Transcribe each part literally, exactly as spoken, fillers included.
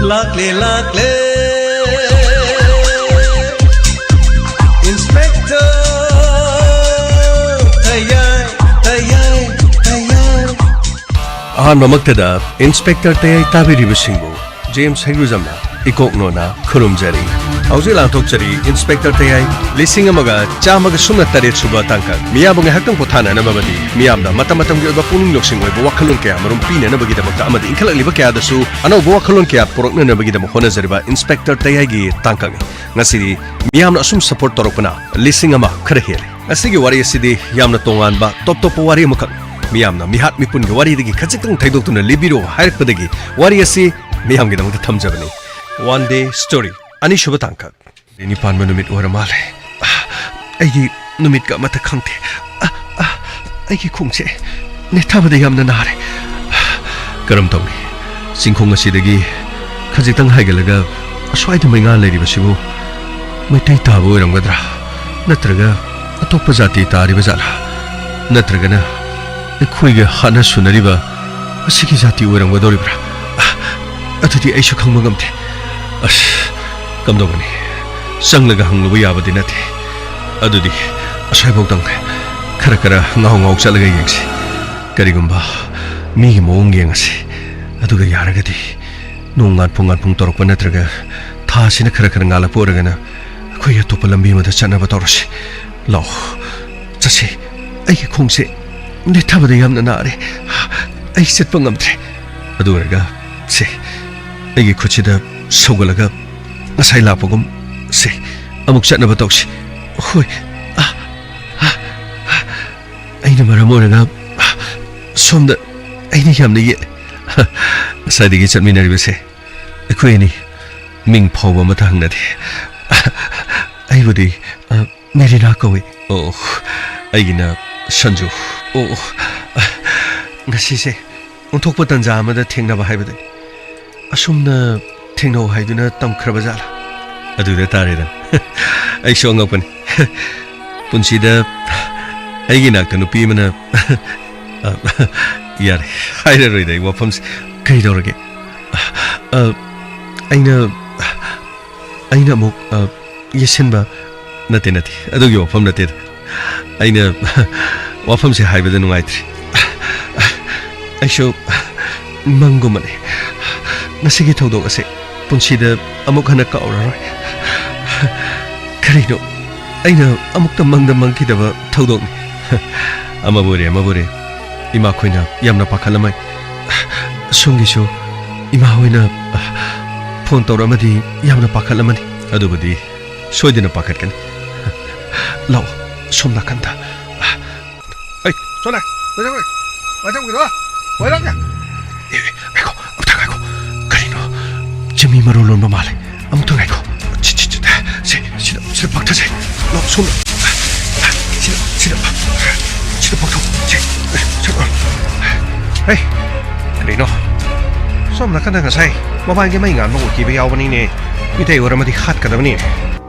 ꯂꯥꯛꯂꯦ, ꯂꯥꯛꯂꯦ, Inspector ꯇꯌꯥꯏ, ꯇꯌꯥꯏ, ꯇꯌꯥꯏ꯫ ꯑꯍꯥꯟꯕꯃꯛꯇꯗ Inspector ꯇꯌꯥꯏ ꯇꯥꯕꯤꯔꯤꯕꯁꯤꯡꯕꯨ ꯖꯦꯝꯁ ꯍꯩꯒ꯭ꯔꯨꯖꯝꯅ ꯏꯀꯣꯛ ꯅꯣꯟꯅ ꯈꯨꯔꯨꯝꯖꯔꯤ꯫ ꯍꯧꯖꯤꯛ ꯂꯥꯟꯊꯣꯛꯆꯔꯤ Inspector ꯇꯌꯥꯏ ꯂꯤꯁꯤꯡ ꯑꯃꯒ ꯆꯥꯝꯃꯒ ꯁꯨꯞꯅ ꯇꯔꯦꯠ ꯁꯨꯕ ꯇꯥꯡꯀꯛ꯫ ꯃꯤꯌꯥꯝꯕꯨ ꯉꯥꯏꯍꯥꯛꯇꯪ ꯄꯣꯊꯥꯅꯅꯕ ꯑꯃꯗꯤ ꯃꯤꯌꯥꯝꯗ ꯃꯇꯝ ꯃꯇꯝꯒꯤ ꯑꯣꯏꯕ ꯄꯨꯛꯅꯤꯡ ꯂꯧꯁꯤꯡ ꯑꯣꯏꯕ ꯋꯥꯈꯜꯂꯣꯟ ꯀꯌꯥ ꯃꯔꯨꯝ ꯄꯤꯅꯅꯕꯒꯤꯗꯃꯛꯇ ꯑꯃꯗꯤ ꯏꯟꯈꯠꯂꯛꯂꯤꯕ ꯀꯌꯥꯗꯁꯨ ꯑꯅꯧꯕ ꯋꯥꯈꯜꯂꯣꯟ ꯀꯌꯥ ꯄꯨꯔꯛꯅꯅꯕꯒꯤꯗꯃꯛ ꯍꯣꯠꯅꯖꯔꯤꯕ Inspector ꯇꯌꯥꯏꯒꯤ ꯇꯥꯡꯀꯛꯅꯤ꯫ ꯉꯁꯤꯗꯤ ꯃꯤꯌꯥꯝꯅ ꯑꯁꯨꯝ support ꯇꯧꯔꯛꯄꯅ ꯂꯤꯁꯤꯡ ꯑꯃ ꯈꯔ ꯍꯦꯜꯂꯦ꯫ ꯉꯁꯤꯒꯤ ꯋꯥꯔꯤ ꯑꯁꯤꯗꯤ ꯌꯥꯝꯅ ꯇꯣꯉꯥꯟꯕ, ꯇꯣꯞ ꯇꯣꯞꯄ ꯋꯥꯔꯤ ꯑꯃꯈꯛ꯫ ꯃꯤꯌꯥꯝꯅ ꯃꯤꯍꯥꯠ ꯃꯤꯄꯨꯟꯒꯤ ꯋꯥꯔꯤꯗꯒꯤ ꯈꯖꯤꯛꯇꯪ ꯊꯩꯗꯣꯛꯇꯨꯅ ꯂꯤꯕꯤꯔꯣ ꯍꯥꯏꯔꯛꯄꯗꯒꯤ ꯋꯥꯔꯤ ꯑꯁꯤ ꯃꯤꯌꯥꯝꯒꯤꯗꯃꯛꯇ ꯊꯝꯖꯕꯅꯤ꯫ One Day Story, ꯑꯅꯤꯁꯨꯕ ꯇꯥꯡꯀꯛ꯫ ꯅꯤꯄꯥꯟꯕ ꯅꯨꯃꯤꯠ ꯑꯣꯏꯔ ꯃꯥꯜꯂꯦ꯫ ꯑꯩꯗꯤ ꯅꯨꯃꯤꯠꯀ ꯑꯃꯠꯇ ꯈꯪꯗꯦ꯫ ꯑ, ꯑ, ꯑꯩꯒꯤ ꯈꯣꯡꯁꯦ ꯅꯦꯠꯊꯕꯗ ꯌꯥꯝꯅ ꯅꯥꯔꯦ꯫ ꯀꯔꯝ ꯇꯧꯅꯤ? ꯆꯤꯡꯈꯣꯡ ꯑꯁꯤꯗꯒꯤ ꯈꯖꯤꯛꯇꯪ ꯍꯥꯏꯒꯠꯂꯒ ꯑꯁ꯭ꯋꯥꯏꯗ ꯃꯩꯉꯥ ꯂꯩꯔꯤꯕꯁꯤꯕꯨ ꯃꯩꯇꯩ ꯇꯥꯕ ꯑꯣꯏꯔꯝꯒꯗ꯭ꯔꯥ? ꯅꯠꯇ꯭ꯔꯒ ꯑꯇꯣꯞꯄ ꯖꯥꯇꯤ ꯇꯥꯔꯤꯕ ꯖꯥꯠꯂꯥ? ꯅꯠꯇ꯭ꯔꯒꯅ ꯑꯩꯈꯣꯏꯒ ꯍꯥꯠꯅ ꯁꯨꯅꯔꯤꯕ ꯑꯁꯤꯒꯤ ꯖꯥꯇꯤ ꯑꯣꯏꯔꯝꯒꯗꯧꯔꯤꯕ꯭ꯔꯥ? ꯑ, ꯑꯗꯨꯗꯤ ꯑꯩꯁꯨ ꯈꯪꯕ ꯉꯝꯗꯦ꯫ ꯑꯁ, ꯀꯝꯗꯧꯒꯅꯤ? ꯆꯪꯂꯒ ꯍꯪꯂꯨꯕ ꯌꯥꯕꯗꯤ ꯅꯠꯇꯦ꯫ ꯑꯗꯨꯗꯤ ꯑꯁ꯭ꯋꯥꯏꯐꯥꯎꯗꯪ ꯈꯔ ꯈꯔ ꯉꯥꯎ ꯉꯥꯎ ꯆꯠꯂꯒ ꯌꯦꯡꯁꯤ꯫ ꯀꯔꯤꯒꯨꯝꯕ ꯃꯤꯒꯤ ꯃꯑꯣꯡ ꯌꯦꯡꯉꯁꯤ꯫ ꯑꯗꯨꯒ ꯌꯥꯔꯒꯗꯤ ꯅꯣꯡ ꯉꯥꯟꯐꯨꯡ ꯉꯥꯟꯐꯨꯡ ꯇꯧꯔꯛꯄ ꯅꯠꯇ꯭ꯔꯒ ꯊꯥꯁꯤꯅ ꯈꯔ ꯈꯔ ꯉꯥꯜꯂꯛꯄ ꯑꯣꯏꯔꯒꯅ ꯑꯩꯈꯣꯏ ꯑꯇꯣꯞꯄ ꯂꯝꯕꯤ ꯑꯃꯗ ꯆꯠꯅꯕ ꯇꯧꯔꯁꯤ꯫ ꯂꯥꯛꯑꯣ, ꯆꯠꯁꯤ꯫ ꯑꯩꯒꯤ ꯈꯣꯡꯁꯦ ꯅꯦꯠꯊꯕꯗ ꯌꯥꯝꯅ ꯅꯥꯔꯦ꯫ ꯑꯩ ꯆꯠꯄ ꯉꯝꯗ꯭ꯔꯦ꯫ ꯑꯗꯨ ꯑꯣꯏꯔꯒ ꯁꯦ, ꯑꯩꯒꯤ ꯈꯨꯠꯁꯤꯗ ꯁꯧꯒꯠꯂꯒ ꯉꯁꯥꯏ ꯂꯥꯛꯄꯒꯨꯝ ꯁꯦ, ꯑꯃꯨꯛ ꯆꯠꯅꯕ ꯇꯧꯁꯤ꯫ ꯍꯣꯏ꯫ ꯑ, ꯑ, ꯑ, ꯑꯩꯅ ꯃꯔꯝ ꯑꯣꯏꯔꯒ ꯁꯣꯝꯗ ꯑꯩꯅ ꯌꯥꯝꯅ ꯌꯦꯠꯂꯦ꯫ ꯉꯁꯥꯏꯗꯒꯤ ꯆꯠꯃꯤꯟꯅꯔꯤꯕꯁꯦ ꯑꯩꯈꯣꯏ ꯑꯅꯤ ꯃꯤꯡ ꯐꯥꯎꯕ ꯑꯃꯠꯇ ꯍꯪꯅꯗꯦ꯫ ꯑꯩꯕꯨꯗꯤ, ꯑ, ꯃꯦꯔꯤꯅꯥ ꯀꯧꯏ꯫ ꯑꯣ, ꯑꯩꯒꯤꯅ ꯁꯟꯖꯨ꯫ ꯑꯣ, ꯑ, ꯉꯁꯤꯁꯦ ꯑꯣꯟꯊꯣꯛꯄ ꯇꯟꯖꯥ ꯑꯃꯗ ꯊꯦꯡꯅꯕ ꯍꯥꯏꯕꯗꯨꯅꯤ꯫ ꯑꯁꯨꯝꯅ ꯊꯦꯡꯅꯧ ꯍꯥꯏꯗꯨꯅ ꯇꯝꯈ꯭ꯔꯕ ꯖꯥꯠꯂꯥ? ꯑꯗꯨꯗ ꯇꯥꯔꯦꯗꯅ꯫ ꯑꯩꯁꯨ ꯑꯉꯛꯄꯅꯤ꯫ ꯄꯨꯟꯁꯤꯗ ꯑꯩꯒꯤ ꯏꯅꯥꯛꯇ ꯅꯨꯄꯤ ꯑꯃꯅ, ꯑ, ꯌꯥꯔꯦ, ꯍꯥꯏꯔꯔꯣꯏꯗ ꯑꯩ ꯋꯥꯐꯝꯁꯦ꯫ ꯀꯩꯗꯧꯔꯒꯦ? ꯑ, ꯑꯩꯅ, ꯑꯩꯅ ꯑꯃꯨꯛ, ꯑ, ꯌꯦꯠꯁꯤꯟꯕ ꯅꯠꯇꯦ, ꯅꯠꯇꯦ, ꯑꯗꯨꯒꯤ ꯋꯥꯐꯝ ꯅꯠꯇꯦꯗ꯫ ꯑꯩꯅ ꯋꯥꯐꯝꯁꯦ ꯍꯥꯏꯕꯗ ꯅꯨꯡꯉꯥꯏꯇ꯭ꯔꯤ꯫ ꯑꯩꯁꯨ ꯃꯪꯒꯨꯝꯕꯅꯤ꯫ ꯉꯁꯤꯒꯤ ꯊꯧꯗꯣꯛ ꯑꯁꯦ ꯄꯨꯟꯁꯤꯗ ꯑꯃꯨꯛ ꯍꯟꯅ ꯀꯥꯎꯔꯔꯣꯏ꯫ ꯀꯔꯤꯅꯣ? ꯑꯩꯅ ꯑꯃꯨꯛꯇ ꯃꯪꯗ ꯃꯪꯈꯤꯗꯕ ꯊꯧꯗꯣꯛꯅꯤ꯫ ꯑꯃꯕꯨ ꯑꯣꯏꯔꯦ, ꯑꯃꯕꯨ ꯑꯣꯏꯔꯦ, ꯏꯃꯥꯈꯣꯏꯅ ꯌꯥꯝꯅ ꯄꯥꯈꯠꯂꯝꯃꯦ꯫ ꯁꯣꯝꯒꯤꯁꯨ ꯏꯃꯥ ꯍꯣꯏꯅ ꯐꯣꯟ ꯇꯧꯔꯛꯑꯃꯗꯤ ꯌꯥꯝꯅ ꯄꯥꯈꯠꯂꯝꯃꯅꯤ꯫ ꯑꯗꯨꯕꯨꯗꯤ ꯁꯣꯏꯗꯅ ꯄꯥꯈꯠꯀꯅꯤ꯫ ꯂꯥꯛꯑꯣ, ꯁꯣꯝ ꯅꯥꯀꯟꯗ꯫ ꯑꯩ, ꯁꯣꯝꯗ, ꯂꯣꯏꯔꯛꯂꯦ, ꯂꯣꯏꯔꯛꯂꯦ, ꯂꯣꯏꯔꯛꯂꯦ꯫ ꯑꯦ, ꯑꯦ, ꯉꯥꯏꯈꯣ, ꯑꯝꯇ ꯉꯥꯏꯈꯣ꯫ ꯀꯔꯤꯅꯣ? ꯆꯤꯃꯤ ꯃꯔꯨ ꯂꯣꯟꯕ ꯃꯥꯜꯂꯦ꯫ ꯑꯃꯨꯛꯇ ꯉꯥꯏꯈꯣ꯫ ꯁꯤ, ꯁꯤ, ꯁꯤ, ꯁꯤ, ꯁꯤꯗ, ꯁꯤꯗ ꯄꯥꯛꯊꯁꯦ꯫ ꯂꯥꯛꯑꯣ, ꯁꯣꯝꯗ꯫ ꯁꯤꯗ, ꯁꯤꯗ, ꯁꯤꯗ ꯄꯥꯛꯊꯧ꯫ ꯁꯤ, ꯁꯤ, ꯍꯦ, ꯀꯔꯤꯅꯣ? ꯁꯣꯝ ꯅꯥꯀꯟꯗ ꯉꯁꯥꯏ ꯃꯃꯥꯡꯒꯤ ꯃꯩ ꯉꯥꯟꯕ ꯎꯈꯤꯕ ꯌꯥꯎꯕꯅꯤꯅꯦ꯫ ꯃꯤꯇꯩ ꯑꯣꯏꯔꯝꯃꯗꯤ ꯍꯥꯠꯀꯗꯕꯅꯤ꯫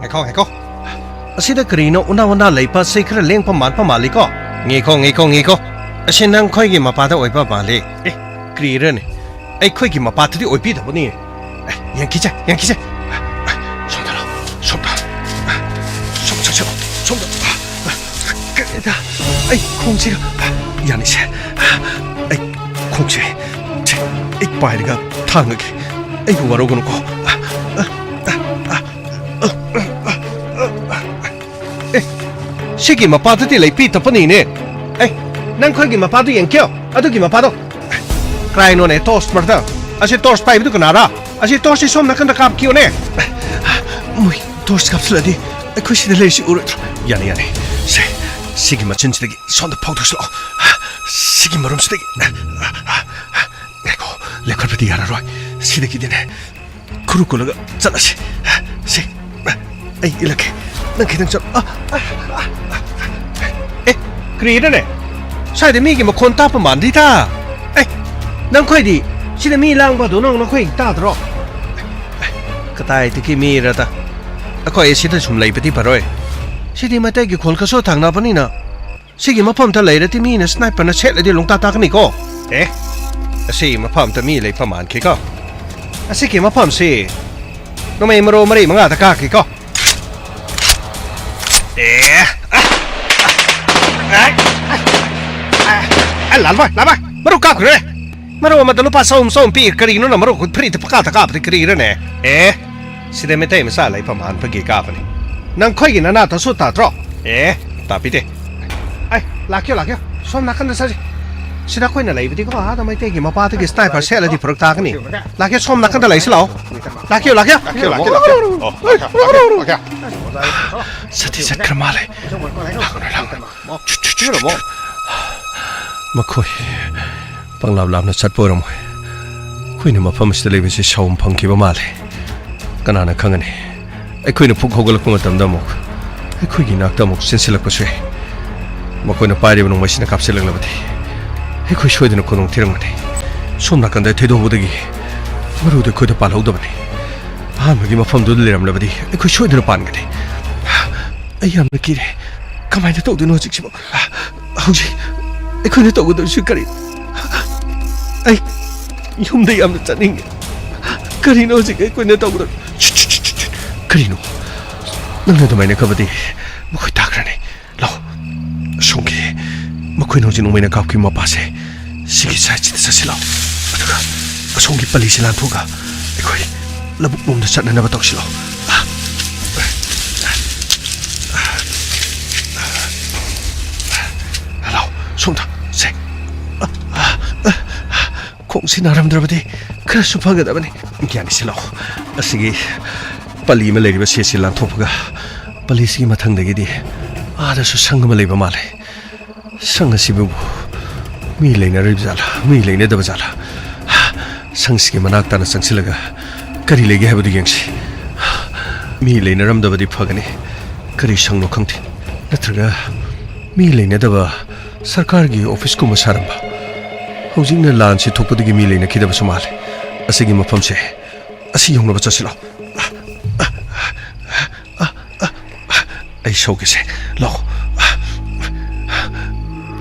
ꯉꯥꯏꯈꯣ, ꯉꯥꯏꯈꯣ꯫ ꯑꯁꯤꯗ ꯀꯔꯤꯅꯣ ꯎꯅꯥ ꯎꯅꯥ ꯂꯩꯕ? ꯁꯤ ꯈꯔ ꯂꯦꯡꯕ ꯃꯥꯟꯕ ꯃꯥꯜꯂꯤꯀꯣ? ꯉꯥꯏꯈꯣ, ꯉꯥꯏꯈꯣ, ꯉꯥꯏꯈꯣ꯫ ꯑꯁꯤ ꯅꯪꯈꯣꯏꯒꯤ ꯃꯄꯥꯗ ꯑꯣꯏꯕ ꯃꯥꯜꯂꯤ꯫ ꯑꯦ, ꯀꯔꯤꯔꯅꯦ? ꯑꯩꯈꯣꯏꯒꯤ ꯃꯄꯥꯗꯗꯤ ꯑꯣꯏꯕꯤꯗꯕꯅꯤ꯫ ꯑꯦ, ꯌꯦꯡꯈꯤꯁꯦ, ꯌꯦꯡꯈꯤꯁꯦ꯫ ꯁꯣꯝꯗ ꯂꯥꯎ, ꯁꯣꯝꯗ꯫ ꯁꯣꯝ ꯆꯠꯁꯤꯜꯂꯣ, ꯁꯣꯝꯗ꯫ ꯀꯔꯤꯗ? ꯑꯩ ꯈꯣꯡꯁꯤꯒ꯫ ꯌꯥꯅꯤꯁꯦ꯫ ꯑꯩ ꯈꯣꯡꯁꯦ꯫ ꯑꯩ ꯄꯥꯏꯔꯒ ꯊꯥꯡꯉꯒꯦ꯫ ꯑꯩꯕꯨ ꯋꯥꯔꯧꯒꯅꯨꯀꯣ꯫ ꯑꯦ, ꯁꯤꯒꯤ ꯃꯄꯥꯗꯨꯗꯤ ꯂꯩꯄꯤ ꯇꯞꯄꯅꯤꯅꯦ꯫ ꯑꯦ, ꯅꯪꯈꯣꯏꯒꯤ ꯃꯄꯥꯗꯨ ꯌꯦꯡꯈꯤꯌꯣ꯫ ꯑꯗꯨꯒꯤ ꯃꯄꯥꯗꯣ꯫ ꯀꯔꯥꯏꯅꯣꯅꯦ, torch, brother? ꯑꯁꯤ torch ꯄꯥꯏꯕꯗꯨ ꯀꯅꯥꯔꯥ? ꯑꯁꯤ torchꯁꯤ ꯁꯣꯝ ꯅꯥꯀꯟꯗ ꯀꯥꯞꯈꯤꯌꯣꯅꯦ꯫ ꯃꯣꯏ torch ꯀꯥꯞꯁꯤꯜꯂꯗꯤ ꯑꯩꯈꯣꯏ ꯁꯤꯗ ꯂꯩꯔꯤꯁꯤ ꯎꯔꯣꯏꯗ꯭ꯔꯣ? ꯌꯥꯅꯤ, ꯌꯥꯅꯤ꯫ ꯁꯦ, ꯁꯤꯒꯤ ꯃꯆꯤꯟꯁꯤꯗꯒꯤ ꯁꯣꯝꯗ ꯐꯥꯎꯗꯣꯛꯁꯤꯜꯂꯛꯑꯣ꯫ ꯁꯤꯒꯤ ꯃꯔꯨꯝꯁꯤꯗꯒꯤ꯫ ꯉꯥꯏꯈꯣ, ꯂꯦꯞꯈꯠꯄꯗꯤ ꯌꯥꯔꯔꯣꯏ꯫ ꯁꯤꯗꯒꯤꯗꯤꯅꯦ, ꯈꯨꯔꯨ ꯀꯨꯜꯂꯒ ꯆꯠꯂꯁꯤ꯫ ꯁꯤ, ꯑꯩ ꯏꯜꯂꯛꯀꯦ꯫ ꯅꯪ ꯈꯤꯇꯪ ꯆꯠ-, ꯑ, ꯑ, ꯑ, ꯑ꯫ ꯑꯦ, ꯀꯔꯤꯅꯣꯅꯦ? ꯁ꯭ꯋꯥꯏꯗ ꯃꯤꯒꯤ ꯃꯈꯣꯟ ꯇꯥꯞꯄ ꯃꯥꯟꯗꯤꯗ꯫ ꯑꯦ, ꯅꯪꯈꯣꯏꯗꯤ ꯁꯤꯗ ꯃꯤ ꯂꯥꯡꯕꯗꯣ ꯅꯪ ꯅꯈꯣꯏ ꯇꯥꯗ꯭ꯔꯣ? ꯀꯗꯥꯏꯗꯒꯤ ꯃꯤꯔꯗ? ꯑꯩꯈꯣꯏ ꯁꯤꯗ ꯁꯨꯝ ꯂꯩꯕꯗꯤ ꯐꯔꯣꯏ꯫ ꯁꯤꯗꯤ ꯃꯩꯇꯩꯒꯤ ꯈꯨꯜꯒꯁꯨ ꯊꯪꯅꯕꯅꯤꯅ꯫ ꯁꯤꯒꯤ ꯃꯐꯝꯗ ꯂꯩꯔꯗꯤ ꯃꯤꯅ sniperꯅ ꯁꯦꯠꯂꯗꯤ ꯂꯣꯡꯇꯥ ꯇꯥꯛꯀꯅꯤꯀꯣ꯫ ꯑꯦ, ꯑꯁꯤ ꯃꯐꯝꯗ ꯃꯤ ꯂꯩꯐꯝ ꯃꯥꯟꯈꯤꯀꯣ꯫ ꯑꯁꯤꯒꯤ ꯃꯐꯝꯁꯤ ꯅꯣꯡꯃꯩ ꯃꯔꯨ ꯃꯔꯤ ꯃꯉꯥꯗ ꯀꯥꯞꯈꯤꯀꯣ꯫ ꯑꯦ꯫ ꯑ, ꯑ, ꯑ, ꯂꯥꯜꯕꯥꯏ, ꯂꯥꯜꯕꯥꯏ, ꯃꯔꯨ ꯀꯥꯞꯈ꯭ꯔꯦ꯫ ꯃꯔꯨ ꯑꯃꯗ ꯂꯨꯄꯥ ꯆꯍꯨꯝ, ꯆꯍꯨꯝ ꯄꯤ꯫ ꯀꯔꯤꯅꯣ ꯅꯪ ꯃꯔꯨ ꯐ꯭ꯔꯤꯗ ꯄꯀꯥꯞꯇ ꯀꯥꯞꯄꯗꯤ ꯀꯔꯤꯔꯅꯦ? ꯑꯦ, ꯁꯤꯗ ꯃꯩꯇꯩ ꯃꯆꯥ ꯂꯩꯐꯝ ꯍꯥꯟꯕꯒꯤ ꯀꯥꯞꯄꯅꯤ꯫ ꯅꯪꯈꯣꯏꯒꯤ ꯅꯅꯥ ꯇꯁꯨ ꯇꯥꯗ꯭ꯔꯣ? ꯑꯦ, ꯇꯥꯕꯤꯗꯦ꯫ ꯑꯩ, ꯂꯥꯛꯀꯦ, ꯂꯥꯛꯀꯦ꯫ ꯁꯣꯝ ꯅꯥꯀꯟꯗ ꯆꯠꯁꯤ꯫ ꯁꯤꯗ ꯑꯩꯈꯣꯏꯅ ꯂꯩꯕꯗꯤꯀꯣ, ꯑꯥꯗ ꯃꯩꯇꯩꯒꯤ ꯃꯄꯥꯗꯒꯤ sniper ꯁꯦꯠꯂꯗꯤ ꯐꯔꯛ ꯇꯥꯒꯅꯤ꯫ ꯂꯥꯛꯀꯦ, ꯁꯣꯝ ꯅꯥꯀꯟꯗ ꯂꯩꯁꯤ ꯂꯥꯛꯑꯣ꯫ ꯂꯥꯛꯀꯦ, ꯂꯥꯛꯀꯦ꯫ ꯂꯥꯛꯀꯦ, ꯂꯥꯛꯀꯦ, ꯂꯥꯛꯀꯦ꯫ ꯑꯣ, ꯂꯥꯛꯀꯦ, ꯂꯥꯛꯀꯦ, ꯂꯥꯛꯀꯦ꯫ ꯁꯥꯊꯤ ꯆꯠꯈ꯭ꯔ ꯃꯥꯜꯂꯦ꯫ ꯂꯥꯛꯀꯅꯨ, ꯂꯥꯛꯀꯅꯨ꯫ ꯃꯈꯣꯏ ꯄꯪꯂꯥꯞ ꯂꯥꯞꯅ ꯆꯠꯄ ꯑꯣꯏꯔꯝꯃꯣꯏ꯫ ꯑꯩꯈꯣꯏꯅ ꯃꯐꯝ ꯑꯁꯤꯗ ꯂꯩꯕꯁꯤ ꯁꯥꯎꯝ ꯐꯪꯈꯤꯕ ꯃꯥꯜꯂꯦ꯫ ꯀꯅꯥꯅ ꯈꯪꯒꯅꯤ? ꯑꯩꯈꯣꯏꯅ ꯐꯨꯛ ꯍꯧꯒꯠꯂꯛꯄ ꯃꯇꯝꯗ ꯑꯃꯨꯛ ꯑꯩꯈꯣꯏꯒꯤ ꯏꯅꯥꯛꯇ ꯑꯃꯨꯛ ꯆꯦꯟꯁꯤꯜꯂꯛꯄꯁꯨ ꯌꯥꯏ꯫ ꯃꯈꯣꯏꯅ ꯄꯥꯏꯔꯤꯕ ꯅꯣꯡꯃꯩꯁꯤꯅ ꯀꯥꯞꯁꯤꯜꯂꯛꯂꯕꯗꯤ ꯑꯩꯈꯣꯏ ꯁꯣꯏꯗꯅ ꯈꯨꯗꯣꯡ ꯊꯤꯔꯝꯒꯅꯤ꯫ ꯁꯣꯝ ꯅꯥꯀꯟꯗ ꯊꯩꯗꯣꯛ ꯍꯧꯕꯗꯒꯤ ꯃꯔꯨꯗꯨ ꯑꯩꯈꯣꯏꯗ ꯄꯥꯜꯍꯧꯗꯕꯅꯤ꯫ ꯑꯍꯥꯟꯕꯒꯤ ꯃꯐꯝꯗꯨꯗ ꯂꯩꯔꯝꯂꯕꯗꯤ ꯑꯩꯈꯣꯏ ꯁꯣꯏꯗꯅ ꯄꯥꯟꯒꯅꯤ꯫ ꯑꯩ ꯌꯥꯝꯅ ꯀꯤꯔꯦ꯫ ꯀꯃꯥꯏꯅ ꯇꯧꯗꯣꯏꯅꯣ ꯍꯧꯖꯤꯛꯁꯤꯕꯨ? ꯍꯧꯖꯤꯛ ꯑꯩꯈꯣꯏꯅ ꯇꯧꯒꯗꯕꯁꯤ ꯀꯔꯤ? ꯑꯩ ꯌꯨꯝꯗ ꯌꯥꯝꯅ ꯆꯠꯅꯤꯡꯉꯤ꯫ ꯀꯔꯤꯅꯣ ꯍꯧꯖꯤꯛ ꯑꯩꯈꯣꯏꯅ ꯇꯧꯒꯗꯕ? ꯁꯨꯠ, ꯁꯨꯠ, ꯁꯨꯠ, ꯁꯨꯠ, ꯁꯨꯠ꯫ ꯀꯔꯤꯅꯣ? ꯅꯪꯅ ꯑꯗꯨꯃꯥꯏꯅ ꯈꯕꯗꯤ ꯃꯈꯣꯏ ꯇꯥꯈ꯭ꯔꯅꯤ꯫ ꯂꯥꯛꯑꯣ꯫ ꯑꯁꯣꯝꯒꯤ ꯃꯈꯣꯏꯅ ꯍꯧꯖꯤꯛ ꯅꯣꯡꯃꯩꯅ ꯀꯥꯞꯈꯤꯕ ꯃꯄꯥꯁꯦ, ꯁꯤꯒꯤ ꯁꯥꯏꯠꯁꯤꯗ ꯆꯠꯁꯤ ꯂꯥꯛꯑꯣ꯫ ꯑꯗꯨꯒ ꯑꯁꯣꯝꯒꯤ ꯄꯜꯂꯤꯁꯤ ꯂꯥꯟꯊꯣꯛꯑꯒ ꯑꯩꯈꯣꯏ ꯂꯧꯕꯨꯛ ꯂꯣꯝꯗ ꯆꯠꯅꯅꯕ ꯇꯧꯁꯤ ꯂꯥꯛꯑꯣ꯫ ꯂꯥꯛꯑꯣ, ꯁꯣꯝꯗ꯫ ꯁꯦ꯫ ꯈꯣꯡꯁꯤ ꯅꯥꯔꯝꯗ꯭ꯔꯕꯗꯤ ꯈꯔꯁꯨ ꯐꯒꯗꯕꯅꯤ꯫ ꯒ꯭ꯌꯥꯅꯤꯁꯤ ꯂꯥꯛꯑꯣ꯫ ꯑꯁꯤꯒꯤ ꯄꯜꯂꯤ ꯑꯃ ꯂꯩꯔꯤꯕ ꯁꯤꯁꯤ ꯂꯥꯟꯊꯣꯛꯄꯒ ꯄꯜꯂꯤꯁꯤꯒꯤ ꯃꯊꯪꯗꯒꯤꯗꯤ ꯑꯥꯗꯁꯨ ꯁꯪ ꯑꯃ ꯂꯩꯕ ꯃꯥꯜꯂꯦ꯫ ꯁꯪ ꯑꯁꯤꯕꯨ ꯃꯤ ꯂꯩꯅꯔꯤꯕ ꯖꯥꯠꯂꯥ, ꯃꯤ ꯂꯩꯅꯗꯕ ꯖꯥꯠꯂꯥ? ꯁꯪꯁꯤꯒꯤ ꯃꯅꯥꯛ ꯇꯥꯅ ꯆꯪꯁꯤꯜꯂꯒ ꯀꯔꯤ ꯂꯩꯒꯦ ꯍꯥꯏꯕꯗꯨ ꯌꯦꯡꯁꯤ꯫ ꯃꯤ ꯂꯩꯅꯔꯝꯗꯕꯗꯤ ꯐꯒꯅꯤ꯫ ꯀꯔꯤ ꯁꯪꯅꯣ ꯈꯪꯗꯦ꯫ ꯅꯠꯇ꯭ꯔꯒ ꯃꯤ ꯂꯩꯅꯗꯕ ꯁꯔꯀꯥꯔꯒꯤ ꯑꯣꯐꯤꯁꯀꯨꯝꯕ ꯁꯥꯔꯝꯕ? ꯍꯧꯖꯤꯛꯅ ꯂꯥꯟꯁꯤ ꯊꯣꯛꯄꯗꯒꯤ ꯃꯤ ꯂꯩꯅꯈꯤꯗꯕꯁꯨ ꯃꯥꯜꯂꯦ꯫ ꯑꯁꯤꯒꯤ ꯃꯐꯝꯁꯦ, ꯑꯁꯤ ꯌꯧꯅꯕ ꯆꯠꯁꯤꯜꯂꯣ꯫ ꯑꯩ ꯁꯧꯒꯦꯁꯦ꯫ ꯂꯥꯛꯑꯣ꯫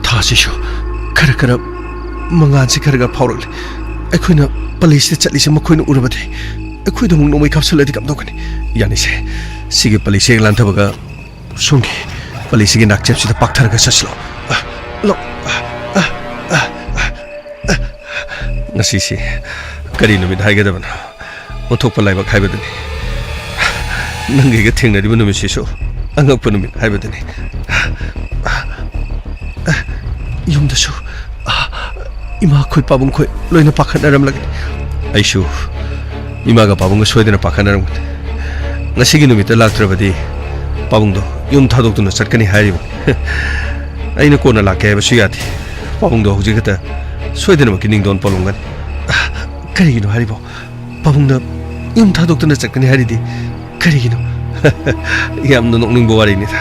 ꯊꯥꯁꯤꯁꯨ ꯈꯔ ꯈꯔ ꯃꯉꯥꯜꯁꯤ ꯈꯔ ꯈꯔ ꯐꯥꯎꯔꯛꯂꯦ꯫ ꯑꯩꯈꯣꯏꯅ ꯄꯂꯩꯁꯤꯗ ꯆꯠꯂꯤꯁꯦ ꯃꯈꯣꯏꯅ ꯎꯔꯕꯗꯤ ꯑꯩꯈꯣꯏꯗ ꯑꯃꯨꯛ ꯅꯣꯡꯃꯩ ꯀꯥꯞꯁꯤꯜꯂꯗꯤ ꯀꯝꯗꯧꯒꯅꯤ? ꯌꯥꯅꯤꯁꯦ, ꯁꯤꯒꯤ ꯄꯂꯩꯁꯦ ꯍꯦꯛ ꯂꯥꯟꯊꯕꯒ ꯁꯣꯝꯒꯤ ꯄꯂꯩꯁꯤꯒꯤ ꯅꯥꯛꯆꯦꯞꯁꯤꯗ ꯄꯥꯛꯊꯔꯒ ꯆꯠꯁꯤꯜꯂꯣ꯫ ꯑ, ꯂꯧ꯫ ꯑ, ꯑ, ꯑ, ꯑ, ꯑ꯫ ꯉꯁꯤꯁꯤ ꯀꯔꯤ ꯅꯨꯃꯤꯠ ꯍꯥꯏꯒꯗꯕꯅꯣ? ꯑꯣꯟꯊꯣꯛꯄ ꯂꯥꯏꯕꯛ ꯍꯥꯏꯕꯗꯨꯅꯤ꯫ ꯅꯪꯒꯤꯒ ꯊꯦꯡꯅꯔꯤꯕ ꯅꯨꯃꯤꯠꯁꯤꯁꯨ ꯑꯉꯛꯄ ꯅꯨꯃꯤꯠ ꯍꯥꯏꯕꯗꯨꯅꯤ꯫ ꯌꯨꯝꯗꯁꯨ, ꯑ, ꯏꯃꯥꯈꯣꯏ, ꯄꯥꯕꯨꯡꯈꯣꯏ ꯂꯣꯏꯅ ꯄꯥꯈꯠꯅꯔꯝꯂꯒꯅꯤ꯫ ꯑꯩꯁꯨ ꯏꯃꯥꯒ ꯄꯥꯕꯨꯡꯒ ꯁꯣꯏꯗꯅ ꯄꯥꯈꯠꯅꯔꯝꯒꯅꯤ꯫ ꯉꯁꯤꯒꯤ ꯅꯨꯃꯤꯠꯇ ꯂꯥꯛꯇ꯭ꯔꯕꯗꯤ ꯄꯥꯕꯨꯡꯗꯣ ꯌꯨꯝ ꯊꯥꯗꯣꯛꯇꯨꯅ ꯆꯠꯀꯅꯤ ꯍꯥꯏꯔꯤꯕꯅꯤ꯫ ꯑꯩꯅ ꯀꯣꯟꯅ ꯂꯥꯛꯀꯦ ꯍꯥꯏꯕꯁꯨ ꯌꯥꯗꯦ꯫ ꯄꯥꯕꯨꯡꯗꯣ ꯍꯧꯖꯤꯛ ꯈꯛꯇ ꯁꯣꯏꯗꯅꯃꯛꯀꯤ ꯅꯤꯡꯗꯣꯟ ꯄꯣꯜꯂꯝꯒꯅꯤ꯫ ꯑ, ꯀꯔꯤꯒꯤꯅꯣ ꯍꯥꯏꯔꯤꯕꯣ? ꯄꯥꯕꯨꯡꯅ ꯌꯨꯝ ꯊꯥꯗꯣꯛꯇꯨꯅ ꯆꯠꯀꯅꯤ ꯍꯥꯏꯔꯤꯗꯤ ꯀꯔꯤꯒꯤꯅꯣ? ꯌꯥꯝꯅ ꯅꯣꯛꯅꯤꯡꯕ ꯋꯥꯔꯤꯅꯤꯗ꯫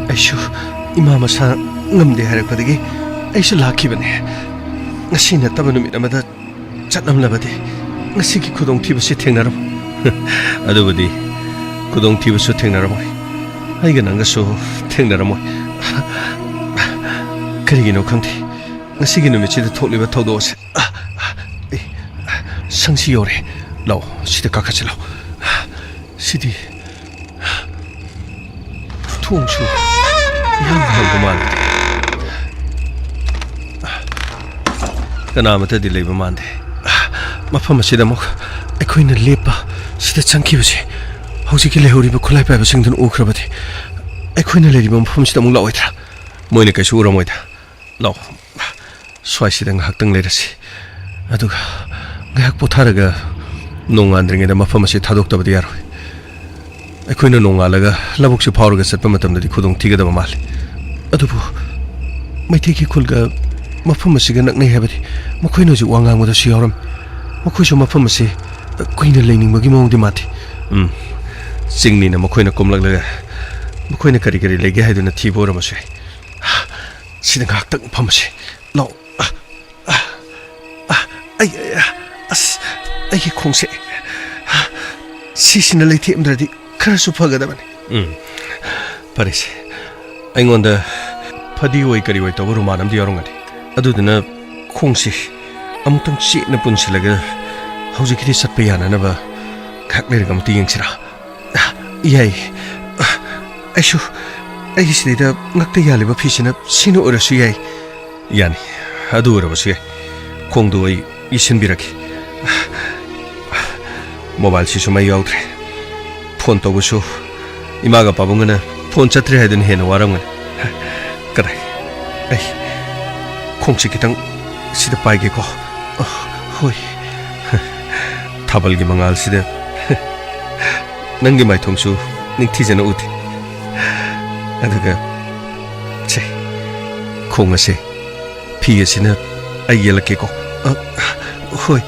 ꯑꯩꯁꯨ ꯏꯃꯥ ꯃꯁꯥ ꯉꯝꯗꯦ ꯍꯥꯏꯔꯛꯄꯗꯒꯤ ꯑꯩꯁꯨ ꯂꯥꯛꯈꯤꯕꯅꯦ꯫ ꯉꯁꯤ ꯅꯠꯇꯕ ꯅꯨꯃꯤꯠ ꯑꯃꯗ ꯆꯠꯂꯝꯂꯕꯗꯤ ꯉꯁꯤꯒꯤ ꯈꯨꯗꯣꯡꯊꯤꯕꯁꯤ ꯊꯦꯡꯅꯔꯝꯃꯣꯏ꯫ ꯑꯗꯨꯕꯨꯗꯤ ꯈꯨꯗꯣꯡꯊꯤꯕꯁꯨ ꯊꯦꯡꯅꯔꯝꯃꯣꯏ, ꯑꯩꯒ ꯅꯪꯒꯁꯨ ꯊꯦꯡꯅꯔꯝꯃꯣꯏ꯫ ꯀꯔꯤꯒꯤꯅꯣ ꯈꯪꯗꯦ, ꯉꯁꯤꯒꯤ ꯅꯨꯃꯤꯠꯁꯤꯗ ꯊꯣꯛꯂꯤꯕ ꯊꯧꯗꯣꯛ ꯑꯁꯤ꯫ ꯑ, ꯑ, ꯑꯦ, ꯁꯪꯁꯤ ꯌꯧꯔꯦ꯫ ꯂꯥꯛꯑꯣ, ꯁꯤꯗ ꯀꯥꯈꯠꯁꯤ ꯂꯥꯛꯑꯣ꯫ ꯁꯤꯗꯤ ꯊꯣꯡꯁꯨ ꯏꯍꯥꯡ ꯍꯥꯡꯕ ꯃꯥꯜꯂꯦ꯫ ꯀꯅꯥ ꯑꯃꯠꯇꯗꯤ ꯂꯩꯕ ꯃꯥꯟꯗꯦ꯫ ꯃꯐꯝ ꯑꯁꯤꯗ ꯑꯃꯨꯛ ꯑꯩꯈꯣꯏꯅ ꯂꯦꯞꯄ ꯁꯤꯗ ꯆꯪꯈꯤꯕꯁꯦ ꯍꯧꯖꯤꯛꯀꯤ ꯂꯩꯍꯧꯔꯤꯕ ꯈꯨꯠꯂꯥꯏ ꯄꯥꯏꯕꯁꯤꯡꯗꯨꯅ ꯎꯈ꯭ꯔꯕꯗꯤ ꯑꯩꯈꯣꯏꯅ ꯂꯩꯔꯤꯕ ꯃꯐꯝꯁꯤꯗ ꯑꯃꯨꯛ ꯂꯥꯛꯑꯣꯏꯗ꯭ꯔꯥ? ꯃꯣꯏꯅ ꯀꯩꯁꯨ ꯎꯔꯝꯃꯣꯏꯗ꯫ ꯂꯥꯛꯑꯣ, ꯁ꯭ꯋꯥꯏꯁꯤꯗ ꯉꯥꯏꯍꯥꯛꯇꯪ ꯂꯩꯔꯁꯤ꯫ ꯑꯗꯨꯒ ꯉꯥꯏꯍꯥꯛ ꯄꯣꯊꯥꯔꯒ ꯅꯣꯡꯉꯥꯟꯗ꯭ꯔꯤꯉꯩꯗ ꯃꯐꯝ ꯑꯁꯤ ꯊꯥꯗꯣꯛꯇꯕꯗꯤ ꯌꯥꯔꯣꯏ꯫ ꯑꯩꯈꯣꯏꯅ ꯅꯣꯡꯉꯥꯜꯂꯒ ꯂꯧꯕꯨꯛꯁꯤ ꯐꯥꯎꯔꯒ ꯆꯠꯄ ꯃꯇꯝꯗꯗꯤ ꯈꯨꯗꯣꯡ ꯊꯤꯒꯗꯕ ꯃꯥꯜꯂꯤ꯫ ꯑꯗꯨꯕꯨ ꯃꯩꯇꯩꯒꯤ ꯈꯨꯜꯒ ꯃꯐꯝ ꯑꯁꯤꯒ ꯅꯛꯅꯩ ꯍꯥꯏꯕꯗꯤ ꯃꯈꯣꯏꯅ ꯍꯧꯖꯤꯛ ꯋꯥ ꯉꯥꯡꯕꯗꯁꯨ ꯌꯥꯎꯔꯝꯃꯤ꯫ ꯃꯈꯣꯏꯁꯨ ꯃꯐꯝ ꯑꯁꯤ ꯀꯨꯏꯅ ꯂꯩꯅꯤꯡꯕꯒꯤ ꯃꯑꯣꯡꯗꯤ ꯃꯥꯟꯗꯦ꯫ ꯎꯝ, ꯆꯤꯡꯅꯤꯅ ꯃꯈꯣꯏꯅ ꯀꯨꯝꯂꯛꯂꯒ ꯃꯈꯣꯏꯅ ꯀꯔꯤ ꯀꯔꯤ ꯂꯩꯒꯦ ꯍꯥꯏꯗꯨꯅ ꯊꯤꯕ ꯑꯣꯏꯔꯝꯕꯁꯨ ꯌꯥꯏ꯫ ꯁꯤꯗ ꯉꯥꯏꯍꯥꯛꯇꯪ ꯐꯝꯃꯁꯤ꯫ ꯂꯥꯛꯑꯣ꯫ ꯑ, ꯑ, ꯑ, ꯑꯩ, ꯑꯩ, ꯑ, ꯑꯁ, ꯑꯩꯒꯤ ꯈꯣꯡꯁꯦ꯫ ꯁꯤꯁꯤꯅ ꯂꯩꯊꯦꯛꯑꯝꯗ꯭ꯔꯗꯤ ꯈꯔꯁꯨ ꯐꯒꯗꯕꯅꯤ꯫ ꯎꯝ, ꯐꯔꯦꯁꯦ꯫ ꯑꯩꯉꯣꯟꯗ ꯐꯗꯤ ꯑꯣꯏ ꯀꯔꯤ ꯑꯣꯏ ꯇꯧꯕ ꯔꯨꯃꯥꯟ ꯑꯃꯗꯤ ꯌꯥꯎꯔꯝꯒꯅꯤ꯫ ꯑꯗꯨꯗꯨꯅ ꯈꯣꯡꯁꯤ ꯑꯃꯨꯛꯇꯪ ꯆꯦꯠꯅ ꯄꯨꯟꯁꯤꯜꯂꯒ ꯍꯧꯖꯤꯛꯀꯤꯗꯤ ꯆꯠꯄ ꯌꯥꯅꯅꯕ ꯉꯥꯏꯍꯥꯛ ꯂꯩꯔꯒ ꯑꯃꯨꯛꯇ ꯌꯦꯡꯁꯤꯔꯥ? ꯌꯥꯏ꯫ ꯑꯩꯁꯨ ꯑꯩꯒꯤ ꯁꯤꯗꯩꯗ ꯉꯛꯇ ꯌꯥꯜꯂꯤꯕ ꯐꯤꯁꯤꯅ ꯁꯤꯅ ꯑꯣꯏꯔꯁꯨ ꯌꯥꯏ꯫ ꯌꯥꯅꯤ, ꯑꯗꯨ ꯑꯣꯏꯔꯕꯁꯨ ꯌꯥꯏ꯫ ꯈꯣꯡꯗꯣ ꯑꯩ ꯏꯁꯤꯟꯕꯤꯔꯒꯦ꯫ ꯃꯣꯕꯥꯏꯜꯁꯤꯁꯨ ꯃꯩ ꯌꯥꯎꯗ꯭ꯔꯦ꯫ ꯐꯣꯟ ꯇꯧꯕꯁꯨ ꯏꯃꯥꯒ ꯄꯥꯕꯨꯡꯒꯅ ꯐꯣꯟ ꯆꯠꯇ꯭ꯔꯦ ꯍꯥꯏꯗꯨꯅ ꯍꯦꯟꯅ ꯋꯥꯔꯝꯒꯅꯤ꯫ ꯀꯗꯥꯏ? ꯑꯩ ꯈꯣꯡꯁꯤ ꯈꯤꯇꯪ ꯁꯤꯗ ꯄꯥꯏꯒꯦꯀꯣ꯫ ꯑ, ꯍꯣꯏ꯫ ꯊꯥꯕꯜꯒꯤ ꯃꯉꯥꯜꯁꯤꯗ ꯅꯪꯒꯤ ꯃꯥꯏꯊꯣꯡꯁꯨ ꯅꯤꯡꯊꯤꯖꯅ ꯎꯗꯦ꯫ ꯑꯗꯨꯒ ꯁꯦ, ꯈꯣꯡ ꯑꯁꯦ, ꯐꯤ ꯑꯁꯤꯅ ꯑꯩ ꯌꯦꯜꯂꯛꯀꯦꯀꯣ꯫ ꯑ, ꯍꯣꯏ꯫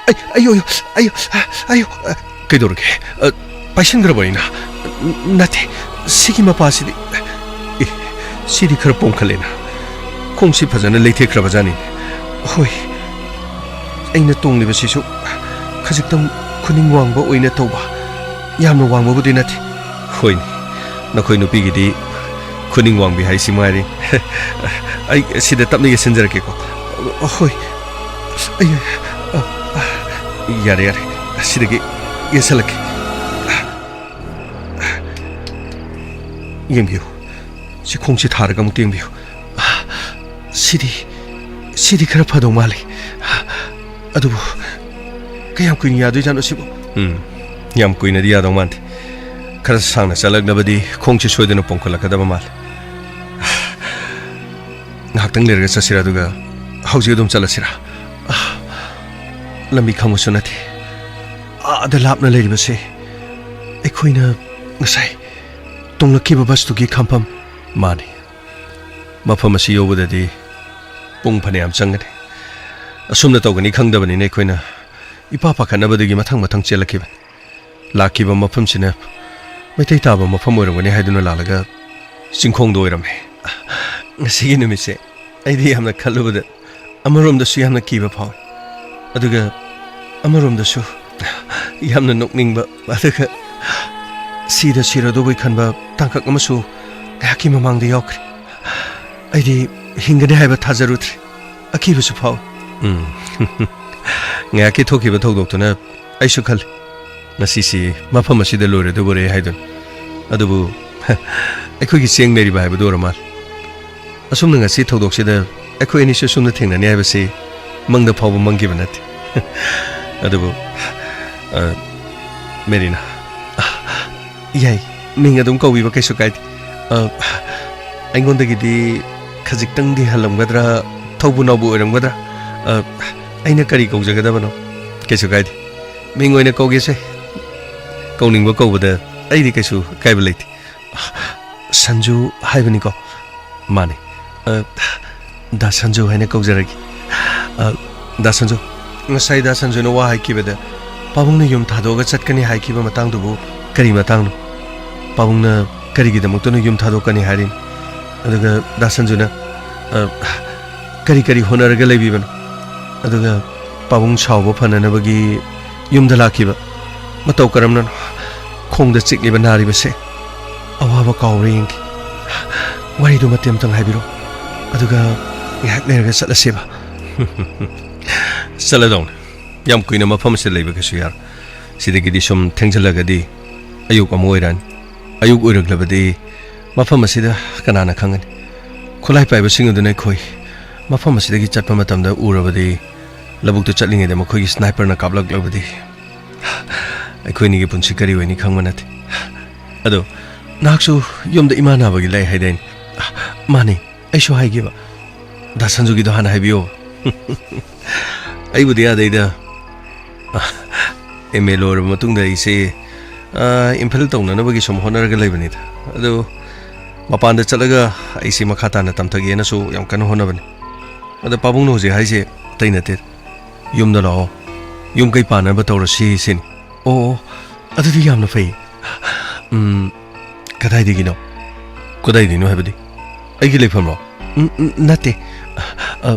ꯑꯩ, ꯑꯌꯣ, ꯑꯌꯣ, ꯑꯌꯣ, ꯑ, ꯀꯩꯗꯧꯔꯒꯦ? ꯑ, ꯄꯥꯏꯁꯤꯟꯈ꯭ꯔꯕ ꯑꯩꯅ? ꯅꯠꯇꯦ, ꯁꯤꯒꯤ ꯃꯄꯥꯁꯤꯗꯤ, ꯑꯦ, ꯁꯤꯗꯤ ꯈꯔ ꯄꯣꯡꯈꯠꯂꯦꯅ꯫ ꯈꯣꯡꯁꯤ ꯐꯖꯅ ꯂꯩꯊꯦꯛꯈ꯭ꯔꯕ ꯖꯥꯠꯅꯤ꯫ ꯍꯣꯏ, ꯑꯩꯅ ꯇꯣꯡꯂꯤꯕꯁꯤꯁꯨ ꯈꯖꯤꯛꯇꯪ ꯈꯨꯅꯤꯡ ꯋꯥꯡꯕ ꯑꯣꯏꯅ ꯇꯧꯕ, ꯌꯥꯝꯅ ꯋꯥꯡꯕꯕꯨꯗꯤ ꯅꯠꯇꯦ꯫ ꯍꯣꯏꯅꯦ, ꯅꯈꯣꯏ ꯅꯨꯄꯤꯒꯤꯗꯤ ꯈꯨꯅꯤꯡ ꯋꯥꯡꯕꯤ ꯍꯥꯏꯁꯤ ꯃꯉꯥꯏꯔꯦ꯫ ꯑꯩ ꯁꯤꯗ ꯇꯞꯅ ꯌꯦꯠꯁꯤꯟꯖꯔꯛꯀꯦꯀꯣ꯫ ꯍꯣꯏ꯫ ꯑꯩ, ꯑ, ꯑ, ꯌꯥꯔꯦ, ꯌꯥꯔꯦ꯫ ꯁꯤꯗꯒꯤ ꯌꯦꯠꯁꯜꯂꯛꯀꯦ꯫ ꯌꯦꯡꯕꯤꯌꯨ꯫ ꯁꯤ ꯈꯣꯡꯁꯤ ꯊꯥꯔꯒ ꯑꯃꯨꯛꯇ ꯌꯦꯡꯕꯤꯌꯨ꯫ ꯁꯤꯗꯤ, ꯁꯤꯗꯤ ꯈꯔ ꯐꯗꯧ ꯃꯥꯜꯂꯤ꯫ ꯑꯗꯨꯕꯨ ꯀꯌꯥꯝ ꯀꯨꯏꯅ ꯌꯥꯗꯣꯏꯖꯥꯠꯅꯣ ꯁꯤꯕꯨ? ꯎꯝ, ꯌꯥꯝ ꯀꯨꯏꯅꯗꯤ ꯌꯥꯗꯧ ꯃꯥꯟꯗꯦ꯫ ꯈꯔ ꯁꯥꯡꯅ ꯆꯠꯂꯛꯅꯕꯗꯤ ꯈꯣꯡꯁꯤ ꯁꯣꯏꯗꯅ ꯄꯣꯝꯈꯠꯂꯛꯀꯗꯕ ꯃꯥꯜꯂꯦ꯫ ꯉꯥꯏꯍꯥꯛꯇꯪ ꯂꯩꯔꯒ ꯆꯠꯁꯤꯔꯥ, ꯑꯗꯨꯒ ꯍꯧꯖꯤꯛ ꯑꯗꯨꯝ ꯆꯠꯂꯁꯤꯔꯥ? ꯂꯝꯕꯤ ꯈꯪꯕꯁꯨ ꯅꯠꯇꯦ꯫ ꯑꯥꯗ ꯂꯥꯞꯅ ꯂꯩꯔꯤꯕꯁꯦ ꯑꯩꯈꯣꯏꯅ ꯉꯁꯥꯏ ꯇꯣꯡꯂꯛꯈꯤꯕ ꯕꯁꯇꯨꯒꯤ ꯈꯝꯐꯝ꯫ ꯃꯥꯅꯤ꯫ ꯃꯐꯝ ꯑꯁꯤ ꯌꯧꯕꯗꯗꯤ ꯄꯨꯡ ꯐꯅꯌꯥꯝ ꯆꯪꯒꯅꯤ꯫ ꯑꯁꯨꯝꯅ ꯇꯧꯒꯅꯤ ꯈꯪꯗꯕꯅꯤꯅ ꯑꯩꯈꯣꯏꯅ ꯏꯄꯥ ꯄꯥꯈꯠꯅꯕꯗꯒꯤ ꯃꯊꯪ ꯃꯊꯪ ꯆꯦꯜꯂꯛꯈꯤꯕꯅꯤ꯫ ꯂꯥꯛꯈꯤꯕ ꯃꯐꯝꯁꯤꯅ ꯃꯩꯇꯩ ꯇꯥꯕ ꯃꯐꯝ ꯑꯣꯏꯔꯝꯒꯅꯤ ꯍꯥꯏꯗꯨꯅ ꯂꯥꯜꯂꯒ ꯆꯤꯡꯈꯣꯡꯗ ꯑꯣꯏꯔꯝꯃꯦ꯫ ꯉꯁꯤꯒꯤ ꯅꯨꯃꯤꯠꯁꯦ ꯑꯩꯗꯤ ꯌꯥꯝꯅ ꯈꯜꯂꯨꯕꯗ ꯑꯃꯔꯣꯝꯗꯁꯨ ꯌꯥꯝꯅ ꯀꯤꯕ ꯐꯥꯎꯏ, ꯑꯗꯨꯒ ꯑꯃꯔꯣꯝꯗꯁꯨ ꯌꯥꯝꯅ ꯅꯣꯛꯅꯤꯡꯕ, ꯑꯗꯨꯒ ꯁꯤꯗ ꯁꯤꯔꯗꯧꯕꯩ ꯈꯟꯕ ꯇꯥꯡꯀꯛ ꯑꯃꯁꯨ ꯉꯥꯏꯍꯥꯛꯀꯤ ꯃꯃꯥꯡꯗ ꯌꯥꯎꯈ꯭ꯔꯦ꯫ ꯑꯩꯗꯤ ꯍꯤꯡꯒꯅꯤ ꯍꯥꯏꯕ ꯊꯥꯖꯔꯨꯗ꯭ꯔꯤ꯫ ꯑꯀꯤꯕꯁꯨ ꯐꯥꯎꯏ꯫ ꯎꯝ꯫ ꯉꯥꯏꯍꯥꯛꯀꯤ ꯊꯣꯛꯈꯤꯕ ꯊꯧꯗꯣꯛꯇꯨꯅ ꯑꯩꯁꯨ ꯈꯜꯂꯤ, ꯉꯁꯤꯁꯤ ꯃꯐꯝ ꯑꯁꯤꯗ ꯂꯣꯏꯔꯗꯧꯕꯔꯦ ꯍꯥꯏꯗꯨꯅ꯫ ꯑꯗꯨꯕꯨ ꯑꯩꯈꯣꯏꯒꯤ ꯆꯦꯡ ꯂꯩꯔꯤꯕ ꯍꯥꯏꯕꯗꯨ ꯑꯣꯏꯔ ꯃꯥꯜꯂꯦ꯫ ꯑꯁꯨꯝꯅ ꯉꯁꯤ ꯊꯧꯗꯣꯛꯁꯤꯗ ꯑꯩꯈꯣꯏ ꯑꯅꯤꯁꯨ ꯑꯁꯨꯝꯅ ꯊꯦꯡꯅꯅꯤ ꯍꯥꯏꯕꯁꯤ ꯃꯪꯗ ꯐꯥꯎꯕ ꯃꯪꯈꯤꯕ ꯅꯠꯇꯦ꯫ ꯑꯗꯨꯕꯨ, ꯑ, ꯃꯦꯔꯤꯅꯥ, ꯌꯥꯏ, ꯃꯤꯡ ꯑꯗꯨꯝ ꯀꯧꯕꯤꯕ ꯀꯩꯁꯨ ꯀꯥꯏꯗꯦ꯫ ꯑ, ꯑꯩꯉꯣꯟꯗꯒꯤꯗꯤ ꯈꯖꯤꯛꯇꯪꯗꯤ ꯍꯜꯂꯝꯒꯗ꯭ꯔꯥ, ꯊꯧꯕ ꯅꯥꯎꯕ ꯑꯣꯏꯔꯝꯒꯗ꯭ꯔꯥ? ꯑ, ꯑꯩꯅ ꯀꯔꯤ ꯀꯧꯖꯒꯗꯕꯅꯣ? ꯀꯩꯁꯨ ꯀꯥꯏꯗꯦ, ꯃꯤꯡ ꯑꯣꯏꯅ ꯀꯧꯒꯦꯁꯦ꯫ ꯀꯧꯅꯤꯡꯕ ꯀꯧꯕꯗ ꯑꯩꯗꯤ ꯀꯩꯁꯨ ꯑꯀꯥꯏꯕ ꯂꯩꯇꯦ꯫ ꯁꯟꯖꯨ ꯍꯥꯏꯕꯅꯤꯀꯣ? ꯃꯥꯅꯤ꯫ ꯑ, ꯗꯥ ꯁꯟꯖꯨ ꯍꯥꯏꯅ ꯀꯧꯖꯔꯒꯦ꯫ ꯑ, ꯗꯥ ꯁꯟꯖꯨ, ꯉꯁꯥꯏ ꯗꯥ ꯁꯟꯖꯨꯅ ꯋꯥ ꯍꯥꯏꯈꯤꯕꯗ, ꯄꯥꯕꯨꯡꯅ ꯌꯨꯝ ꯊꯥꯗꯣꯛꯑꯒ ꯆꯠꯀꯅꯤ ꯍꯥꯏꯈꯤꯕ ꯃꯇꯥꯡꯗꯨꯕꯨ ꯀꯔꯤ ꯃꯇꯥꯡꯅꯣ? ꯄꯥꯕꯨꯡꯅ ꯀꯔꯤꯒꯤꯗꯃꯛꯇꯅꯣ ꯌꯨꯝ ꯊꯥꯗꯣꯛꯀꯅꯤ ꯍꯥꯏꯔꯤꯅꯣ? ꯑꯗꯨꯒ ꯗꯥ ꯁꯟꯖꯨꯅ, ꯑ, ꯀꯔꯤ ꯀꯔꯤ ꯍꯣꯠꯅꯔꯒ ꯂꯩꯕꯤꯕꯅꯣ? ꯑꯗꯨꯒ ꯄꯥꯕꯨꯡ ꯁꯥꯎꯕ ꯐꯅꯅꯕꯒꯤ ꯌꯨꯝꯗ ꯂꯥꯛꯈꯤꯕ ꯃꯇꯧ ꯀꯔꯝꯅꯅꯣ? ꯈꯣꯡꯗ ꯆꯤꯛꯂꯤꯕ ꯅꯥꯔꯤꯕꯁꯦ ꯑꯋꯥꯕ ꯀꯥꯎꯕ꯭ꯔꯥ ꯌꯦꯡꯒꯦ꯫ ꯋꯥꯔꯤꯗꯨ ꯃꯇꯦꯛ ꯑꯃꯇꯪ ꯍꯥꯏꯕꯤꯔꯣ, ꯑꯗꯨꯒ ꯉꯥꯏꯍꯥꯛ ꯂꯩꯔꯒ ꯆꯠꯂꯁꯦꯕ꯫ ꯆꯠꯂꯗꯧꯅꯤ꯫ ꯌꯥꯝ ꯀꯨꯏꯅ ꯃꯐꯝ ꯑꯁꯤꯗ ꯂꯩꯕ ꯀꯩꯁꯨ ꯌꯥꯔꯣꯏ꯫ ꯁꯤꯗꯒꯤꯗꯤ ꯁꯨꯝ ꯊꯦꯡꯖꯤꯜꯂꯒꯗꯤ ꯑꯌꯨꯛ ꯑꯃꯨꯛ ꯑꯣꯏꯔꯛꯑꯅꯤ꯫ ꯑꯌꯨꯛ ꯑꯣꯏꯔꯛꯂꯕꯗꯤ ꯃꯐꯝ ꯑꯁꯤꯗ ꯀꯅꯥꯅ ꯈꯪꯒꯅꯤ? ꯈꯨꯠꯂꯥꯏ ꯄꯥꯏꯕꯁꯤꯡ ꯑꯗꯨꯅ ꯑꯩꯈꯣꯏ ꯃꯐꯝ ꯑꯁꯤꯗꯒꯤ ꯆꯠꯄ ꯃꯇꯝꯗ ꯎꯔꯕꯗꯤ, ꯂꯧꯕꯨꯛꯇ ꯆꯠꯂꯤꯉꯩꯗ ꯃꯈꯣꯏꯒꯤ ꯁ꯭ꯅꯥꯏꯄꯔꯅ ꯀꯥꯞꯂꯛꯂꯕꯗꯤ, ꯑꯩꯈꯣꯏ ꯑꯅꯤꯒꯤ ꯄꯨꯟꯁꯤ ꯀꯔꯤ ꯑꯣꯏꯅꯤ ꯈꯪꯕ ꯅꯠꯇꯦ꯫ ꯑꯗꯣ ꯅꯍꯥꯛꯁꯨ ꯌꯨꯝꯗ ꯏꯃꯥ ꯅꯥꯕꯒꯤ ꯂꯩ ꯍꯥꯏꯗꯥꯏꯅꯦ? ꯃꯥꯅꯤ, ꯑꯩꯁꯨ ꯍꯥꯏꯒꯦꯕ꯫ ꯗꯥ ꯁꯟꯖꯨꯒꯤꯗꯣ ꯍꯥꯟꯅ ꯍꯥꯏꯕꯤꯌꯣ꯫ ꯑꯩꯕꯨꯗꯤ ꯑꯗꯩꯗ, ꯑꯦꯝ ꯑꯦ ꯂꯣꯏꯔꯕ ꯃꯇꯨꯡꯗ ꯑꯩꯁꯦ, ꯑ, ꯑꯦꯝ ꯐꯤꯜ ꯇꯧꯅꯅꯕꯒꯤ ꯁꯨꯝ ꯍꯣꯠꯅꯔꯒ ꯂꯩꯕꯅꯤꯗ꯫ ꯑꯗꯣ ꯃꯄꯥꯟꯗ ꯆꯠꯂꯒ ꯑꯩꯁꯦ ꯃꯈꯥ ꯇꯥꯅ ꯇꯝꯊꯒꯦꯅꯁꯨ ꯌꯥꯝ ꯀꯟꯅ ꯍꯣꯠꯅꯕꯅꯤ꯫ ꯑꯗ ꯄꯥꯕꯨꯡꯅ ꯍꯧꯖꯤꯛ ꯍꯥꯏꯁꯦ ꯑꯇꯩ ꯅꯠꯇꯦ, "ꯌꯨꯝꯗ ꯂꯥꯛꯑꯣ, ꯌꯨꯝ ꯀꯩ ꯄꯥꯟꯅꯕ ꯇꯧꯔꯁꯤ" ꯁꯤꯅꯤ꯫ ꯑꯣ, ꯑꯣ, ꯑꯗꯨꯗꯤ ꯌꯥꯝꯅ ꯐꯩ꯫ ꯎꯝ, ꯀꯗꯥꯏꯗꯒꯤꯅꯣ? ꯀꯗꯥꯏꯗꯒꯤꯅꯣ ꯍꯥꯏꯕꯗꯤ? ꯑꯩꯒꯤ ꯂꯩꯐꯝꯔꯣ? ꯎꯝ, ꯎꯝ, ꯅꯠꯇꯦ꯫ ꯑ,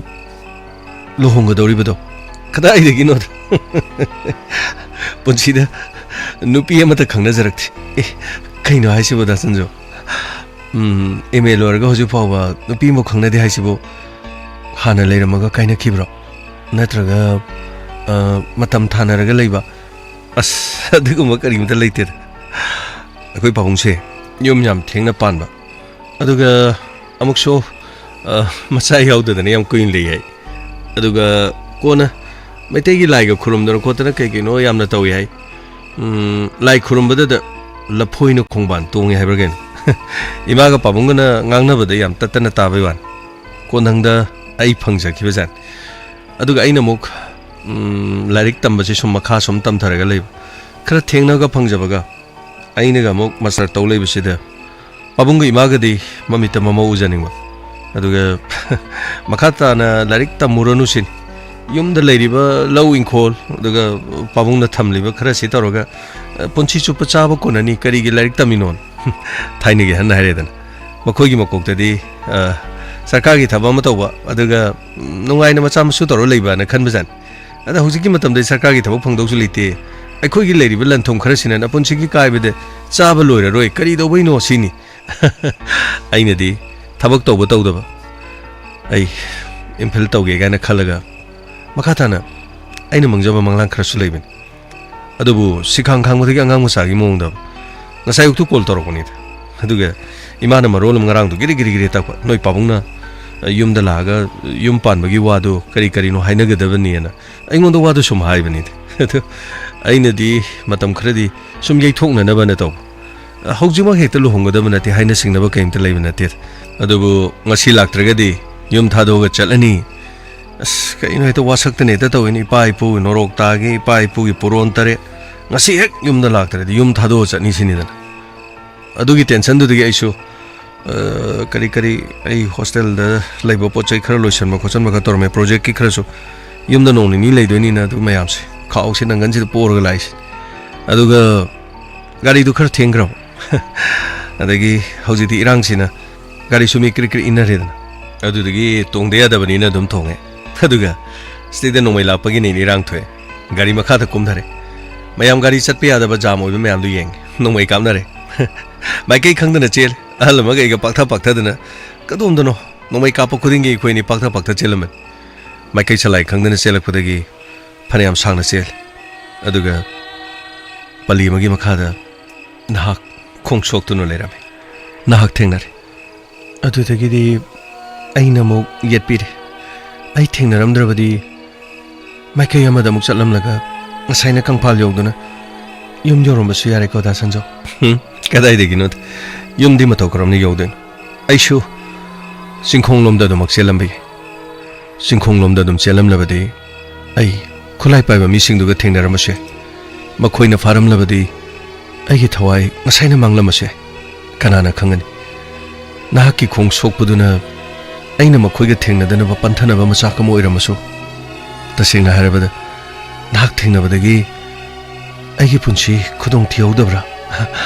ꯂꯨꯍꯣꯡꯒꯗꯧꯔꯤꯕꯗꯣ ꯀꯗꯥꯏꯗꯒꯤꯅꯣꯗ? ꯄꯨꯟꯁꯤꯗ ꯅꯨꯄꯤ ꯑꯃꯠꯇ ꯈꯪꯅꯖꯔꯛꯇꯦ꯫ ꯑꯦ, ꯀꯩꯅꯣ ꯍꯥꯏꯁꯤꯕꯣ, ꯗꯥ ꯁꯟꯖꯨ? ꯎꯝ, ꯑꯦꯝ ꯑꯦ ꯂꯣꯏꯔꯒ ꯍꯧꯖꯤꯛ ꯐꯥꯎꯕ ꯅꯨꯄꯤ ꯑꯃ ꯈꯪꯅꯗꯦ ꯍꯥꯏꯁꯤꯕꯨ ꯍꯥꯟꯅ ꯂꯩꯔꯝꯃꯒ ꯀꯥꯏꯅꯈꯤꯕ꯭ꯔꯣ? ꯅꯠꯇ꯭ꯔꯒ, ꯑ, ꯃꯇꯝ ꯊꯥꯅꯔꯒ ꯂꯩꯕ? ꯑꯁ, ꯑꯗꯨꯒꯨꯝꯕ ꯀꯔꯤꯝꯇ ꯂꯩꯇꯦꯗ꯫ ꯑꯩꯈꯣꯏ ꯄꯥꯕꯨꯡꯁꯦ ꯌꯨꯝ ꯌꯥꯝ ꯊꯦꯡꯅ ꯄꯥꯟꯕ, ꯑꯗꯨꯒ ꯑꯃꯨꯛꯁꯨ, ꯑ, ꯃꯆꯥ ꯌꯥꯎꯗꯗꯅ ꯌꯥꯝ ꯀꯨꯏꯅ ꯂꯩ ꯍꯥꯏ꯫ ꯑꯗꯨꯒ ꯀꯣꯟꯅ ꯃꯩꯇꯩꯒꯤ ꯂꯥꯏꯒ ꯈꯨꯔꯨꯝꯗꯅ ꯈꯣꯠꯇꯅ ꯀꯩ ꯀꯩꯅꯣ ꯌꯥꯝꯅ ꯇꯧꯏ ꯍꯥꯏ꯫ ꯎꯝ, ꯂꯥꯏ ꯈꯨꯔꯨꯝꯕꯗꯗ ꯂꯐꯣꯏꯅ ꯈꯣꯡꯕꯥꯟ ꯇꯣꯡꯉꯦ ꯍꯥꯏꯕ꯭ꯔꯥ ꯀꯩꯅꯣ? ꯏꯃꯥꯒ ꯄꯥꯕꯨꯡꯒꯅ ꯉꯥꯡꯅꯕꯗ ꯌꯥꯝ ꯇꯠꯇꯅ ꯇꯥꯕꯩ ꯋꯥꯅꯤ꯫ ꯀꯣꯟꯊꯪꯗ ꯑꯩ ꯐꯪꯖꯈꯤꯕꯖꯥꯠꯅꯤ꯫ ꯑꯗꯨꯒ ꯑꯩꯅ ꯑꯃꯨꯛ, ꯎꯝ, ꯂꯥꯏꯔꯤꯛ ꯇꯝꯕꯁꯦ ꯁꯨꯝ ꯃꯈꯥ ꯁꯨꯝ ꯇꯝꯊꯔꯒ ꯂꯩꯕ꯫ ꯈꯔ ꯊꯦꯡꯅꯒ ꯐꯪꯖꯕꯒ ꯑꯩꯅꯒ ꯑꯃꯨꯛ ꯃꯥꯁꯇꯔ ꯇꯧ ꯂꯩꯕꯁꯤꯗ ꯄꯥꯕꯨꯡꯒ ꯏꯃꯥꯒꯗꯤ ꯃꯃꯤꯠꯇ ꯃꯃꯧ ꯎꯖꯅꯤꯡꯕ꯫ ꯑꯗꯨꯒ ꯃꯈꯥ ꯇꯥꯅ ꯂꯥꯏꯔꯤꯛ ꯇꯝꯃꯨꯔꯅꯨ ꯁꯤꯅꯤ꯫ ꯌꯨꯝꯗ ꯂꯩꯔꯤꯕ ꯂꯧ ꯏꯪꯈꯣꯜ, ꯑꯗꯨꯒ ꯄꯥꯕꯨꯡꯅ ꯊꯝꯂꯤꯕ ꯈꯔꯁꯤ ꯇꯧꯔꯒ, "ꯑ, ꯄꯨꯟꯁꯤ ꯆꯨꯞꯄ ꯆꯥꯕ ꯀꯣꯟꯅꯅꯤ, ꯀꯔꯤꯒꯤ ꯂꯥꯏꯔꯤꯛ ꯇꯝꯃꯤꯅꯣ?" ꯊꯥꯏꯅꯒꯤ ꯑꯍꯟꯅ ꯍꯥꯏꯔꯦꯗꯅ꯫ ꯃꯈꯣꯏꯒꯤ ꯃꯀꯣꯛꯇꯗꯤ, ꯑ, ꯁꯔꯀꯥꯔꯒꯤ ꯊꯕꯛ ꯑꯃ ꯇꯧꯕ, ꯑꯗꯨꯒ, ꯎꯝ, ꯅꯨꯡꯉꯥꯏꯅ ꯃꯆꯥ ꯃꯁꯨ ꯇꯧꯔ ꯂꯩꯕꯅ ꯈꯟꯕꯖꯥꯠꯅꯤ꯫ ꯑꯗ ꯍꯧꯖꯤꯛꯀꯤ ꯃꯇꯝꯗꯗꯤ ꯁꯔꯀꯥꯔꯒꯤ ꯊꯕꯛ ꯐꯪꯗꯧꯁꯨ ꯂꯩꯇꯦ꯫ ꯑꯩꯈꯣꯏꯒꯤ ꯂꯩꯔꯤꯕ ꯂꯟ ꯊꯨꯝ ꯈꯔꯁꯤꯅ ꯅꯄꯨꯟꯁꯤꯒꯤ ꯀꯥꯏꯕꯗ ꯆꯥꯕ ꯂꯣꯏꯔꯔꯣꯏ, ꯀꯔꯤ ꯇꯧꯕꯩꯅꯣ ꯁꯤꯅꯤ꯫ ꯑꯩꯅꯗꯤ ꯊꯕꯛ ꯇꯧꯕ ꯇꯧꯗꯕ, ꯑꯩ ꯑꯦꯝ ꯐꯤꯜ ꯇꯧꯒꯦ ꯀꯥꯏꯅ ꯈꯜꯂꯒ ꯃꯈꯥ ꯇꯥꯅ ꯑꯩꯅ ꯃꯪꯖꯕ ꯃꯪꯂꯥꯟ ꯈꯔꯁꯨ ꯂꯩꯕꯅꯤ꯫ ꯑꯗꯨꯕꯨ ꯁꯤꯈꯥꯡ ꯈꯥꯡꯕꯗꯒꯤ ꯑꯉꯥꯡ ꯃꯆꯥꯒꯤ ꯃꯑꯣꯡꯗ ꯉꯁꯥꯏ ꯑꯌꯨꯛꯇꯨ ꯀꯣꯜ ꯇꯧꯔꯛꯄꯅꯤꯗ꯫ ꯑꯗꯨꯒ ꯏꯃꯥꯅ ꯃꯔꯣꯜ ꯑꯃ ꯉꯔꯥꯡꯗꯣ ꯒꯤꯔꯤ ꯒꯤꯔꯤ ꯒꯤꯔꯤ ꯇꯛꯄ, "ꯅꯣꯏ ꯄꯥꯕꯨꯡꯅ ꯌꯨꯝꯗ ꯂꯥꯛꯑꯒ ꯌꯨꯝ ꯄꯥꯟꯕꯒꯤ ꯋꯥꯗꯨ ꯀꯔꯤ ꯀꯔꯤꯅꯣ ꯍꯥꯏꯅꯒꯗꯕꯅꯦꯅ" ꯑꯩꯉꯣꯟꯗ ꯋꯥꯗꯨ ꯁꯨꯝ ꯍꯥꯏꯕꯅꯤꯗ꯫ ꯑꯗꯨ ꯑꯩꯅꯗꯤ ꯃꯇꯝ ꯈꯔꯗꯤ ꯁꯨꯝ ꯌꯩꯊꯣꯛꯅꯅꯕꯅ ꯇꯧꯕ꯫ ꯍꯧꯖꯤꯛꯃꯛ ꯍꯦꯛꯇ ꯂꯨꯍꯣꯡꯒꯗꯕ ꯅꯠꯇꯦ, ꯍꯥꯏꯅ ꯁꯤꯡꯅꯕ ꯀꯔꯤꯝꯇ ꯂꯩꯕ ꯅꯠꯇꯦ꯫ ꯑꯗꯨꯕꯨ ꯉꯁꯤ ꯂꯥꯛꯇ꯭ꯔꯒꯗꯤ ꯌꯨꯝ ꯊꯥꯗꯣꯛꯑꯒ ꯆꯠꯂꯅꯤ꯫ ꯑꯁ, ꯀꯩꯅꯣ ꯍꯦꯛꯇ ꯋꯥꯁꯛꯇꯅ ꯍꯦꯛꯇ ꯇꯧꯏꯅꯦ꯫ ꯏꯄꯥ ꯏꯄꯨꯒꯤ ꯅꯣꯔꯣꯛ ꯇꯥꯒꯦ, ꯏꯄꯥ ꯏꯄꯨꯒꯤ ꯄꯨꯔꯣꯟ ꯇꯔꯦꯠ꯫ ꯉꯁꯤ ꯍꯦꯛ ꯌꯨꯝꯗ ꯂꯥꯛꯇ꯭ꯔꯗꯤ ꯌꯨꯝ ꯊꯥꯗꯣꯛꯑ ꯆꯠꯅꯤ ꯁꯤꯅꯤꯗꯅ꯫ ꯑꯗꯨꯒꯤ ꯇꯦꯟꯁꯟꯗꯨꯗꯒꯤ ꯑꯩꯁꯨ, ꯑ, ꯀꯔꯤ ꯀꯔꯤ ꯑꯩ ꯍꯣꯁꯇꯦꯜꯗ ꯂꯩꯕ ꯄꯣꯠ ꯆꯩ ꯈꯔ ꯂꯣꯏꯁꯟꯕ ꯈꯣꯠꯆꯟꯕ ꯈꯔ ꯇꯧꯔꯝꯃꯦ꯫ ꯄ꯭ꯔꯣꯖꯦꯛꯀꯤ ꯈꯔꯁꯨ ꯌꯨꯝꯗ ꯅꯣꯡ ꯅꯤꯅꯤ ꯂꯩꯗꯣꯏꯅꯤꯅ ꯑꯗꯨ ꯃꯌꯥꯝꯁꯦ ꯈꯥꯎꯁꯦ ꯅꯪꯒꯟꯁꯤꯗ ꯄꯣꯔꯒ ꯂꯥꯛꯏꯁꯦ꯫ ꯑꯗꯨꯒ ꯒꯥꯔꯤꯗꯨ ꯈꯔ ꯊꯦꯡꯈ꯭ꯔꯕ꯫ ꯑꯗꯒꯤ ꯍꯧꯖꯤꯛꯇꯤ ꯏꯔꯥꯡꯁꯤꯅ ꯒꯥꯔꯤꯁꯨ ꯃꯤ ꯀ꯭ꯔꯤꯛ ꯀ꯭ꯔꯤꯛ ꯏꯟꯅꯔꯦꯗꯅ꯫ ꯑꯗꯨꯗꯒꯤ ꯇꯣꯡꯗ ꯌꯥꯗꯕꯅꯤꯅ ꯑꯗꯨꯝ ꯊꯣꯡꯉꯦ꯫ ꯑꯗꯨꯒ ꯁꯤꯗꯩꯗ ꯅꯣꯡꯃꯩ ꯂꯥꯛꯄꯒꯤꯅꯦ ꯏꯔꯥꯡ ꯊꯣꯛꯑꯦ꯫ ꯒꯥꯔꯤ ꯃꯈꯥꯗ ꯀꯨꯝꯊꯔꯦ꯫ ꯃꯌꯥꯝ ꯒꯥꯔꯤ ꯆꯠꯄ ꯌꯥꯗꯕ ꯖꯥꯝ ꯑꯣꯏꯕ ꯃꯌꯥꯝꯗꯨ ꯌꯦꯡꯉꯦ꯫ ꯅꯣꯡꯃꯩ ꯀꯥꯞꯅꯔꯦ꯫ ꯃꯥꯏꯀꯩ ꯈꯪꯗꯅ ꯆꯦꯜꯂꯦ꯫ ꯑꯍꯜ ꯑꯃꯒ ꯑꯩꯒ ꯄꯥꯛꯊ ꯄꯥꯛꯊꯗꯅ, ꯀꯗꯣꯝꯗꯅꯣ ꯅꯣꯡꯃꯩ ꯀꯥꯞꯄ ꯈꯨꯗꯤꯡꯒꯤ ꯑꯩꯈꯣꯏ ꯑꯅꯤ ꯄꯥꯛꯊ ꯄꯥꯛꯊ ꯆꯦꯜꯂꯝꯃꯤ꯫ ꯃꯥꯏꯀꯩ ꯁꯂꯥꯏ ꯈꯪꯗꯅ ꯆꯦꯜꯂꯛꯄꯗꯒꯤ ꯐꯅꯌꯥꯝ ꯁꯥꯡꯅ ꯆꯦꯜꯂꯦ꯫ ꯑꯗꯨꯒ ꯄꯜꯂꯤ ꯑꯃꯒꯤ ꯃꯈꯥꯗ ꯅꯍꯥꯛ ꯈꯣꯡ ꯁꯣꯛꯇꯨꯅ ꯂꯩꯔꯝꯃꯤ꯫ ꯅꯍꯥꯛ ꯊꯦꯡꯅꯔꯦ꯫ ꯑꯗꯨꯗꯒꯤꯗꯤ ꯑꯩꯅ ꯑꯃꯨꯛ ꯌꯦꯠꯄꯤꯔꯦ꯫ ꯑꯩ ꯊꯦꯡꯅꯔꯝꯗ꯭ꯔꯕꯗꯤ ꯃꯥꯏꯀꯩ ꯑꯃꯗ ꯑꯃꯨꯛ ꯆꯠꯂꯝꯂꯒ ꯉꯁꯥꯏꯅ ꯀꯪꯐꯥꯜ ꯌꯧꯗꯨꯅ ꯌꯨꯝ ꯌꯧꯔꯝꯕꯁꯨ ꯌꯥꯔꯦꯀꯣ, ꯗꯥ ꯁꯟꯖꯣ꯫ ꯍꯨꯝ, ꯀꯗꯥꯏꯗꯒꯤꯅꯣꯗ? ꯌꯨꯝꯗꯤ ꯃꯇꯧ ꯀꯔꯝꯅ ꯌꯧꯗꯣꯏꯅꯣ? ꯑꯩꯁꯨ ꯆꯤꯡꯈꯣꯡꯂꯣꯝꯗ ꯑꯗꯨꯃꯛ ꯆꯦꯜꯂꯝꯕ ꯌꯥꯏ꯫ ꯆꯤꯡꯈꯣꯡꯂꯣꯝꯗ ꯑꯗꯨꯝ ꯆꯦꯜꯂꯝꯂꯕꯗꯤ ꯑꯩ ꯈꯨꯠꯂꯥꯏ ꯄꯥꯏꯕ ꯃꯤꯁꯤꯡꯗꯨꯒ ꯊꯦꯡꯅꯔꯝꯕꯁꯨ ꯌꯥꯏ꯫ ꯃꯈꯣꯏꯅ ꯐꯥꯔꯝꯂꯕꯗꯤ ꯑꯩꯒꯤ ꯊꯋꯥꯏ ꯉꯁꯥꯏꯅ ꯃꯥꯡꯂꯝꯃꯁꯨ ꯌꯥꯏ꯫ ꯀꯅꯥꯅ ꯈꯪꯒꯅꯤ? ꯅꯍꯥꯛꯀꯤ ꯈꯣꯡ ꯁꯣꯛꯄꯗꯨꯅ ꯑꯩꯅ ꯃꯈꯣꯏꯒ ꯊꯦꯡꯅꯗꯅꯕ ꯄꯟꯊꯅꯕ ꯃꯆꯥꯛ ꯑꯃ ꯑꯣꯏꯔꯝꯃꯁꯨ꯫ ꯇꯁꯦꯡꯅ ꯍꯥꯏꯔꯕꯗ, ꯅꯍꯥꯛ ꯊꯦꯡꯅꯕꯗꯒꯤ ꯑꯩꯒꯤ ꯄꯨꯟꯁꯤ ꯈꯨꯗꯣꯡ ꯊꯤꯍꯧꯗꯕ꯭ꯔꯥ?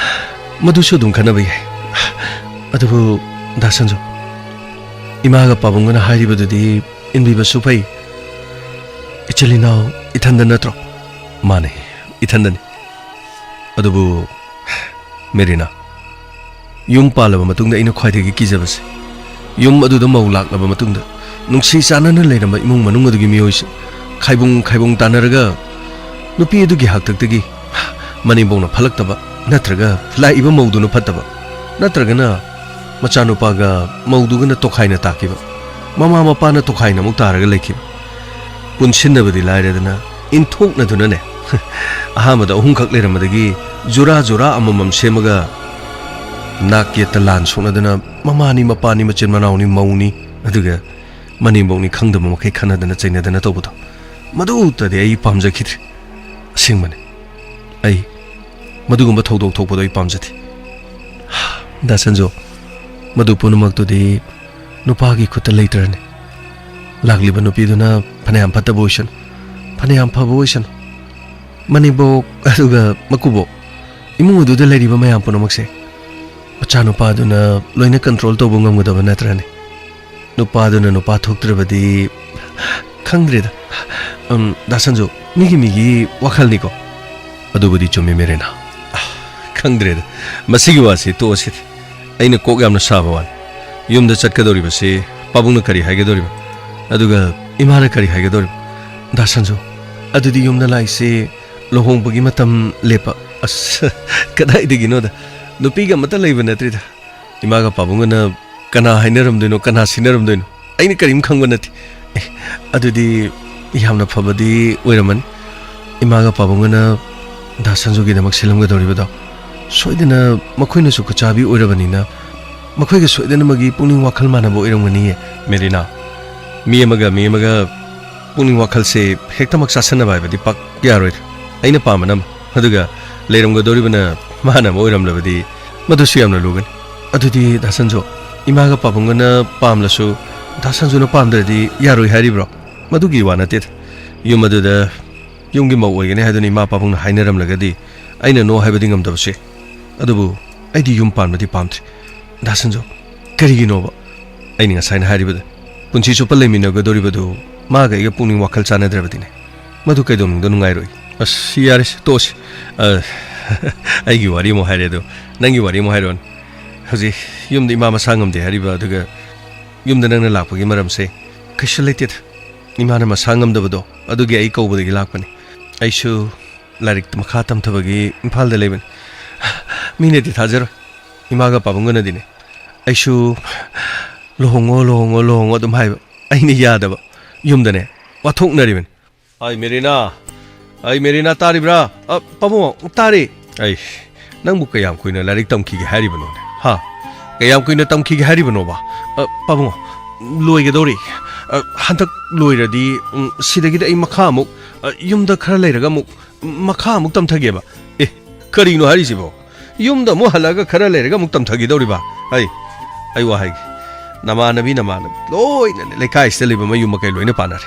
ꯃꯗꯨꯁꯨ ꯑꯗꯨꯝ ꯈꯟꯅꯕ ꯌꯥꯏ꯫ ꯑꯗꯨꯕꯨ ꯗꯥ ꯁꯟꯖꯨ, ꯏꯃꯥꯒ ꯄꯥꯕꯨꯡꯒꯅ ꯍꯥꯏꯔꯤꯕꯗꯨꯗꯤ ꯏꯟꯕꯤꯕꯁꯨ ꯐꯩ꯫ ꯏꯆꯤꯜ ꯏꯅꯥꯎ ꯏꯊꯟꯗ ꯅꯠꯇ꯭ꯔꯣ? ꯃꯥꯅꯦ, ꯏꯊꯟꯗꯅꯤ꯫ ꯑꯗꯨꯕꯨ ꯃꯦꯔꯤꯅꯥ, ꯌꯨꯝ ꯄꯥꯜꯂꯕ ꯃꯇꯨꯡꯗ ꯑꯩꯅ ꯈ꯭ꯋꯥꯏꯗꯒꯤ ꯀꯤꯖꯕꯁꯦ, ꯌꯨꯝ ꯑꯗꯨꯗ ꯃꯧ ꯂꯥꯛꯂꯕ ꯃꯇꯨꯡꯗ ꯅꯨꯡꯁꯤ ꯆꯥꯟꯅꯅ ꯂꯩꯔꯝꯕ ꯏꯃꯨꯡ ꯃꯅꯨꯡ ꯑꯗꯨꯒꯤ ꯃꯤꯑꯣꯏꯁꯤꯡ ꯈꯥꯏꯕꯨꯡ ꯈꯥꯏꯕꯨꯡ ꯇꯥꯟꯅꯔꯒ ꯅꯨꯄꯤ ꯑꯗꯨꯒꯤ ꯍꯥꯛꯇꯛꯇꯒꯤ ꯃꯅꯦꯝꯕꯣꯛꯅ ꯐꯠꯂꯛꯇꯕ, ꯅꯠꯇ꯭ꯔꯒ ꯂꯥꯛꯏꯕ ꯃꯧꯗꯨꯅ ꯐꯠꯇꯕ, ꯅꯠꯇ꯭ꯔꯒꯅ ꯃꯆꯥꯅꯨꯄꯥꯒ ꯃꯧꯗꯨꯒꯅ ꯇꯣꯈꯥꯏꯅ ꯇꯥꯈꯤꯕ, ꯃꯃꯥ ꯃꯄꯥꯅ ꯇꯣꯈꯥꯏꯅ ꯑꯃꯨꯛ ꯇꯥꯔꯒ ꯂꯩꯈꯤꯕ꯫ ꯄꯨꯟꯁꯤꯟꯅꯕꯗꯤ ꯂꯥꯏꯔꯗꯅ ꯏꯟꯊꯣꯛꯅꯗꯨꯅꯅꯦ, ꯑꯍꯥꯟꯕꯗ ꯑꯍꯨꯝꯈꯛ ꯂꯩꯔꯝꯕꯗꯒꯤ ꯖꯨꯔꯥ ꯖꯨꯔꯥ ꯑꯃꯃꯝ ꯁꯦꯝꯃꯒ ꯅꯥꯛ ꯌꯦꯠꯇ ꯂꯥꯟ ꯁꯣꯛꯅꯗꯅ ꯃꯃꯥꯅꯤ, ꯃꯄꯥꯅꯤ, ꯃꯆꯤꯟ ꯃꯅꯥꯎꯅꯤ, ꯃꯧꯅꯤ, ꯑꯗꯨꯒ ꯃꯅꯦꯝꯕꯣꯛꯅꯤ ꯈꯪꯗꯕ ꯃꯈꯩ ꯈꯟꯅꯗꯅ ꯆꯩꯅꯗꯅ ꯇꯧꯕꯗꯣ, ꯃꯗꯨꯇꯗꯤ ꯑꯩ ꯄꯥꯝꯖꯈꯤꯗ꯭ꯔꯦ꯫ ꯑꯁꯦꯡꯕꯅꯤ, ꯑꯩ ꯃꯗꯨꯒꯨꯝꯕ ꯊꯧꯗꯣꯛ ꯊꯣꯛꯄꯗꯣ ꯑꯩ ꯄꯥꯝꯖꯗꯦ꯫ ꯗꯥ ꯁꯟꯖꯨ, ꯃꯗꯨ ꯄꯨꯝꯅꯃꯛꯇꯨꯗꯤ ꯅꯨꯄꯥꯒꯤ ꯈꯨꯠꯇ ꯂꯩꯇ꯭ꯔꯅꯤ꯫ ꯂꯥꯛꯂꯤꯕ ꯅꯨꯄꯤꯗꯨꯅ ꯐꯅꯌꯥꯝ ꯐꯠꯇꯕ ꯑꯣꯏꯁꯅꯨ, ꯐꯅꯌꯥꯝ ꯐꯕ ꯑꯣꯏꯁꯅꯨ, ꯃꯅꯦꯝꯕꯣꯛ ꯑꯗꯨꯒ ꯃꯀꯨꯕꯣꯛ, ꯏꯃꯨꯡ ꯑꯗꯨꯗ ꯂꯩꯔꯤꯕ ꯃꯌꯥꯝ ꯄꯨꯝꯅꯃꯛꯁꯦ ꯃꯆꯥꯅꯨꯄꯥꯗꯨꯅ ꯂꯣꯏꯅ ꯀꯟꯇ꯭ꯔꯣꯜ ꯇꯧꯕ ꯉꯝꯒꯗꯕ ꯅꯠꯇ꯭ꯔꯅꯦ? ꯅꯨꯄꯥꯗꯨꯅ ꯅꯨꯄꯥ ꯊꯣꯛꯇ꯭ꯔꯕꯗꯤ ꯈꯪꯗ꯭ꯔꯦꯗ꯫ ꯎꯝ, ꯗꯥ ꯁꯟꯖꯨ, ꯃꯤꯒꯤ ꯃꯤꯒꯤ ꯋꯥꯈꯜꯅꯤꯀꯣ꯫ ꯑꯗꯨꯕꯨꯗꯤ ꯆꯨꯝꯃꯤ, ꯃꯦꯔꯤꯅꯥ꯫ ꯑ, ꯈꯪꯗ꯭ꯔꯦꯗ, ꯃꯁꯤꯒꯤ ꯋꯥꯁꯤ ꯇꯣꯛꯑꯁꯤꯗ꯫ ꯑꯩꯅ ꯀꯣꯛ ꯌꯥꯝꯅ ꯁꯥꯕ ꯋꯥꯅꯤ꯫ ꯌꯨꯝꯗ ꯆꯠꯀꯗꯧꯔꯤꯕꯁꯤ ꯄꯥꯕꯨꯡꯅ ꯀꯔꯤ ꯍꯥꯏꯒꯗꯧꯔꯤꯕ? ꯑꯗꯨꯒ ꯏꯃꯥꯅ ꯀꯔꯤ ꯍꯥꯏꯒꯗꯧꯔꯤꯕ? ꯗꯥ ꯁꯟꯖꯨ, ꯑꯗꯨꯗꯤ ꯌꯨꯝꯗ ꯂꯥꯛꯏꯁꯤ ꯂꯨꯍꯣꯡꯕꯒꯤ ꯃꯇꯝ ꯂꯦꯞꯄ꯫ ꯑꯁ, ꯀꯗꯥꯏꯗꯒꯤꯅꯣꯗ? ꯅꯨꯄꯤꯒ ꯑꯃꯠꯇ ꯂꯩꯕ ꯅꯠꯇ꯭ꯔꯤꯗ꯫ ꯏꯃꯥꯒ ꯄꯥꯕꯨꯡꯒꯅ ꯀꯅꯥ ꯍꯥꯏꯅꯔꯝꯗꯣꯏꯅꯣ, ꯀꯅꯥ ꯁꯤꯟꯅꯔꯝꯗꯣꯏꯅꯣ? ꯑꯩꯅ ꯀꯔꯤꯝ ꯈꯪꯕ ꯅꯠꯇꯦ꯫ ꯑꯦ, ꯑꯗꯨꯗꯤ ꯌꯥꯝꯅ ꯐꯕꯗꯤ ꯑꯣꯏꯔꯝꯃꯅꯤ꯫ ꯏꯃꯥꯒ ꯄꯥꯕꯨꯡꯒꯅ ꯗꯥ ꯁꯟꯖꯨꯒꯤꯗꯃꯛ ꯁꯤꯜꯂꯝꯒꯗꯧꯔꯤꯕꯗꯣ꯫ ꯁꯣꯏꯗꯅ ꯃꯈꯣꯏꯅꯁꯨ ꯈꯨꯠꯆꯥꯕꯤ ꯑꯣꯏꯔꯕꯅꯤꯅ, ꯃꯈꯣꯏꯒ ꯁꯣꯏꯗꯅꯃꯛꯀꯤ ꯄꯨꯛꯅꯤꯡ ꯋꯥꯈꯜ ꯃꯥꯟꯅꯕ ꯑꯣꯏꯔꯝꯒꯅꯤꯌꯦ꯫ ꯃꯦꯔꯤꯅꯥ, ꯃꯤ ꯑꯃꯒ ꯃꯤ ꯑꯃꯒ ꯄꯨꯛꯅꯤꯡ ꯋꯥꯈꯜꯁꯦ ꯍꯦꯛꯇꯃꯛ ꯆꯥꯁꯟꯅꯕ ꯍꯥꯏꯕꯗꯤ ꯄꯥꯛ ꯌꯥꯔꯣꯏꯗ꯫ ꯑꯩꯅ ꯄꯥꯝꯕꯅ ꯑꯃ, ꯑꯗꯨꯒ ꯂꯩꯔꯝꯒꯗꯧꯔꯤꯕꯅ ꯃꯥꯅ ꯑꯃ ꯑꯣꯏꯔꯝꯂꯕꯗꯤ ꯃꯗꯨꯁꯨ ꯌꯥꯝꯅ ꯂꯨꯒꯅꯤ꯫ ꯑꯗꯨꯗꯤ ꯗꯥ ꯁꯟꯖꯨ, ꯏꯃꯥꯒ ꯄꯥꯕꯨꯡꯒꯅ ꯄꯥꯝꯂꯁꯨ ꯗꯥ ꯁꯟꯖꯨꯅ ꯄꯥꯝꯗ꯭ꯔꯗꯤ ꯌꯥꯔꯣꯏ ꯍꯥꯏꯔꯤꯕ꯭ꯔꯣ? ꯃꯗꯨꯒꯤ ꯋꯥ ꯅꯠꯇꯦꯗ꯫ ꯌꯨꯝ ꯑꯗꯨꯗ ꯌꯨꯝꯒꯤ ꯃꯧ ꯑꯣꯏꯒꯅꯤ ꯍꯥꯏꯗꯨꯅ ꯏꯃꯥ ꯄꯥꯕꯨꯡꯅ ꯍꯥꯏꯅꯔꯝꯂꯒꯗꯤ ꯑꯩꯅ no ꯍꯥꯏꯕꯗꯤ ꯉꯝꯗꯕꯁꯨ ꯌꯥꯏ꯫ ꯑꯗꯨꯕꯨ ꯑꯩꯗꯤ ꯌꯨꯝ ꯄꯥꯟꯕꯗꯤ ꯄꯥꯝꯗ꯭ꯔꯤ꯫ ꯗꯥ ꯁꯟꯖꯨ, ꯀꯔꯤꯒꯤꯅꯣꯕ? ꯑꯩꯅ ꯉꯁꯥꯏꯅ ꯍꯥꯏꯔꯤꯕꯗ, ꯄꯨꯟꯁꯤ ꯆꯨꯞꯄ ꯂꯩꯃꯤꯟꯅꯒꯗꯧꯔꯤꯕꯗꯨ ꯃꯥꯒ ꯑꯩꯒ ꯄꯨꯛꯅꯤꯡ ꯋꯥꯈꯜ ꯆꯥꯟꯅꯗ꯭ꯔꯕꯗꯤꯅꯦ꯫ ꯃꯗꯨ ꯀꯩꯗꯧꯅꯨꯡꯗ ꯅꯨꯡꯉꯥꯏꯔꯣꯏ꯫ ꯑꯁ, ꯌꯥꯔꯦꯁꯦ, ꯇꯣꯛꯑꯁꯤ꯫ ꯑ, ꯑꯩꯒꯤ ꯋꯥꯔꯤ ꯑꯃꯨꯛ ꯍꯥꯏꯔꯦ ꯑꯗꯣ, ꯅꯪꯒꯤ ꯋꯥꯔꯤ ꯑꯃꯨꯛ ꯍꯥꯏꯔꯛꯑꯣꯅꯦ꯫ ꯍꯧꯖꯤꯛ ꯌꯨꯝꯗ ꯏꯃꯥ ꯃꯁꯥ ꯉꯝꯗꯦ ꯍꯥꯏꯔꯤꯕ, ꯑꯗꯨꯒ ꯌꯨꯝꯗ ꯅꯪꯅ ꯂꯥꯛꯄꯒꯤ ꯃꯔꯝꯁꯦ ꯀꯩꯁꯨ ꯂꯩꯇꯦꯗ꯫ ꯏꯃꯥꯅ ꯃꯁꯥ ꯉꯝꯗꯕꯗꯣ, ꯑꯗꯨꯒꯤ ꯑꯩ ꯀꯧꯕꯗꯒꯤ ꯂꯥꯛꯄꯅꯤ꯫ ꯑꯩꯁꯨ ꯂꯥꯏꯔꯤꯛ ꯃꯈꯥ ꯇꯝꯊꯕꯒꯤ ꯏꯝꯐꯥꯜꯗ ꯂꯩꯕꯅꯤ꯫ ꯃꯤꯅꯗꯤ ꯊꯥꯖꯔꯣꯏ꯫ ꯏꯃꯥꯒ ꯄꯥꯕꯨꯡꯒꯅꯗꯤꯅꯦ, ꯑꯩꯁꯨ "ꯂꯨꯍꯣꯡꯉꯣ, ꯂꯨꯍꯣꯡꯉꯣ, ꯂꯨꯍꯣꯡꯉꯣ" ꯑꯗꯨꯝ ꯍꯥꯏꯕ꯫ ꯑꯩꯅ ꯌꯥꯗꯕ꯫ ꯌꯨꯝꯗꯅꯦ, ꯋꯥꯊꯣꯛꯅꯔꯤꯕꯅꯤ꯫ "ꯑꯩ ꯃꯦꯔꯤꯅꯥ, ꯑꯩ ꯃꯦꯔꯤꯅꯥ ꯇꯥꯔꯤꯕ꯭ꯔꯥ? ꯑ, ꯄꯥꯕꯨꯡ, ꯇꯥꯔꯦ꯫ ꯑꯩ, ꯅꯪꯕꯨ ꯀꯌꯥꯝ ꯀꯨꯏꯅ ꯂꯥꯏꯔꯤꯛ ꯇꯝꯈꯤꯒꯦ ꯍꯥꯏꯔꯤꯕꯅꯣꯅꯦ? ꯍꯥ? ꯀꯌꯥꯝ ꯀꯨꯏꯅ ꯇꯝꯈꯤꯒꯦ ꯍꯥꯏꯔꯤꯕꯅꯣꯕ?" "ꯑ, ꯄꯥꯕꯨꯡ, ꯂꯣꯏꯒꯗꯧꯔꯦ꯫ ꯑ, ꯍꯟꯗꯛ ꯂꯣꯏꯔꯗꯤ, ꯎꯝ, ꯁꯤꯗꯒꯤꯗꯤ ꯑꯩ ꯃꯈꯥ ꯑꯃꯨꯛ, ꯑ, ꯌꯨꯝꯗ ꯈꯔ ꯂꯩꯔꯒ ꯑꯃꯨꯛ, ꯎꯝ, ꯃꯈꯥ ꯑꯃꯨꯛ ꯇꯝꯊꯒꯦꯕ"꯫ "ꯑꯦ, ꯀꯔꯤꯅꯣ ꯍꯥꯏꯔꯤꯁꯤꯕꯣ? ꯌꯨꯝꯗ ꯑꯃꯨꯛ ꯍꯜꯂꯛꯑꯒ ꯈꯔ ꯂꯩꯔꯒ ꯑꯃꯨꯛ ꯇꯝꯊꯈꯤꯗꯧꯔꯤꯕ? ꯑꯩ, ꯑꯩ ꯋꯥ ꯍꯥꯏꯒꯦ꯫ ꯅꯃꯥꯟꯅꯕꯤ, ꯅꯃꯥꯟꯅꯕꯤ ꯂꯣꯏꯅꯅꯦ, ꯂꯩꯀꯥꯏꯁꯤꯗ ꯂꯩꯕ ꯃꯌꯨꯝ ꯃꯀꯩ ꯂꯣꯏꯅ ꯄꯥꯟꯅꯔꯦ꯫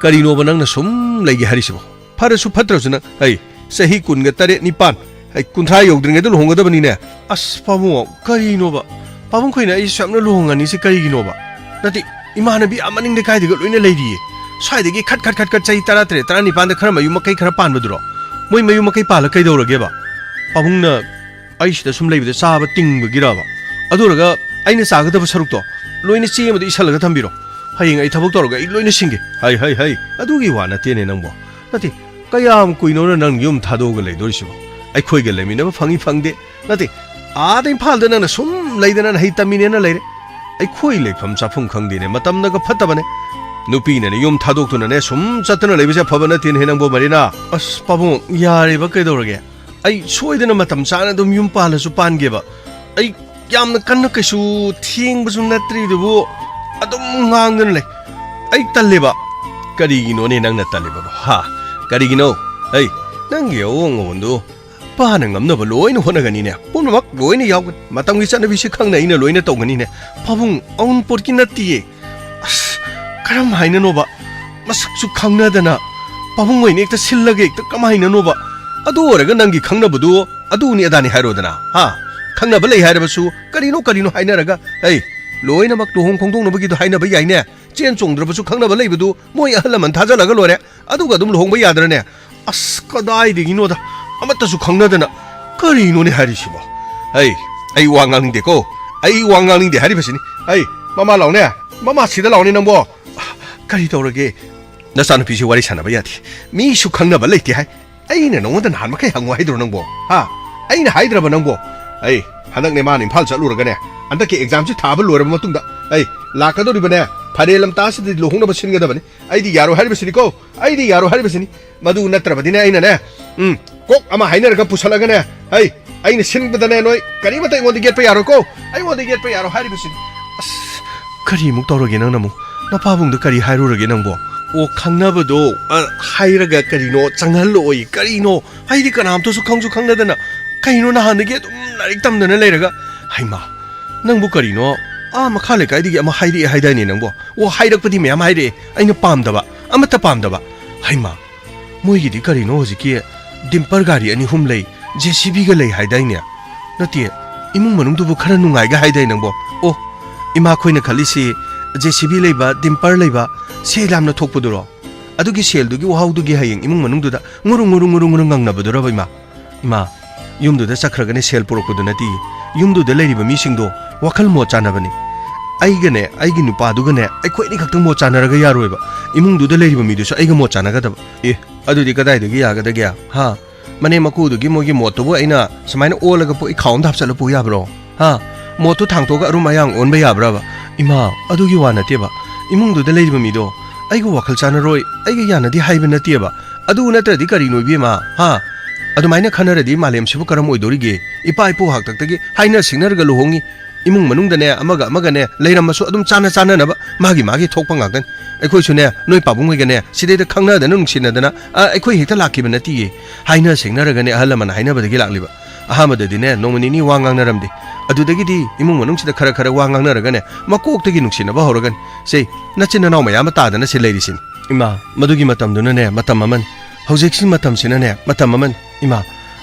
ꯀꯔꯤꯅꯣꯕ ꯅꯪꯅ ꯁꯨꯝ ꯂꯩꯒꯦ ꯍꯥꯏꯔꯤꯁꯤꯕꯣ? ꯐꯔꯁꯨ ꯐꯠꯇ꯭ꯔꯁꯨ ꯅꯪ, ꯑꯩ, ꯆꯍꯤ ꯀꯨꯟꯒ ꯇꯔꯦꯠ, ꯅꯤꯄꯥꯟ, ꯑꯩ, ꯀꯨꯟꯊ꯭ꯔꯥ ꯌꯧꯗ꯭ꯔꯤꯉꯩꯗ ꯂꯨꯍꯣꯡꯒꯗꯕꯅꯤꯅꯦ"꯫ ꯑꯁ, ꯄꯥꯕꯨꯡ, ꯀꯔꯤꯅꯣꯕ? ꯄꯥꯕꯨꯡ ꯈꯣꯏꯅ ꯑꯩ ꯁꯨꯌꯥꯝꯅ ꯂꯨꯍꯣꯡꯍꯟꯅꯤꯁꯤ ꯀꯔꯤꯒꯤꯅꯣꯕ? ꯅꯠꯇꯦ, ꯏꯃꯥꯟꯅꯕꯤ ꯑꯥ ꯃꯅꯤꯡ ꯂꯩꯀꯥꯏꯗꯒ ꯂꯣꯏꯅ ꯂꯩꯔꯤꯌꯦ꯫ ꯁ꯭ꯋꯥꯏꯗꯒꯤ ꯈꯠ, ꯈꯠ, ꯈꯠ, ꯈꯠ ꯆꯍꯤ ꯇꯔꯥ ꯇꯔꯦꯠ, ꯇꯔꯥ ꯅꯤꯄꯥꯟꯗ ꯈꯔ ꯃꯌꯨꯝ ꯃꯀꯩ ꯈꯔ ꯄꯥꯟꯕꯗꯨꯔꯣ? ꯃꯣꯏ ꯃꯌꯨꯝ ꯃꯀꯩ ꯄꯥꯜꯂ ꯀꯩꯗꯧꯔꯒꯦꯕ? ꯄꯥꯕꯨꯡꯅ ꯑꯩ ꯁꯤꯗ ꯁꯨꯝ ꯂꯩꯕꯗ ꯆꯥꯕ ꯇꯤꯡꯕꯒꯤꯔꯕ? ꯑꯗꯨ ꯑꯣꯏꯔꯒ ꯑꯩꯅ ꯆꯥꯒꯗꯕ ꯁꯔꯨꯛꯇꯣ ꯂꯣꯏꯅ ꯆꯦ ꯑꯃꯗ ꯏꯁꯜꯂꯒ ꯊꯝꯕꯤꯔꯣ꯫ ꯍꯌꯦꯡ ꯑꯩ ꯊꯕꯛ ꯇꯧꯔꯒ ꯑꯩ ꯂꯣꯏꯅ ꯁꯤꯡꯒꯦ꯫ ꯍꯩ, ꯍꯩ, ꯍꯩ, ꯑꯗꯨꯒꯤ ꯋꯥ ꯅꯠꯇꯦꯅꯦ ꯅꯪꯕꯣ꯫ ꯅꯠꯇꯦ, ꯀꯌꯥꯝ ꯀꯨꯏꯅꯣꯅ ꯅꯪ ꯌꯨꯝ ꯊꯥꯗꯣꯛꯑꯒ ꯂꯩꯗꯣꯔꯤꯁꯤꯕꯣ? ꯑꯩꯈꯣꯏꯒ ꯂꯩꯃꯤꯟꯅꯕ ꯐꯪꯏ ꯐꯪꯗꯦ꯫ ꯅꯠꯇꯦ, ꯑꯥꯗ ꯏꯝꯐꯥꯜꯗ ꯅꯪꯅ ꯁꯨꯝ ꯂꯩꯗꯅ ꯅꯍꯩ ꯇꯝꯃꯤꯅꯦꯅ ꯂꯩꯔꯦ꯫ ꯑꯩꯈꯣꯏ ꯂꯩꯐꯝ ꯆꯥꯐꯝ ꯈꯪꯗꯦꯅꯦ, ꯃꯇꯝꯅꯒ ꯐꯠꯇꯕꯅꯦ꯫ ꯅꯨꯄꯤꯅꯅꯦ ꯌꯨꯝ ꯊꯥꯗꯣꯛꯇꯨꯅꯅꯦ ꯁꯨꯝ ꯆꯠꯇꯨꯅ ꯂꯩꯕꯁꯦ ꯑꯐꯕ ꯅꯠꯇꯦꯅꯦ ꯅꯪꯕꯣ ꯃꯔꯤꯅꯥ꯫ ꯑꯁ ꯄꯥꯕꯨꯡ, ꯌꯥꯔꯦꯕ, ꯀꯩꯗꯧꯔꯒꯦ? ꯑꯩ ꯁꯣꯏꯗꯅ ꯃꯇꯝ ꯆꯥꯅ ꯑꯗꯨꯝ ꯌꯨꯝ ꯄꯥꯜꯂꯁꯨ ꯄꯥꯟꯒꯦꯕ꯫ ꯑꯩ ꯌꯥꯝꯅ ꯀꯟꯅ ꯀꯩꯁꯨ ꯊꯦꯡꯕꯁꯨ ꯅꯠꯇ꯭ꯔꯤꯗꯨꯕꯨ ꯑꯗꯨꯝ ꯉꯥꯡꯗꯨꯅ ꯂꯩ꯫ ꯑꯩ ꯇꯜꯂꯦꯕ꯫ ꯀꯔꯤꯒꯤꯅꯣꯅꯦ ꯅꯪꯅ ꯇꯜꯂꯤꯕꯕꯣ? ꯍꯥ? ꯀꯔꯤꯒꯤꯅꯣ? ꯑꯩ ꯅꯪꯒꯤ ꯑꯑꯣꯡ ꯑꯑꯣꯟꯗꯨ ꯄꯥꯅ ꯉꯝꯅꯕ ꯂꯣꯏꯅ ꯍꯣꯠꯅꯒꯅꯤꯅꯦ꯫ ꯄꯨꯝꯅꯃꯛ ꯂꯣꯏꯅ ꯌꯥꯎꯒꯅꯤ꯫ ꯃꯇꯝꯒꯤ ꯆꯠꯅꯕꯤꯁꯤ ꯈꯪꯅ ꯑꯩꯅ ꯂꯣꯏꯅ ꯇꯧꯒꯅꯤꯅꯦ꯫ ꯄꯥꯕꯨꯡ, ꯑꯎꯟꯄꯣꯠꯀꯤ ꯅꯠꯇꯤꯌꯦ꯫ ꯑꯁ, ꯀꯔꯝ ꯍꯥꯏꯅꯅꯣꯕ? ꯃꯁꯛꯁꯨ ꯈꯪꯅꯗꯅ ꯄꯥꯕꯨꯡ ꯑꯣꯏꯅ ꯍꯦꯛꯇ ꯁꯤꯜꯂꯒ ꯍꯦꯛꯇ ꯀꯃꯥꯏꯅꯅꯣꯕ? ꯑꯗꯨ ꯑꯣꯏꯔꯒ ꯅꯪꯒꯤ ꯈꯪꯅꯕꯗꯨ ꯑꯗꯨꯅꯤ ꯑꯗꯥꯅꯤ ꯍꯥꯏꯔꯣꯗꯅ, ꯍꯥ? ꯈꯪꯅꯕ ꯂꯩ ꯍꯥꯏꯔꯕꯁꯨ ꯀꯔꯤꯅꯣ ꯀꯔꯤꯅꯣ ꯍꯥꯏꯅꯔꯒ, ꯑꯩ, ꯂꯣꯏꯅꯃꯛ ꯂꯨꯍꯣꯡ ꯈꯣꯡꯗꯣꯡꯅꯕꯒꯤꯗꯣ ꯍꯥꯏꯅꯕ ꯌꯥꯏꯅꯦ꯫ ꯆꯦꯟ ꯆꯣꯡꯗ꯭ꯔꯕꯁꯨ ꯈꯪꯅꯕ ꯂꯩꯕꯗꯨ ꯃꯣꯏ ꯑꯍꯜ ꯂꯃꯟ ꯊꯥꯖꯜꯂꯒ ꯂꯣꯏꯔꯦ꯫ ꯑꯗꯨꯒ ꯑꯗꯨꯝ ꯂꯨꯍꯣꯡꯕ ꯌꯥꯗ꯭ꯔꯅꯦ? ꯑꯁ, ꯀꯗꯥꯏꯗꯒꯤꯅꯣꯗ, ꯑꯃꯠꯇꯁꯨ ꯈꯪꯅꯗꯅ꯫ ꯀꯔꯤꯅꯣꯅꯦ ꯍꯥꯏꯔꯤꯁꯤꯕꯣ? ꯑꯩ, ꯑꯩ ꯋꯥ ꯉꯥꯡꯅꯤꯡꯗꯦꯀꯣ꯫ ꯑꯩ ꯋꯥ ꯉꯥꯡꯅꯤꯡꯗꯦ ꯍꯥꯏꯔꯤꯕꯁꯤꯅꯤ꯫ ꯑꯩ, ꯃꯃꯥ ꯂꯥꯎꯅꯦ, ꯃꯃꯥ ꯁꯤꯗ ꯂꯥꯎꯅꯦ ꯅꯪꯕꯣ꯫ ꯀꯔꯤ ꯇꯧꯔꯒꯦ? ꯅꯆꯥꯅꯨꯄꯤꯁꯤ ꯋꯥꯔꯤ ꯁꯥꯟꯅꯕ ꯌꯥꯗꯦ꯫ ꯃꯤꯁꯨ ꯈꯪꯅꯕ ꯂꯩꯇꯦ ꯍꯥꯏ꯫ ꯑꯩꯅ ꯅꯉꯣꯟꯗ ꯅꯍꯥꯟ ꯃꯈꯩ ꯍꯪꯉꯣ ꯍꯥꯏꯗ꯭ꯔꯣ ꯅꯪꯕꯣ? ꯍꯥ? ꯑꯩꯅ ꯍꯥꯏꯗ꯭ꯔꯕ ꯅꯪꯕꯣ? ꯑꯩ, ꯍꯟꯗꯛꯅꯦ ꯃꯥꯅ ꯏꯝꯐꯥꯜ ꯆꯠꯂꯨꯔꯒꯅꯦ, ꯍꯟꯗꯛꯀꯤ ꯑꯦꯛꯖꯥꯝꯁꯤ ꯊꯥꯕ ꯂꯣꯏꯔꯕ ꯃꯇꯨꯡꯗ, ꯑꯩ, ꯂꯥꯛꯀꯗꯧꯔꯤꯕꯅꯦ ꯐꯔꯦ ꯂꯝꯇꯥꯁꯤꯗ ꯂꯨꯍꯣꯡꯅꯕ ꯁꯤꯟꯒꯗꯕꯅꯤ꯫ ꯑꯩꯗꯤ ꯌꯥꯔꯣꯏ ꯍꯥꯏꯔꯤꯕꯁꯤꯅꯤꯀꯣ꯫ ꯑꯩꯗꯤ ꯌꯥꯔꯣꯏ ꯍꯥꯏꯔꯤꯕꯁꯤꯅꯤ꯫ ꯃꯗꯨ ꯅꯠꯇ꯭ꯔꯕꯗꯤꯅꯦ ꯑꯩꯅꯅꯦ, ꯎꯝ, ꯀꯣꯛ ꯑꯃ ꯍꯥꯏꯅꯔꯒ ꯄꯨꯁꯜꯂꯒꯅꯦ, ꯑꯩ, ꯑꯩꯅ ꯁꯤꯟꯕꯗꯅꯦ ꯅꯣꯏ ꯀꯔꯤꯃꯠꯇ ꯑꯩꯉꯣꯟꯗ ꯌꯦꯠꯄ ꯌꯥꯔꯣꯏꯀꯣ꯫ ꯑꯩꯉꯣꯟꯗ ꯌꯦꯠꯄ ꯌꯥꯔꯣꯏ ꯍꯥꯏꯔꯤꯕꯁꯤꯅꯤ꯫ ꯑꯁ, ꯀꯔꯤꯃꯨꯛ ꯇꯧꯔꯒꯦ ꯅꯪꯅ ꯑꯃꯨꯛ? ꯅꯄꯥꯕꯨꯡꯗ ꯀꯔꯤ ꯍꯥꯏꯔꯨꯔꯒꯦ ꯅꯪꯕꯣ? ꯑꯣ, ꯈꯪꯅꯕꯗꯣ, ꯑ, ꯍꯥꯏꯔꯒ ꯀꯔꯤꯅꯣ? ꯆꯪꯍꯜꯂꯛꯑꯣꯏ꯫ ꯀꯔꯤꯅꯣ? ꯑꯩꯗꯤ ꯀꯅꯥꯝꯇꯁꯨ ꯈꯪꯁꯨ ꯈꯪꯅꯗꯅ꯫ ꯀꯩꯅꯣ ꯅꯍꯥꯟꯗꯒꯤ ꯑꯗꯨꯝ ꯂꯥꯏꯔꯤꯛ ꯇꯝꯗꯅ ꯂꯩꯔꯒ? ꯍꯩꯃꯥ, ꯅꯪꯕꯨ ꯀꯔꯤꯅꯣ? ꯑꯥ ꯃꯈꯥ ꯂꯩꯀꯥꯏꯗꯒꯤ ꯑꯃ ꯍꯥꯏꯔꯛꯑꯦ ꯍꯥꯏꯗꯥꯏꯅꯦ ꯅꯪꯕꯣ? ꯑꯣ, ꯍꯥꯏꯔꯛꯄꯗꯤ ꯃꯌꯥꯝ ꯍꯥꯏꯔꯛꯑꯦ꯫ ꯑꯩꯅ ꯄꯥꯝꯗꯕ, ꯑꯃꯠꯇ ꯄꯥꯝꯗꯕ꯫ ꯍꯩꯃꯥ, ꯃꯣꯏꯒꯤꯗꯤ ꯀꯔꯤꯅꯣ ꯍꯧꯖꯤꯛꯀꯤ ꯗꯤꯝꯄꯔ ꯒꯥꯔꯤ ꯑꯅꯤ ꯑꯍꯨꯝ ꯂꯩ, ꯖꯦ ꯁꯤ ꯕꯤꯒ ꯂꯩ ꯍꯥꯏꯗꯥꯏꯅꯦ? ꯅꯠꯇꯦ, ꯏꯃꯨꯡ ꯃꯅꯨꯡꯗꯨꯕꯨ ꯈꯔ ꯅꯨꯡꯉꯥꯏꯒ ꯍꯥꯏꯗꯥꯏ ꯅꯪꯕꯣ? ꯑꯣ, ꯏꯃꯥꯈꯣꯏꯅ ꯈꯜꯂꯤꯁꯤ ꯖꯦ ꯁꯤ ꯕꯤ ꯂꯩꯕ, ꯗꯤꯝꯄꯔ ꯂꯩꯕ, ꯁꯦꯜ ꯌꯥꯝꯅ ꯊꯣꯛꯄꯗꯨꯔꯣ? ꯑꯗꯨꯒꯤ ꯁꯦꯜꯗꯨꯒꯤ ꯋꯥꯍꯧꯗꯨꯒꯤ ꯍꯌꯦꯡ ꯏꯃꯨꯡ ꯃꯅꯨꯡꯗꯨꯗ ꯉꯨꯔꯨ ꯉꯨꯔꯨ ꯉꯨꯔꯨ ꯉꯨꯔꯨ ꯉꯪꯅꯕꯗꯨꯔꯕ ꯏꯃꯥ? ꯏꯃꯥ, ꯌꯨꯝꯗꯨꯗ ꯆꯠꯈ꯭ꯔꯒꯅꯦ ꯁꯦꯜ ꯄꯨꯔꯛꯄꯗꯨ ꯅꯠꯇꯦ, ꯌꯨꯝꯗꯨꯗ ꯂꯩꯔꯤꯕ ꯃꯤꯁꯤꯡꯗꯣ ꯋꯥꯈꯜ ꯃꯣꯠ ꯆꯥꯟꯅꯕꯅꯤ꯫ ꯑꯩꯒꯅꯦ, ꯑꯩꯒꯤ ꯅꯨꯄꯥꯗꯨꯒꯅꯦ, ꯑꯩꯈꯣꯏ ꯑꯅꯤꯈꯛꯇꯪ ꯃꯣꯠ ꯆꯥꯟꯅꯔꯒ ꯌꯥꯔꯣꯏꯕ꯫ ꯏꯃꯨꯡꯗꯨꯗ ꯂꯩꯔꯤꯕ ꯃꯤꯗꯨꯁꯨ ꯑꯩꯒ ꯃꯣꯠ ꯆꯥꯟꯅꯒꯗꯕ꯫ ꯑꯦ, ꯑꯗꯨꯗꯤ ꯀꯗꯥꯏꯗꯒꯤ ꯌꯥꯒꯗꯒꯦ? ꯍꯥ? ꯃꯅꯦꯝ ꯃꯀꯨꯗꯨꯒꯤ ꯃꯣꯏꯒꯤ ꯃꯣꯠꯇꯨꯕꯨ ꯑꯩꯅ ꯁꯨꯃꯥꯏꯅ ꯑꯣꯜꯂꯒ ꯄꯨ-, ꯏꯈꯥꯎ ꯑꯃꯗ ꯍꯥꯞꯆꯜꯂ ꯄꯨ ꯌꯥꯕ꯭ꯔꯣ? ꯍꯥ? ꯃꯣꯠꯇꯨ ꯊꯥꯡꯇꯣꯛꯑꯒ ꯑꯔꯨꯝ ꯑꯌꯥꯡ ꯑꯣꯟꯕ ꯌꯥꯕ꯭ꯔꯕ? ꯏꯃꯥ, ꯑꯗꯨꯒꯤ ꯋꯥ ꯅꯠꯇꯦꯕ꯫ ꯏꯃꯨꯡꯗꯨꯗ ꯂꯩꯔꯤꯕ ꯃꯤꯗꯣ ꯑꯩꯒ ꯋꯥꯈꯜ ꯆꯥꯟꯅꯔꯣꯏ, ꯑꯩꯒ ꯌꯥꯅꯗꯦ ꯍꯥꯏꯕ ꯅꯠꯇꯦꯕ꯫ ꯑꯗꯨ ꯅꯠꯇ꯭ꯔꯗꯤ ꯀꯔꯤꯅꯣ ꯏꯕꯦꯝꯃ? ꯍꯥ? ꯑꯗꯨꯃꯥꯏꯅ ꯈꯟꯅꯔꯗꯤ ꯃꯥꯂꯦꯝꯁꯤꯕꯨ ꯀꯔꯝ ꯑꯣꯏꯗꯣꯔꯤꯒꯦ? ꯏꯄꯥ ꯏꯄꯨ ꯍꯥꯛꯇꯛꯇꯒꯤ ꯍꯥꯏꯅ ꯁꯤꯡꯅꯔꯒ ꯂꯨꯍꯣꯡꯉꯤ꯫ ꯏꯃꯨꯡ ꯃꯅꯨꯡꯗꯅꯦ, ꯑꯃꯒ ꯑꯃꯒꯅꯦ, ꯂꯩꯔꯝꯃꯁꯨ ꯑꯗꯨꯝ ꯆꯥꯅ ꯆꯥꯅꯅꯕ ꯃꯥꯒꯤ ꯃꯥꯒꯤ ꯊꯣꯛꯄ ꯉꯥꯛꯇꯅꯤ꯫ ꯑꯩꯈꯣꯏꯁꯨꯅꯦ, ꯅꯣꯏ ꯄꯥꯕꯨꯡ ꯍꯣꯏꯒꯅꯦ, ꯁꯤꯗꯩꯗ ꯈꯪꯅꯗꯅ ꯅꯨꯡꯁꯤꯅꯗꯅ, ꯑ, ꯑꯩꯈꯣꯏ ꯍꯦꯛꯇ ꯂꯥꯛꯈꯤꯕ ꯅꯠꯇꯤꯌꯦ꯫ ꯍꯥꯏꯅ ꯁꯤꯡꯅꯔꯒꯅꯦ, ꯑꯍꯜ ꯂꯃꯟ ꯍꯥꯏꯅꯕꯗꯒꯤ ꯂꯥꯛꯂꯤꯕ꯫ ꯑꯍꯥꯟꯕꯗꯗꯤꯅꯦ, ꯅꯣꯡꯃ ꯅꯤꯅꯤ ꯋꯥ ꯉꯥꯡꯅꯔꯝꯗꯦ꯫ ꯑꯗꯨꯗꯒꯤꯗꯤ ꯏꯃꯨꯡ ꯃꯅꯨꯡꯁꯤꯗ ꯈꯔ ꯈꯔ ꯋꯥ ꯉꯥꯡꯅꯔꯒꯅꯦ, ꯃꯀꯣꯛꯇꯒꯤ ꯅꯨꯡꯁꯤꯅꯕ ꯍꯧꯔꯒꯅꯤ꯫ ꯁꯦ, ꯅꯆꯤꯟ ꯅꯅꯥꯎ ꯃꯌꯥꯝ ꯑꯃ ꯇꯥꯗꯅ ꯁꯤ ꯂꯩꯔꯤꯁꯤꯅꯤ꯫ ꯏꯃꯥ, ꯃꯗꯨꯒꯤ ꯃꯇꯝꯗꯨꯅꯅꯦ, ꯃꯇꯝ ꯑꯃꯅꯤ꯫ ꯍꯧꯖꯤꯛꯁꯤ ꯃꯇꯝꯁꯤꯅꯅꯦ, ꯃꯇꯝ ꯑꯃꯅꯤ꯫ ꯏꯃꯥ,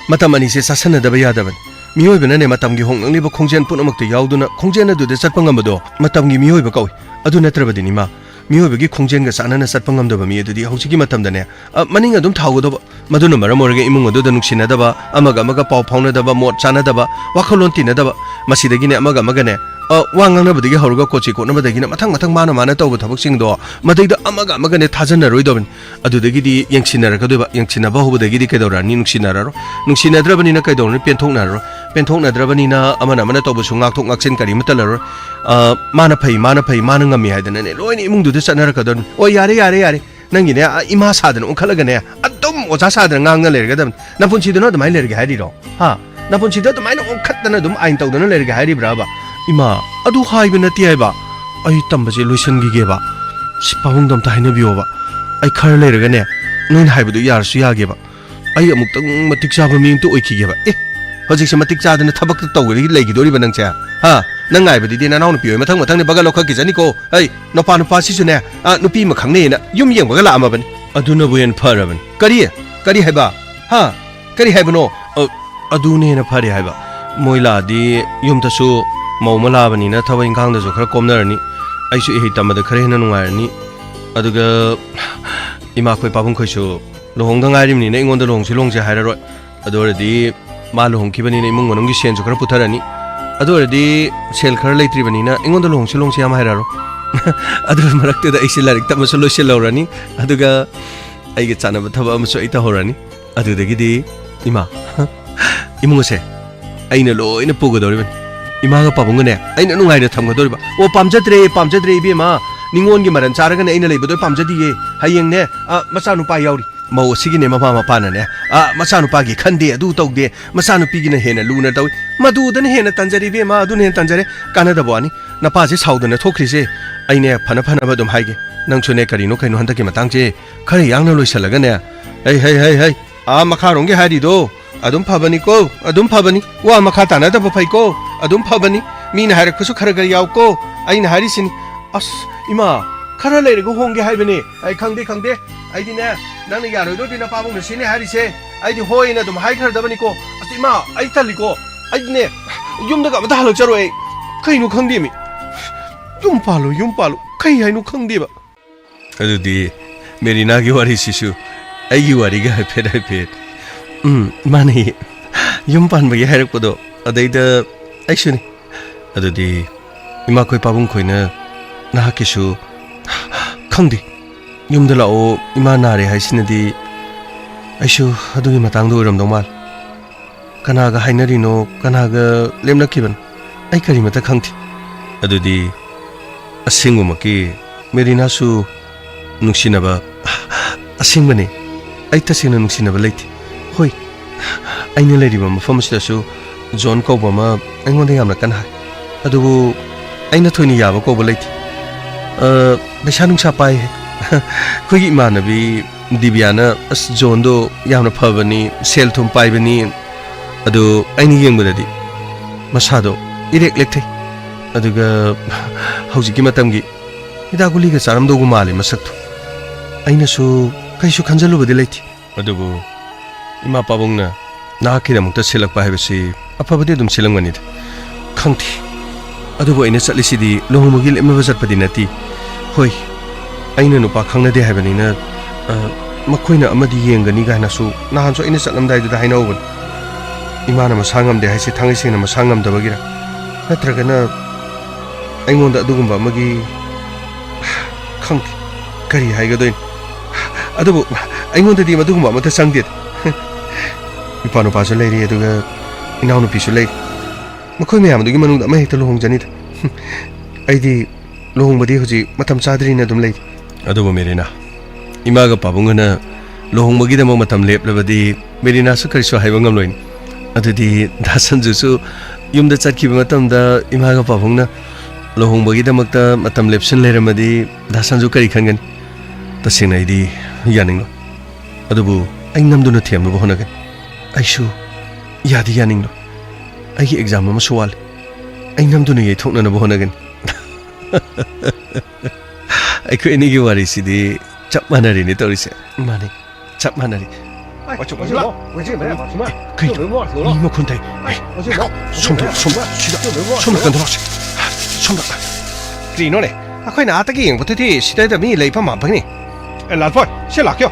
ꯃꯇꯝ ꯑꯅꯤꯁꯦ ꯆꯥꯁꯟꯅꯗꯕ ꯌꯥꯗꯕꯅꯤ꯫ ꯃꯤꯑꯣꯏꯕꯅꯅꯦ, ꯃꯇꯝꯒꯤ ꯍꯣꯡꯂꯛꯂꯤꯕ ꯈꯣꯡꯖꯦꯜ ꯄꯨꯝꯅꯃꯛꯇ ꯌꯥꯎꯗꯨꯅ ꯈꯣꯡꯖꯦꯜ ꯑꯗꯨꯗ ꯆꯠꯄ ꯉꯝꯕꯗꯣ ꯃꯇꯝꯒꯤ ꯃꯤꯑꯣꯏꯕ ꯀꯧꯏ꯫ ꯑꯗꯨ ꯅꯠꯇ꯭ꯔꯕꯗꯤꯅꯤ, ꯏꯃꯥ, ꯃꯤꯑꯣꯏꯕꯒꯤ ꯈꯣꯡꯖꯦꯜꯒ ꯆꯥꯟꯅꯅ ꯆꯠꯄ ꯉꯝꯗꯕ ꯃꯤ ꯑꯗꯨꯗꯤ ꯍꯧꯖꯤꯛꯀꯤ ꯃꯇꯝꯗꯅꯦ, ꯑ, ꯃꯅꯤꯡ ꯑꯗꯨꯝ ꯊꯥꯎꯒꯗꯧꯕ꯫ ꯃꯗꯨꯅ ꯃꯔꯝ ꯑꯣꯏꯔꯒ ꯏꯃꯨꯡ ꯑꯗꯨꯗ ꯅꯨꯡꯁꯤꯅꯗꯕ, ꯑꯃꯒ ꯑꯃꯒ ꯄꯥꯎ ꯐꯥꯎꯅꯗꯕ, ꯃꯣꯠ ꯆꯥꯅꯗꯕ, ꯋꯥꯈꯜꯂꯣꯟ ꯇꯤꯟꯅꯗꯕ, ꯃꯁꯤꯗꯒꯤꯅꯦ ꯑꯃꯒ ꯑꯃꯒꯅꯦ, ꯑ, ꯋꯥ ꯉꯥꯡꯅꯕꯗꯒꯤ ꯍꯧꯔꯒ ꯀꯣꯠꯆꯤ ꯀꯣꯠꯅꯕꯗꯒꯤꯅ ꯃꯊꯪ ꯃꯊꯪ ꯃꯥꯅ ꯃꯥꯅ ꯇꯧꯕ ꯊꯕꯛꯁꯤꯡꯗꯣ ꯃꯗꯩꯗ ꯑꯃꯒ ꯑꯃꯒꯅꯦ ꯊꯥꯖꯅꯔꯣꯏꯗꯕꯅꯤ꯫ ꯑꯗꯨꯗꯒꯤꯗꯤ ꯌꯦꯡꯁꯤꯟꯅꯔꯛꯀꯗꯣꯏꯕ꯫ ꯌꯦꯡꯁꯤꯟꯅꯕ ꯍꯧꯕꯗꯒꯤꯗꯤ ꯀꯩꯗꯧꯔꯛꯑꯅꯤ? ꯅꯨꯡꯁꯤꯅꯔꯔꯣꯏ꯫ ꯅꯨꯡꯁꯤꯅꯗ꯭ꯔꯕꯅꯤꯅ ꯀꯩꯗꯧꯔꯅꯤ? ꯄꯦꯟꯊꯣꯛꯅꯔꯔꯣꯏ꯫ ꯄꯦꯟꯊꯣꯛꯅꯗ꯭ꯔꯕꯅꯤꯅ ꯑꯃꯅ ꯑꯃꯅ ꯇꯧꯕꯁꯨ ꯉꯥꯛꯊꯣꯛ ꯉꯥꯛꯁꯤꯟ ꯀꯔꯤꯃꯠꯇ ꯂꯩꯔꯔꯣꯏ꯫ ꯑ, ꯃꯥꯅ ꯐꯩ, ꯃꯥꯅ ꯐꯩ, ꯃꯥꯅ ꯉꯝꯃꯤ ꯍꯥꯏꯗꯅꯅꯦ ꯂꯣꯏꯅ ꯏꯃꯨꯡꯗꯨꯗ ꯆꯠꯅꯔꯛꯀꯗꯕꯅꯤ꯫ ꯑꯣ, ꯌꯥꯔꯦ, ꯌꯥꯔꯦ, ꯌꯥꯔꯦ꯫ ꯅꯪꯒꯤꯅꯦ, ꯑ, ꯏꯃꯥ ꯁꯥꯗꯅ ꯑꯣꯟꯈꯠꯂꯒꯅꯦ, ꯑꯗꯨꯝ ꯑꯣꯖꯥ ꯁꯥꯗꯅ ꯉꯥꯡꯅ ꯂꯩꯔꯒꯗꯕꯅꯤ꯫ ꯅꯄꯨꯟꯁꯤꯗꯨꯅ ꯑꯗꯨꯃꯥꯏꯅ ꯂꯩꯔꯒꯦ ꯍꯥꯏꯔꯤꯔꯣ? ꯍꯥ? ꯅꯄꯨꯟꯁꯤꯗ ꯑꯗꯨꯃꯥꯏꯅ ꯑꯣꯟꯈꯠꯇꯅ ꯑꯗꯨꯝ ꯑꯥꯏꯟ ꯇꯧꯗꯅ ꯂꯩꯔꯒꯦ ꯍꯥꯏꯔꯤꯕ꯭ꯔꯥꯕ? ꯏꯃꯥ, ꯑꯗꯨ ꯍꯥꯏꯕ ꯅꯠꯇꯦ ꯍꯥꯏꯕ꯫ ꯑꯩ ꯇꯝꯕꯁꯦ ꯂꯣꯏꯁꯤꯟꯈꯤꯒꯦꯕ꯫ ꯁꯤ ꯄꯥꯕꯨꯡꯗꯣ ꯑꯝꯇ ꯍꯥꯏꯅꯕꯤꯌꯣꯕ꯫ ꯑꯩ ꯈꯔ ꯂꯩꯔꯒꯅꯦ, ꯅꯣꯏꯅ ꯍꯥꯏꯕꯗꯨ ꯌꯥꯔꯁꯨ ꯌꯥꯒꯦꯕ꯫ ꯑꯩ ꯑꯃꯨꯛꯇꯪ ꯃꯇꯤꯛ ꯆꯥꯕ ꯃꯤ ꯑꯝꯇ ꯑꯣꯏꯈꯤꯒꯦꯕ꯫ ꯑꯦ, ꯍꯧꯖꯤꯛꯁꯦ ꯃꯇꯤꯛ ꯆꯥꯗꯅ ꯊꯕꯛꯇ ꯇꯧꯔꯒ ꯂꯩꯈꯤꯗꯣꯔꯤꯕ ꯅꯪꯁꯦ? ꯍꯥ? ꯅꯪ ꯉꯥꯏꯕꯗꯨꯗꯤ ꯅꯅꯥꯎ ꯅꯨꯄꯤ ꯍꯣꯏ ꯃꯊꯪ ꯃꯊꯪꯗꯤ ꯕꯒ ꯂꯧꯈꯠꯈꯤꯖꯅꯤꯀꯣ꯫ ꯍꯩ, ꯅꯨꯄꯥ ꯅꯨꯄꯥꯁꯤꯁꯨꯅꯦ, ꯑ, ꯅꯨꯄꯤ ꯑꯃ ꯈꯪꯅꯩꯌꯦꯅ ꯌꯨꯝ ꯌꯦꯡꯕꯒ ꯂꯥꯛꯑꯝꯃꯕꯅꯤ꯫ ꯑꯗꯨꯅꯕꯨ ꯍꯦꯟꯅ ꯐꯔꯕꯅꯤ꯫ ꯀꯔꯤ? ꯀꯔꯤ ꯍꯥꯏꯕ? ꯍꯥ? ꯀꯔꯤ ꯍꯥꯏꯕꯅꯣ? ꯑ, ꯑꯗꯨꯅ ꯍꯦꯟꯅ ꯐꯔꯦ ꯍꯥꯏꯕ꯫ ꯃꯣꯏ ꯂꯥꯛꯑꯗꯤ ꯌꯨꯝꯗꯁꯨ ꯃꯧ ꯑꯃ ꯂꯥꯛꯑꯕꯅꯤꯅ ꯊꯕꯛ ꯏꯪꯈꯥꯡꯗꯁꯨ ꯈꯔ ꯀꯣꯝꯅꯔꯅꯤ꯫ ꯑꯩꯁꯨ ꯏꯍꯩ ꯇꯝꯕꯗ ꯈꯔ ꯍꯦꯟꯅ ꯅꯨꯡꯉꯥꯏꯔꯅꯤ꯫ ꯑꯗꯨꯒ ꯏꯃꯥꯈꯣꯏ ꯄꯥꯕꯨꯡꯈꯣꯏꯁꯨ ꯂꯨꯍꯣꯡꯗ ꯉꯥꯏꯔꯤꯕꯅꯤꯅ ꯑꯩꯉꯣꯟꯗ ꯂꯨꯍꯣꯡꯁꯤ ꯂꯨꯍꯣꯡꯁꯤ ꯍꯥꯏꯔꯔꯣꯏ꯫ ꯑꯗꯨ ꯑꯣꯏꯔꯗꯤ ꯃꯥ ꯂꯨꯍꯣꯡꯈꯤꯕꯅꯤꯅ ꯏꯃꯨꯡ ꯃꯅꯨꯡꯒꯤ ꯁꯦꯟꯁꯨ ꯈꯔ ꯄꯨꯊꯔꯅꯤ꯫ ꯑꯗꯨ ꯑꯣꯏꯔꯗꯤ ꯁꯦꯜ ꯈꯔ ꯂꯩꯇ꯭ꯔꯤꯕꯅꯤꯅ ꯑꯩꯉꯣꯟꯗ ꯂꯨꯍꯣꯡꯁꯤ ꯂꯨꯍꯣꯡꯁꯤ ꯌꯥꯝ ꯍꯥꯏꯔꯛꯑꯔꯣꯏ꯫ ꯑꯗꯨ ꯃꯔꯛꯇꯨꯗ ꯑꯩꯁꯦ ꯂꯥꯏꯔꯤꯛ ꯇꯝꯕꯁꯨ ꯂꯣꯏꯁꯤꯜꯍꯧꯔꯅꯤ꯫ ꯑꯗꯨꯒ ꯑꯩꯒ ꯆꯥꯟꯅꯕ ꯊꯕꯛ ꯑꯃꯁꯨ ꯑꯩ ꯇꯧꯍꯧꯔꯅꯤ꯫ ꯑꯗꯨꯗꯒꯤꯗꯤ ꯏꯃꯥ, ꯏꯃꯨꯡ ꯑꯁꯦ ꯑꯩꯅ ꯂꯣꯏꯅ ꯄꯨꯒꯗꯧꯔꯤꯕꯅꯤ꯫ ꯏꯃꯥꯒ ꯄꯥꯕꯨꯡꯒꯅꯦ ꯑꯩꯅ ꯅꯨꯡꯉꯥꯏꯅ ꯊꯝꯒꯗꯧꯔꯤꯕ꯫ ꯑꯣ, ꯄꯥꯝꯖꯗ꯭ꯔꯦ, ꯄꯥꯝꯖꯗ꯭ꯔꯦ ꯏꯕꯦꯝꯃ꯫ ꯅꯤꯉꯣꯟꯒꯤ ꯃꯔꯟ ꯆꯥꯔꯒꯅꯦ ꯑꯩꯅ ꯂꯩꯕꯗꯣ ꯄꯥꯝꯖꯗꯤꯌꯦ꯫ ꯍꯌꯦꯡꯅꯦ, ꯑ, ꯃꯆꯥꯅꯨꯄꯥ ꯌꯥꯎꯔꯤ꯫ ꯃꯧ ꯑꯁꯤꯒꯤꯅꯦ ꯃꯃꯥ ꯃꯄꯥꯅꯅꯦ, "ꯑ, ꯃꯆꯥꯅꯨꯄꯥꯒꯤ ꯈꯟꯗꯦ, ꯑꯗꯨ ꯇꯧꯗꯦ, ꯃꯆꯥꯅꯨꯄꯤꯒꯤꯅ ꯍꯦꯟꯅ ꯂꯨꯅ ꯇꯧꯏ"꯫ ꯃꯗꯨꯗꯅ ꯍꯦꯟꯅ ꯇꯟꯖꯔꯦ ꯏꯕꯦꯝꯃ, ꯑꯗꯨꯅ ꯍꯦꯟꯅ ꯇꯟꯖꯔꯦ꯫ ꯀꯥꯟꯅꯗꯕ ꯋꯥꯅꯤ꯫ ꯅꯄꯥꯁꯦ ꯁꯥꯎꯗꯅ ꯊꯣꯛꯈ꯭ꯔꯤꯁꯦ꯫ ꯑꯩꯅꯦ ꯐꯅ ꯐꯅꯕ ꯑꯗꯨꯝ ꯍꯥꯏꯒꯦ꯫ ꯅꯪꯁꯨꯅꯦ ꯀꯔꯤꯅꯣ ꯀꯩꯅꯣ ꯍꯟꯗꯛꯀꯤ ꯃꯇꯥꯡꯁꯦ ꯈꯔ ꯌꯥꯡꯅ ꯂꯣꯏꯁꯤꯜꯂꯒꯅꯦ꯫ ꯍꯩ, ꯍꯩ, ꯍꯩ, ꯍꯩ꯫ ꯑꯥ ꯃꯈꯥꯔꯣꯝꯒꯤ ꯍꯥꯏꯔꯤꯗꯣ ꯑꯗꯨꯝ ꯐꯕꯅꯤꯀꯣ, ꯑꯗꯨꯝ ꯐꯕꯅꯤ꯫ ꯋꯥ ꯃꯈꯥ ꯇꯥꯅꯗꯕ ꯐꯩꯀꯣ, ꯑꯗꯨꯝ ꯐꯕꯅꯤ꯫ ꯃꯤꯅ ꯍꯥꯏꯔꯛꯄꯁꯨ ꯈꯔ ꯈꯔ ꯌꯥꯎꯀꯣ꯫ ꯑꯩꯅ ꯍꯥꯏꯔꯤꯁꯤꯅꯤ꯫ ꯑꯁ, ꯏꯃꯥ, ꯈꯔ ꯂꯩꯔꯒ ꯍꯣꯡꯒꯦ ꯍꯥꯏꯕꯅꯦ꯫ ꯑꯩ ꯈꯪꯗꯦ, ꯈꯪꯗꯦ꯫ ꯑꯩꯗꯤꯅꯦ, ꯅꯪꯅ ꯌꯥꯔꯣꯏꯗꯣꯏꯗꯤ ꯅꯄꯥꯕꯨꯡꯅ ꯁꯤꯅꯦ ꯍꯥꯏꯔꯤꯁꯦ꯫ ꯑꯩꯗꯤ ꯍꯣꯏꯅ ꯑꯗꯨꯝ ꯍꯥꯏꯈ꯭ꯔꯗꯕꯅꯤꯀꯣ꯫ ꯑꯁ, ꯏꯃꯥ, ꯑꯩ ꯇꯜꯂꯤꯀꯣ꯫ ꯑꯩꯗꯤꯅꯦ, ꯌꯨꯝꯗꯒ ꯑꯃꯇ ꯍꯜꯂꯛꯆꯔꯣꯏ ꯑꯩ꯫ ꯀꯩꯅꯣ ꯈꯪꯗꯦꯃꯤ꯫ ꯌꯨꯝ ꯄꯥꯜꯂꯣ, ꯌꯨꯝ ꯄꯥꯜꯂꯣ꯫ ꯀꯩ ꯍꯥꯏꯅꯣ ꯈꯪꯗꯦꯕ꯫ ꯑꯗꯨꯗꯤ ꯃꯦꯔꯤꯅꯥꯒꯤ ꯋꯥꯔꯤꯁꯤꯁꯨ ꯑꯩꯒꯤ ꯋꯥꯔꯤꯒ ꯍꯥꯏꯐꯦꯠ ꯍꯥꯏꯐꯦꯠ꯫ ꯎꯝ, ꯃꯥꯅꯦ꯫ ꯌꯨꯝ ꯄꯥꯟꯕꯒꯤ ꯍꯥꯏꯔꯛꯄꯗꯣ, ꯑꯗꯩꯗ ꯑꯩꯁꯨꯅꯤ꯫ ꯑꯗꯨꯗꯤ ꯏꯃꯥꯈꯣꯏ ꯄꯥꯕꯨꯡꯈꯣꯏꯅ ꯅꯍꯥꯛꯀꯤꯁꯨ ꯈꯪꯗꯦ꯫ ꯌꯨꯝꯗ ꯂꯥꯛꯑꯣ, ꯏꯃꯥ ꯅꯥꯔꯦ ꯍꯥꯏꯁꯤꯅꯗꯤ ꯑꯩꯁꯨ ꯑꯗꯨꯒꯤ ꯃꯇꯥꯡꯗ ꯑꯣꯏꯔꯝꯗꯧ ꯃꯥꯜꯂꯦ꯫ ꯀꯅꯥꯒ ꯍꯥꯏꯅꯔꯤꯅꯣ, ꯀꯅꯥꯒ ꯂꯦꯞꯅꯈꯤꯕꯅꯣ, ꯑꯩ ꯀꯔꯤꯃꯠꯇ ꯈꯪꯗꯦ꯫ ꯑꯗꯨꯗꯤ ꯑꯁꯦꯡꯕꯃꯛꯀꯤ ꯃꯦꯔꯤꯅꯥꯁꯨ ꯅꯨꯡꯁꯤꯅꯕ, ꯑꯁꯦꯡꯕꯅꯦ, ꯑꯩ ꯇꯁꯦꯡꯅ ꯅꯨꯡꯁꯤꯅꯕ ꯂꯩꯇꯦ꯫ ꯍꯣꯏ, ꯑꯩꯅ ꯂꯩꯔꯤꯕ ꯃꯐꯝ ꯑꯁꯤꯗꯁꯨ ꯖꯣꯟ ꯀꯧꯕ ꯑꯃ ꯑꯩꯉꯣꯟꯗ ꯌꯥꯝꯅ ꯀꯟꯅ ꯍꯥꯏ꯫ ꯑꯗꯨꯕꯨ ꯑꯩꯅ ꯊꯣꯏꯅ ꯌꯥꯕ ꯀꯧꯕ ꯂꯩꯇꯦ꯫ ꯑ, ꯄꯩꯁꯥ ꯅꯨꯡꯁꯥ ꯄꯥꯏ꯫ ꯑꯩꯈꯣꯏꯒꯤ ꯏꯃꯥꯟꯅꯕꯤ ꯗꯤꯕꯤꯌꯥꯅ, "ꯑꯁ, ꯖꯣꯟꯗꯣ ꯌꯥꯝꯅ ꯐꯕꯅꯤ, ꯁꯦꯜ ꯊꯨꯝ ꯄꯥꯏꯕꯅꯤ, ꯑꯗꯨ ꯑꯩꯅ ꯌꯦꯡꯕꯗꯗꯤ ꯃꯁꯥꯗꯣ ꯏꯔꯦꯛ ꯂꯦꯛꯊꯩ꯫ ꯑꯗꯨꯒ ꯍꯧꯖꯤꯛꯀꯤ ꯃꯇꯝꯒꯤ ꯍꯤꯗꯥꯛ ꯒꯨꯂꯤꯒ ꯆꯥꯔꯝꯗꯧꯕ ꯃꯥꯜꯂꯤ ꯃꯁꯛꯇꯣ"꯫ ꯑꯩꯅꯁꯨ ꯀꯩꯁꯨ ꯈꯟꯖꯜꯂꯨꯕꯗꯤ ꯂꯩꯇꯦ꯫ ꯑꯗꯨꯕꯨ ꯏꯃꯥ ꯄꯥꯕꯨꯡꯅ ꯅꯍꯥꯛꯀꯤꯗꯃꯛꯇ ꯁꯤꯜꯂꯛꯄ ꯍꯥꯏꯕꯁꯤ ꯑꯐꯕꯗꯤ ꯑꯗꯨꯝ ꯁꯤꯜꯂꯝꯒꯅꯤꯗ꯫ ꯈꯪꯗꯦ꯫ ꯑꯗꯨꯕꯨ ꯑꯩꯅ ꯆꯠꯂꯤꯁꯤꯗꯤ ꯂꯨꯍꯣꯡꯕꯒꯤ ꯂꯦꯞꯅꯕ ꯆꯠꯄꯗꯤ ꯅꯠꯇꯦ꯫ ꯍꯣꯏ, ꯑꯩꯅ ꯅꯨꯄꯥ ꯈꯪꯅꯗꯦ ꯍꯥꯏꯕꯅꯤꯅ, ꯑ, ꯃꯈꯣꯏꯅ ꯑꯃꯗꯤ ꯌꯦꯡꯒꯅꯤ ꯀꯥꯏꯅꯁꯨ ꯅꯍꯥꯟꯁꯨ ꯑꯩꯅ ꯆꯠꯂꯝꯗꯥꯏꯗꯨꯗ ꯍꯥꯏꯅꯍꯧꯕꯅꯤ꯫ ꯏꯃꯥꯅ ꯃꯁꯥ ꯉꯝꯗꯦ ꯍꯥꯏꯁꯦ ꯊꯥꯡꯒꯩ ꯁꯦꯡꯅ ꯃꯁꯥ ꯉꯝꯗꯕꯒꯤꯔ? ꯅꯠꯇ꯭ꯔꯒꯅ ꯑꯩꯉꯣꯟꯗ ꯑꯗꯨꯒꯨꯝꯕ ꯑꯃꯒꯤ, ꯈꯪꯗꯦ, ꯀꯔꯤ ꯍꯥꯏꯒꯗꯣꯏꯅꯣ? ꯑꯗꯨꯕꯨ ꯑꯩꯉꯣꯟꯗꯗꯤ ꯃꯗꯨꯒꯨꯝꯕ ꯑꯃꯠꯇ ꯆꯪꯗꯦꯗ꯫ ꯏꯄꯥ ꯅꯨꯄꯥꯁꯨ ꯂꯩꯔꯤ, ꯑꯗꯨꯒ ꯏꯅꯥꯎꯅꯨꯄꯤꯁꯨ ꯂꯩꯔꯤ꯫ ꯃꯈꯣꯏ ꯃꯌꯥꯝꯗꯨꯒꯤ ꯃꯅꯨꯡꯗ ꯑꯃ ꯍꯦꯛꯇ ꯂꯨꯍꯣꯡꯖꯅꯤꯗ꯫ ꯑꯩꯗꯤ ꯂꯨꯍꯣꯡꯕꯗꯤ ꯍꯧꯖꯤꯛ ꯃꯇꯝ ꯆꯥꯗ꯭ꯔꯤꯅ ꯑꯗꯨꯝ ꯂꯩꯔꯤ꯫ ꯑꯗꯨꯕꯨ ꯃꯦꯔꯤꯅꯥ, ꯏꯃꯥꯒ ꯄꯥꯕꯨꯡꯒꯅ ꯂꯨꯍꯣꯡꯕꯒꯤꯗꯃꯛ ꯃꯇꯝ ꯂꯦꯞꯂꯕꯗꯤ ꯃꯦꯔꯤꯅꯥꯁꯨ ꯀꯔꯤꯁꯨ ꯍꯥꯏꯕ ꯉꯝꯂꯣꯏꯅꯦ꯫ ꯑꯗꯨꯗꯤ ꯗꯥ ꯁꯟꯖꯨꯁꯨ ꯌꯨꯝꯗ ꯆꯠꯈꯤꯕ ꯃꯇꯝꯗ ꯏꯃꯥꯒ ꯄꯥꯕꯨꯡꯅ ꯂꯨꯍꯣꯡꯕꯒꯤꯗꯃꯛꯇ ꯃꯇꯝ ꯂꯦꯞꯁꯤꯟ ꯂꯩꯔꯝꯃꯗꯤ ꯗꯥ ꯁꯟꯖꯨ ꯀꯔꯤ ꯈꯟꯒꯅꯤ? ꯇꯁꯦꯡꯅ ꯑꯩꯗꯤ ꯌꯥꯅꯤꯡꯂꯣꯏ꯫ ꯑꯗꯨꯕꯨ ꯑꯩ ꯅꯝꯗꯨꯅ ꯊꯦꯝꯅꯕ ꯍꯣꯠꯅꯒꯅꯤ꯫ ꯑꯩꯁꯨ ꯌꯥꯗꯤ ꯌꯥꯅꯤꯡꯂꯣꯏ꯫ ꯑꯩꯒꯤ ꯑꯦꯛꯖꯥꯝ ꯑꯃꯁꯨ ꯋꯥꯠꯂꯤ꯫ ꯑꯩ ꯅꯝꯗꯨꯅ ꯌꯩꯊꯣꯛꯅꯅꯕ ꯍꯣꯠꯅꯒꯅꯤ꯫ ꯑꯩꯈꯣꯏ ꯑꯅꯤꯒꯤ ꯋꯥꯔꯤꯁꯤꯗꯤ ꯆꯞ ꯃꯥꯟꯅꯔꯤꯅꯦ ꯇꯧꯔꯤꯁꯦ꯫ ꯃꯥꯅꯦ, ꯆꯞ ꯃꯥꯟꯅꯔꯤ꯫ ꯀꯩꯅꯣ? ꯃꯤ ꯃꯈꯣꯟ ꯇꯥꯏ꯫ ꯁꯣꯝꯗ, ꯁꯣꯝꯗ, ꯁꯤꯗ, ꯁꯣꯝꯗ ꯀꯟꯊꯣꯔꯛꯁꯤ꯫ ꯁꯣꯝꯗ꯫ ꯀꯔꯤꯅꯣꯅꯦ? ꯑꯩꯈꯣꯏꯅ ꯑꯥꯗꯒꯤ ꯌꯦꯡꯕꯗꯗꯤ ꯁꯤꯗꯩꯗ ꯃꯤ ꯂꯩꯕ ꯃꯥꯟꯕꯅꯤ꯫ ꯑꯦ, ꯂꯥꯜꯐꯣꯏ, ꯁꯤ ꯂꯥꯛꯀ꯭ꯌꯣ꯫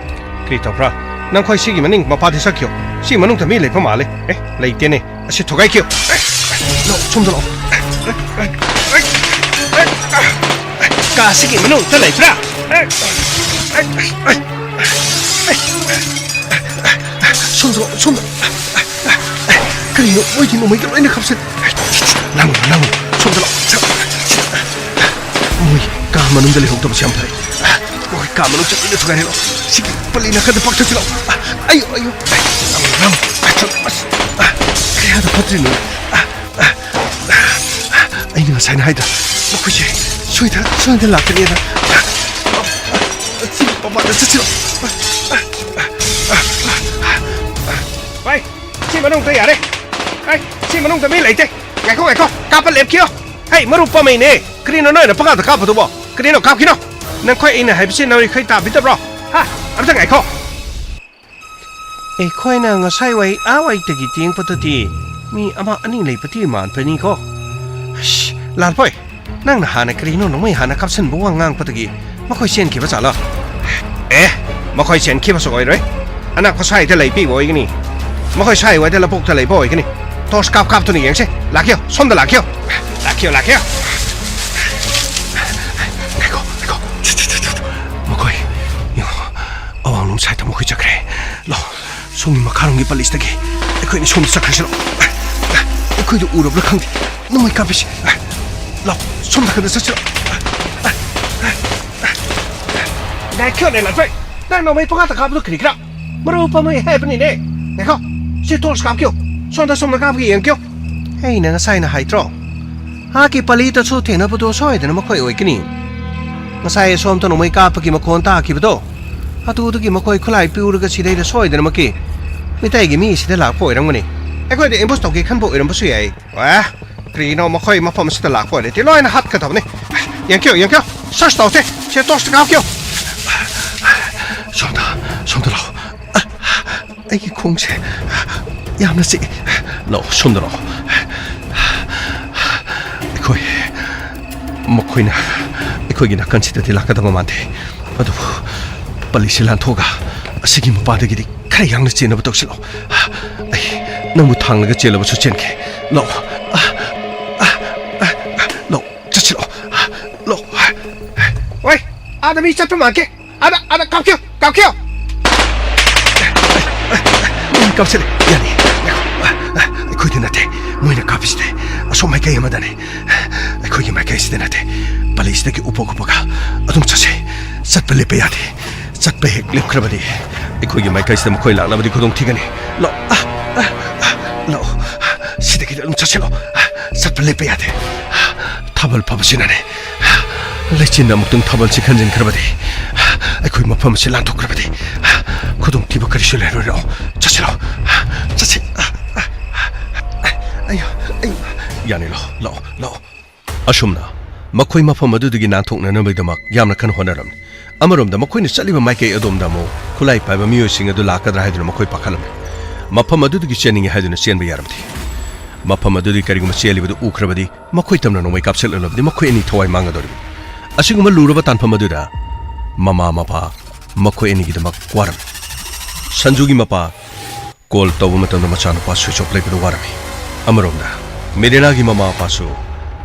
ꯀꯔꯤ ꯇꯧꯕ꯭ꯔꯥ? ꯅꯪꯈꯣꯏ ꯁꯤꯒꯤ ꯃꯅꯤꯡ ꯃꯄꯥꯗ ꯆꯠꯈꯤꯌꯣ꯫ ꯁꯤ ꯃꯅꯨꯡꯗ ꯃꯤ ꯂꯩꯕ ꯃꯥꯜꯂꯦ꯫ ꯑꯦ, ꯂꯩꯇꯦꯅꯦ꯫ ꯑꯁꯤ ꯊꯨꯒꯥꯏꯈꯤꯌꯣ꯫ ꯑꯦ, ꯂꯥꯛꯑꯣ, ꯁꯣꯝꯗ ꯂꯥꯛꯑꯣ꯫ ꯀꯥ ꯑꯁꯤꯒꯤ ꯃꯅꯨꯡꯗ ꯂꯩꯕ꯭ꯔꯥ? ꯁꯣꯝꯗ ꯂꯥꯛꯑꯣ, ꯁꯣꯝꯗ꯫ ꯀꯔꯤꯅꯣ, ꯃꯣꯏꯗꯤ ꯅꯣꯡꯃꯩꯒ ꯂꯣꯏꯅ ꯀꯥꯞꯁꯤꯜ-, ꯂꯥꯡꯒꯅꯨ, ꯂꯥꯡꯒꯅꯨ, ꯁꯣꯝꯗ ꯂꯥꯛꯑꯣ꯫ ꯃꯣꯏ ꯀꯥ ꯃꯅꯨꯡꯗ ꯂꯩꯍꯧꯗꯕꯁꯦ ꯌꯥꯝ ꯐꯔꯦ꯫ ꯃꯣꯏ ꯀꯥ ꯃꯅꯨꯡ ꯆꯪꯉꯤꯅ ꯊꯨꯒꯥꯏꯔꯦ꯫ ꯂꯥꯛꯑꯣ, ꯁꯤꯒꯤ ꯄꯜꯂꯤ ꯅꯥꯀꯟꯗ ꯄꯥꯛꯊꯛꯁꯤ ꯂꯥꯛꯑꯣ꯫ ꯑꯌꯣ, ꯑꯌꯣ꯫ ꯂꯥꯡꯒꯅꯨ, ꯂꯥꯡꯒꯅꯨ꯫ ꯑꯁ, ꯀꯌꯥꯗ ꯐꯠꯇ꯭ꯔꯤꯅꯣ? ꯑꯩꯅ ꯉꯁꯥꯏꯅ ꯍꯥꯏꯗ꯭ꯔꯥ, ꯃꯈꯣꯏꯁꯦ ꯁꯣꯏꯗ, ꯁꯣꯏꯗ ꯂꯥꯛꯀꯅꯤꯅ꯫ ꯁꯤꯒꯤ ꯃꯄꯥꯟꯗ ꯆꯠꯁꯤ ꯂꯥꯛꯑꯣ꯫ ꯚꯥꯏ, ꯁꯤ ꯃꯅꯨꯡꯗ ꯌꯥꯔꯦ꯫ ꯑꯩ, ꯁꯤ ꯃꯅꯨꯡꯗ ꯃꯤ ꯂꯩꯇꯦ꯫ ꯉꯥꯏꯈꯣ, ꯉꯥꯏꯈꯣ, ꯀꯥꯞꯄ ꯂꯦꯞꯈꯤꯌꯣ꯫ ꯍꯩ, ꯃꯔꯨꯞ ꯄꯥꯃꯩꯅꯦ꯫ ꯀꯔꯤꯅꯣ ꯅꯣꯏꯅ ꯄꯪꯀꯥꯞꯇ ꯀꯥꯞꯄꯗꯨꯕꯣ? ꯀꯔꯤꯅꯣ ꯀꯥꯞꯈꯤꯅꯣ? ꯅꯈꯣꯏ ꯑꯩꯅ ꯍꯥꯏꯕꯁꯤ ꯅꯥꯎꯔꯤꯈꯩ ꯇꯥꯕꯤꯗꯕ꯭ꯔꯣ? ꯍꯥ? ꯑꯝꯇ ꯉꯥꯏꯈꯣ꯫ ꯑꯩꯈꯣꯏꯅ ꯉꯁꯥꯏ ꯋꯥꯏ, ꯑꯥ ꯋꯥꯏꯗꯒꯤ ꯇꯦꯡꯄꯗꯨꯗꯤ ꯃꯤ ꯑꯃ ꯑꯅꯤ ꯂꯩꯕꯗꯤ ꯃꯥꯟꯕꯅꯤꯀꯣ꯫ ꯑꯁ, ꯂꯥꯜꯄꯣꯏ, ꯅꯪꯅ ꯍꯥꯟꯅ ꯀꯔꯤꯅꯣ ꯅꯣꯡꯃꯩ ꯍꯥꯟꯅ ꯀꯥꯞꯁꯤꯟꯕ ꯋꯥ ꯉꯥꯡꯕꯗꯒꯤ ꯃꯈꯣꯏ ꯆꯦꯟꯈꯤꯕ ꯖꯥꯠꯂꯣ? ꯑꯦ, ꯃꯈꯣꯏ ꯆꯦꯟꯈꯤꯕꯁꯨ ꯑꯣꯏꯔꯣꯏ꯫ ꯑꯅꯛꯄ ꯁ꯭ꯋꯥꯏꯗ ꯂꯩꯕꯤꯕ ꯑꯣꯏꯒꯅꯤ꯫ ꯃꯈꯣꯏ ꯁ꯭ꯋꯥꯏꯋꯥꯏꯗ ꯂꯧꯕꯨꯛꯇ ꯂꯩꯕ ꯑꯣꯏꯒꯅꯤ꯫ ꯇꯣꯔꯆ ꯀꯥꯞ ꯀꯥꯞꯇꯨꯅ ꯌꯦꯡꯁꯦ꯫ ꯂꯥꯛꯈꯤꯌꯣ, ꯁꯣꯝꯗ ꯂꯥꯛꯈꯤꯌꯣ꯫ ꯂꯥꯛꯈꯤꯌꯣ, ꯂꯥꯛꯈꯤꯌꯣ꯫ ꯉꯥꯏꯈꯣ, ꯉꯥꯏꯈꯣ꯫ ꯁꯨꯠ, ꯁꯨꯠ, ꯁꯨꯠ, ꯁꯨꯠ꯫ ꯃꯈꯣꯏ, ꯌꯦꯡꯉꯣ, ꯑꯋꯥꯡꯂꯣꯝ ꯁꯥꯏꯠꯇ ꯃꯈꯣꯏ ꯆꯠꯈ꯭ꯔꯦ꯫ ꯂꯥꯛꯑꯣ, ꯁꯣꯝꯒꯤ ꯃꯈꯥꯔꯣꯝꯒꯤ ꯄꯂꯤꯁꯇꯒꯤ ꯑꯩꯈꯣꯏ ꯑꯅꯤ ꯁꯣꯝꯗ ꯆꯠꯈ꯭ꯔꯁꯤ ꯂꯥꯛꯑꯣ꯫ ꯑꯩꯈꯣꯏꯗ ꯎꯔꯕ꯭ꯔꯥ ꯈꯪꯗꯦ꯫ ꯅꯣꯡꯃꯩ ꯀꯥꯞꯄꯤꯁꯤ꯫ ꯂꯥꯛꯑꯣ, ꯁꯣꯝꯗ ꯈꯛꯇ ꯆꯠꯁꯤ ꯂꯥꯛꯑꯣ꯫ ꯉꯥꯏꯈꯣꯅꯦ, ꯂꯥꯟꯐꯩ꯫ ꯅꯪ ꯅꯣꯡꯃꯩ ꯄꯪꯀꯥꯞꯇ ꯀꯥꯞꯄꯗꯣ ꯀꯔꯤꯒꯤꯔꯥ? ꯃꯔꯨ ꯄꯥꯝꯃꯩ ꯍꯥꯏꯕꯅꯤꯅꯦ꯫ ꯉꯥꯏꯈꯣ, ꯁꯤ ꯇꯣꯔꯆ ꯀꯥꯞꯀꯦꯌꯣ꯫ ꯁꯣꯝꯗ, ꯁꯣꯝꯗ ꯀꯥꯞꯄꯒ ꯌꯦꯡꯒꯦꯌꯣ꯫ ꯑꯩꯅ ꯉꯁꯥꯏꯅ ꯍꯥꯏꯗ꯭ꯔꯣ? ꯍꯥꯀꯤ ꯄꯂꯤꯗꯁꯨ ꯊꯦꯡꯅꯕꯗꯣ ꯁꯣꯏꯗꯅ ꯃꯈꯣꯏ ꯑꯣꯏꯒꯅꯤ꯫ ꯉꯁꯥꯏ ꯑꯁꯣꯝꯗ ꯅꯣꯡꯃꯩ ꯀꯥꯞꯄꯒꯤ ꯃꯈꯣꯟ ꯇꯥꯈꯤꯕꯗꯣ, ꯑꯗꯨꯗꯒꯤ ꯃꯈꯣꯏ ꯈꯨꯠꯂꯥꯏ ꯄꯤꯎꯔꯒ ꯁꯤꯗꯩꯗ ꯁꯣꯏꯗꯅꯃꯛꯀꯤ ꯃꯤꯇꯩꯒꯤ ꯃꯤ ꯁꯤꯗ ꯂꯥꯛꯄ ꯑꯣꯏꯔꯝꯒꯅꯤ꯫ ꯑꯩꯈꯣꯏꯗ ꯑꯦꯝꯕꯨꯁ ꯇꯧꯒꯦ ꯈꯟꯕ ꯑꯣꯏꯔꯝꯕꯁꯨ ꯌꯥꯏ꯫ ꯑꯦ, ꯀꯔꯤꯅꯣ ꯃꯈꯣꯏ ꯃꯐꯝ ꯑꯁꯤꯗ ꯂꯥꯛꯄ ꯑꯣꯏꯔꯗꯤ ꯂꯣꯏꯅ ꯍꯥꯠꯀꯗꯕꯅꯤ꯫ ꯌꯦꯡꯈꯤꯌꯣ, ꯌꯦꯡꯈꯤꯌꯣ, ꯁꯔꯆ ꯇꯧꯁꯦ꯫ ꯁꯦ, ꯇꯣꯔꯆꯇ ꯀꯥꯞꯈꯤꯌꯣ꯫ ꯁꯣꯝꯗ, ꯁꯣꯝꯗ ꯂꯥꯛꯑꯣ꯫ ꯑꯩꯒꯤ ꯈꯣꯡꯁꯦ ꯌꯥꯝꯅ ꯆꯤꯛꯏ꯫ ꯂꯥꯛꯑꯣ, ꯁꯣꯝꯗ ꯂꯥꯛꯑꯣ꯫ ꯑꯩꯈꯣꯏ, ꯃꯈꯣꯏꯅ ꯑꯩꯈꯣꯏꯒꯤ ꯅꯥꯀꯟꯁꯤꯗꯗꯤ ꯂꯥꯛꯀꯗꯕ ꯃꯥꯟꯗꯦ꯫ ꯑꯗꯨꯕꯨ ꯄꯂꯤꯁꯤ ꯂꯥꯟꯊꯣꯛꯑꯒ ꯑꯁꯤꯒꯤ ꯃꯄꯥꯗꯒꯤꯗꯤ ꯈꯔ ꯌꯥꯡꯅ ꯆꯦꯟꯅꯕ ꯇꯧꯁꯤꯜꯂꯣ꯫ ꯑꯩ ꯅꯪꯕꯨ ꯊꯥꯡꯂꯒ ꯆꯦꯜꯂꯕꯁꯨ ꯆꯦꯟꯒꯦ꯫ ꯂꯥꯛꯑꯣ꯫ ꯑ, ꯑ, ꯑ, ꯑ, ꯂꯥꯛꯑꯣ꯫ ꯆꯠꯁꯤꯜꯂꯣ꯫ ꯂꯥꯛꯑꯣ꯫ ꯑꯣꯏ, ꯑꯥꯗ ꯃꯤ ꯆꯠꯄ ꯃꯥꯟꯒꯦ꯫ ꯑꯥꯗ, ꯑꯥꯗ ꯀꯥꯞꯈꯤꯌꯣ, ꯀꯥꯞꯈꯤꯌꯣ꯫ ꯃꯣꯏꯅ ꯀꯥꯞꯁꯤꯜꯂꯦ꯫ ꯌꯥꯅꯤ꯫ ꯉꯥꯏꯈꯣ꯫ ꯑꯩꯈꯣꯏꯗ ꯅꯠꯇꯦ꯫ ꯃꯣꯏꯅ ꯀꯥꯞꯄꯤꯁꯤꯗꯤ ꯑꯁꯣꯝ ꯃꯥꯏꯀꯩ ꯑꯃꯗꯅꯦ꯫ ꯑꯩꯈꯣꯏꯒꯤ ꯃꯥꯏꯀꯩꯁꯤꯗ ꯅꯠꯇꯦ꯫ ꯄꯂꯤꯁꯤꯗꯒꯤ ꯎꯞꯄ ꯎꯞꯄꯒ ꯑꯗꯨꯝ ꯆꯠꯁꯦ꯫ ꯆꯠꯄ ꯂꯦꯞꯄ ꯌꯥꯗꯦ꯫ ꯆꯠꯄ ꯍꯦꯛ ꯂꯦꯞꯈ꯭ꯔꯕꯗꯤ ꯑꯩꯈꯣꯏꯒꯤ ꯃꯥꯏꯀꯩꯁꯤꯗ ꯃꯈꯣꯏ ꯂꯥꯛꯅꯕꯗꯤ ꯈꯨꯗꯣꯡ ꯊꯤꯒꯅꯤ꯫ ꯂꯥꯛꯑꯣ꯫ ꯑ, ꯑ, ꯑ, ꯂꯥꯛꯑꯣ꯫ ꯁꯤꯗꯒꯤꯗꯤ ꯑꯗꯨꯝ ꯆꯠꯁꯤꯜꯂꯣ꯫ ꯆꯠꯄ ꯂꯦꯞꯄ ꯌꯥꯗꯦ꯫ ꯊꯥꯕꯜ ꯐꯕꯁꯤꯅꯅꯦ꯫ ꯂꯩꯆꯤꯟꯅ ꯑꯃꯨꯛꯇꯪ ꯊꯥꯕꯜꯁꯤ ꯈꯟꯖꯤꯟꯈ꯭ꯔꯕꯗꯤ, ꯑꯩꯈꯣꯏ ꯃꯐꯝ ꯑꯁꯤ ꯂꯥꯟꯊꯣꯛꯈ꯭ꯔꯕꯗꯤ, ꯈꯨꯗꯣꯡꯊꯤꯕ ꯀꯔꯤꯁꯨ ꯂꯩꯔꯣꯏ꯫ ꯂꯥꯛꯑꯣ, ꯆꯠꯁꯤꯜꯂꯣ꯫ ꯆꯠꯁꯤ꯫ ꯑꯌꯥ, ꯑꯌꯥ꯫ ꯌꯥꯅꯤ, ꯂꯥꯛꯑꯣ, ꯂꯥꯛꯑꯣ, ꯂꯥꯛꯑꯣ꯫ ꯑꯁꯨꯝꯅ ꯃꯈꯣꯏ ꯃꯐꯝ ꯑꯗꯨꯗꯒꯤ ꯅꯥꯟꯊꯣꯛꯅꯅꯕꯒꯤꯗꯃꯛ ꯌꯥꯝꯅ ꯀꯟꯅ ꯍꯣꯠꯅꯔꯝꯃꯤ꯫ ꯑꯃꯔꯣꯝꯗ ꯃꯈꯣꯏꯅ ꯆꯠꯂꯤꯕ ꯃꯥꯏꯀꯩ ꯑꯗꯣꯝꯗ ꯑꯃꯨꯛ ꯈꯨꯠꯂꯥꯏ ꯄꯥꯏꯕ ꯃꯤꯑꯣꯏꯁꯤꯡ ꯑꯗꯨ ꯂꯥꯛꯀꯗ꯭ꯔꯥ ꯍꯥꯏꯗꯨꯅ ꯃꯈꯣꯏ ꯄꯥꯈꯠꯂꯝꯃꯤ꯫ ꯃꯐꯝ ꯑꯗꯨꯗꯒꯤ ꯆꯦꯟꯅꯤꯡꯉꯤ ꯍꯥꯏꯗꯨꯅ ꯆꯦꯟꯕ ꯌꯥꯔꯝꯗꯦ꯫ ꯃꯐꯝ ꯑꯗꯨꯗꯒꯤ ꯀꯔꯤꯒꯨꯝꯕ ꯆꯦꯜꯂꯤꯕꯗꯨ ꯎꯈ꯭ꯔꯕꯗꯤ ꯃꯈꯣꯏ ꯇꯝꯅ ꯅꯣꯡꯃꯩ ꯀꯥꯞꯁꯤꯜꯂꯛꯂꯕꯗꯤ ꯃꯈꯣꯏ ꯑꯅꯤ ꯊꯋꯥꯏ ꯃꯥꯡꯒꯗꯧꯔꯤꯕꯅꯤ꯫ ꯑꯁꯤꯒꯨꯝꯕ ꯂꯨꯔꯕ ꯇꯥꯟꯐꯝ ꯑꯗꯨꯗ ꯃꯃꯥ ꯃꯄꯥ ꯃꯈꯣꯏ ꯑꯅꯤꯒꯤꯗꯃꯛ ꯋꯥꯔꯝꯃꯤ꯫ ꯁꯟꯖꯨꯒꯤ ꯃꯄꯥ ꯀꯣꯜ ꯇꯧꯕ ꯃꯇꯝꯗ ꯃꯆꯥꯅꯨꯄꯥ ꯁ꯭ꯋꯤꯆ ꯑꯣꯐ ꯂꯩꯕꯗ ꯋꯥꯔꯝꯃꯤ꯫ ꯑꯃꯔꯣꯝꯗ, ꯃꯤꯔꯦꯂꯥꯒꯤ ꯃꯃꯥ ꯃꯄꯥꯁꯨ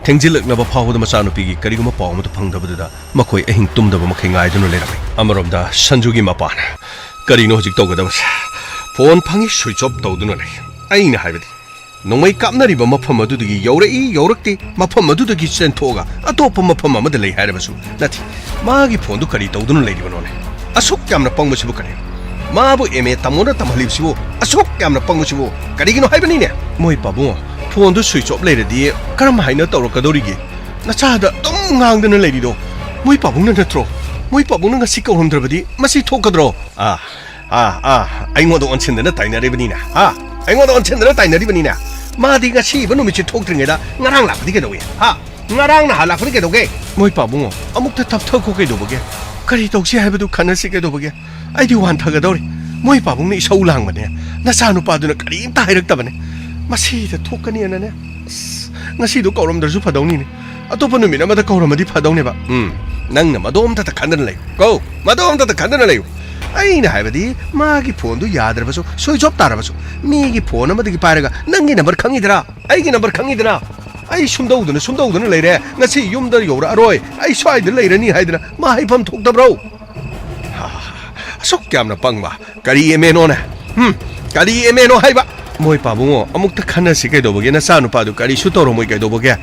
ꯊꯦꯡꯖꯤꯜꯂꯛꯅꯕ ꯐꯥꯎꯕꯗ ꯃꯆꯥꯅꯨꯄꯤꯒꯤ ꯀꯔꯤꯒꯨꯝꯕ ꯄꯥꯎ ꯑꯃꯠꯇ ꯐꯪꯗꯕꯗꯨꯗ ꯃꯈꯣꯏ ꯑꯍꯤꯡ ꯇꯨꯝꯗꯕ ꯃꯈꯩ ꯉꯥꯏꯗꯨꯅ ꯂꯩꯔꯝꯃꯤ꯫ ꯑꯃꯔꯣꯝꯗ, ꯁꯟꯖꯨꯒꯤ ꯃꯄꯥꯅ ꯀꯔꯤꯅꯣ ꯍꯧꯖꯤꯛ ꯇꯧꯒꯗꯕꯁꯦ? ꯐꯣꯟ ꯐꯪꯉꯤ, ꯁ꯭ꯋꯤꯆ ꯑꯣꯐ ꯇꯧꯗꯨꯅ ꯂꯩ꯫ ꯑꯩꯅ ꯍꯥꯏꯕꯗꯤ, ꯅꯣꯡꯃꯩ ꯀꯥꯞꯅꯔꯤꯕ ꯃꯐꯝ ꯑꯗꯨꯗꯒꯤ ꯌꯧꯔꯛꯏ ꯌꯧꯔꯛꯇꯦ, ꯃꯐꯝ ꯑꯗꯨꯗꯒꯤ ꯆꯦꯟꯊꯣꯛꯑꯒ ꯑꯇꯣꯞꯄ ꯃꯐꯝ ꯑꯃꯗ ꯂꯩ ꯍꯥꯏꯔꯕꯁꯨ ꯅꯠꯇꯦ꯫ ꯃꯥꯒꯤ ꯐꯣꯟꯗꯨ ꯀꯔꯤ ꯇꯧꯗꯨꯅ ꯂꯩꯔꯤꯕꯅꯣꯅꯦ? ꯑꯁꯨꯛ ꯌꯥꯝꯅ ꯄꯪꯕꯁꯤꯕꯨ ꯀꯔꯤꯅꯣ? ꯃꯥꯕꯨ ꯑꯦꯝ ꯑꯦ ꯇꯝꯃꯣꯅ ꯇꯝꯍꯜꯂꯤꯕꯁꯤꯕꯨ ꯑꯁꯨꯛ ꯌꯥꯝꯅ ꯄꯪꯕꯁꯤꯕꯨ ꯀꯔꯤꯒꯤꯅꯣ ꯍꯥꯏꯕꯅꯤꯅꯦ? ꯃꯣꯏ ꯄꯥꯕꯨꯡ, ꯐꯣꯟꯗꯨ ꯁ꯭ꯋꯤꯆ ꯑꯣꯐ ꯂꯩꯔꯗꯤ ꯀꯔꯝ ꯍꯥꯏꯅ ꯇꯧꯔꯛꯀꯗꯧꯔꯤꯒꯦ? ꯅꯆꯥꯗ ꯑꯗꯨꯝ ꯉꯥꯡꯗꯅ ꯂꯩꯔꯤꯗꯣ ꯃꯣꯏ ꯄꯥꯕꯨꯡꯅ ꯅꯠꯇ꯭ꯔꯣ? ꯃꯣꯏ ꯄꯥꯕꯨꯡꯅ ꯉꯁꯤ ꯀꯧꯔꯝꯗ꯭ꯔꯕꯗꯤ ꯃꯁꯤ ꯊꯣꯛꯀꯗ꯭ꯔꯣ? ꯑꯥ, ꯑꯥ, ꯑꯥ, ꯑꯩꯉꯣꯟꯗ ꯑꯣꯟꯁꯤꯟꯗꯅ ꯇꯥꯏꯅꯔꯤꯕꯅꯤꯅ, ꯍꯥ? ꯑꯩꯉꯣꯟꯗ ꯑꯣꯟꯁꯤꯟꯗꯅ ꯇꯥꯏꯅꯔꯤꯕꯅꯤꯅ꯫ ꯃꯥꯗꯤ ꯉꯁꯤꯕ ꯅꯨꯃꯤꯠꯁꯦ ꯊꯣꯛꯇ꯭ꯔꯤꯉꯩꯗ ꯉꯔꯥꯡ ꯂꯥꯛꯄꯗꯤ ꯀꯩꯗꯧꯏ, ꯍꯥ? ꯉꯔꯥꯡ ꯅꯍꯥꯟ ꯂꯥꯛꯄꯗꯤ ꯀꯩꯗꯧꯒꯦ? ꯃꯣꯏ ꯄꯥꯕꯨꯡꯉꯣ, ꯑꯃꯨꯛꯇ ꯇꯞꯊꯈꯣ ꯀꯩꯗꯧꯕꯒꯦ? ꯀꯔꯤ ꯇꯧꯁꯤ ꯍꯥꯏꯕꯗꯨ ꯈꯟꯅꯁꯤ ꯀꯩꯗꯧꯕꯒꯦ? ꯑꯩꯗꯤ ꯋꯥꯟꯊꯒꯗꯧꯔꯤ꯫ ꯃꯣꯏ ꯄꯥꯕꯨꯡꯅ ꯏꯁꯧ ꯂꯥꯡꯕꯅꯦ꯫ ꯅꯆꯥꯅꯨꯄꯥꯗꯨꯅ ꯀꯔꯤꯝꯇ ꯍꯥꯏꯔꯛꯇꯕꯅꯦ꯫ ꯃꯁꯤꯗ ꯊꯣꯛꯀꯅꯤꯅꯅꯦ꯫ ꯑꯁ, ꯉꯁꯤꯗꯣ ꯀꯧꯔꯝꯗ꯭ꯔꯁꯨ ꯐꯗꯧꯅꯤꯅꯦ꯫ ꯑꯇꯣꯞꯄ ꯅꯨꯃꯤꯠ ꯑꯃꯗ ꯀꯧꯔꯝꯃꯗꯤ ꯐꯗꯧꯅꯦꯕ꯫ ꯎꯝ, ꯅꯪꯅ ꯃꯗꯣꯝꯇꯇ ꯈꯟꯗꯅ ꯂꯩꯌꯨ꯫ ꯀꯣ, ꯃꯗꯣꯝꯇꯇ ꯈꯟꯗꯅ ꯂꯩꯌꯨ꯫ ꯑꯩꯅ ꯍꯥꯏꯕꯗꯤ, ꯃꯥꯒꯤ ꯐꯣꯟꯗꯨ ꯌꯥꯗ꯭ꯔꯕꯁꯨ, ꯁ꯭ꯋꯤꯆ ꯑꯣꯐ ꯇꯥꯔꯕꯁꯨ, ꯃꯤꯒꯤ ꯐꯣꯟ ꯑꯃꯗꯒꯤ ꯄꯥꯏꯔꯒ ꯅꯪꯒꯤ ꯅꯝꯕꯔ ꯈꯪꯉꯤꯗꯅ, ꯑꯩꯒꯤ ꯅꯝꯕꯔ ꯈꯪꯉꯤꯗꯅ, ꯑꯩ ꯁꯨꯝꯗꯧꯗꯅ, ꯁꯨꯝꯗꯧꯗꯅ ꯂꯩꯔꯦ, ꯉꯁꯤ ꯌꯨꯝꯗ ꯌꯧꯔꯛꯑꯔꯣꯏ, ꯑꯩ ꯁ꯭ꯋꯥꯏꯗ ꯂꯩꯔꯅꯤ ꯍꯥꯏꯗꯅ ꯃꯥ ꯍꯥꯏꯐꯝ ꯊꯣꯛꯇꯕ꯭ꯔꯣ? ꯍꯥ, ꯑꯁꯨꯛ ꯌꯥꯝꯅ ꯄꯪꯕ ꯀꯔꯤ ꯑꯦꯝ ꯑꯦꯅꯣꯅꯦ? ꯍꯨꯝ, ꯀꯔꯤ ꯑꯦꯝ ꯑꯦꯅꯣ ꯍꯥꯏꯕ? ꯃꯣꯏ ꯄꯥꯕꯨꯡꯉꯣ, ꯑꯃꯨꯛꯇ ꯈꯟꯅꯁꯤ ꯀꯩꯗꯧꯕꯒꯦ? ꯅꯆꯥꯅꯨꯄꯥꯗꯨ ꯀꯔꯤꯁꯨ ꯇꯧꯔꯝꯃꯣꯏ ꯀꯩꯗꯧꯕꯒꯦ?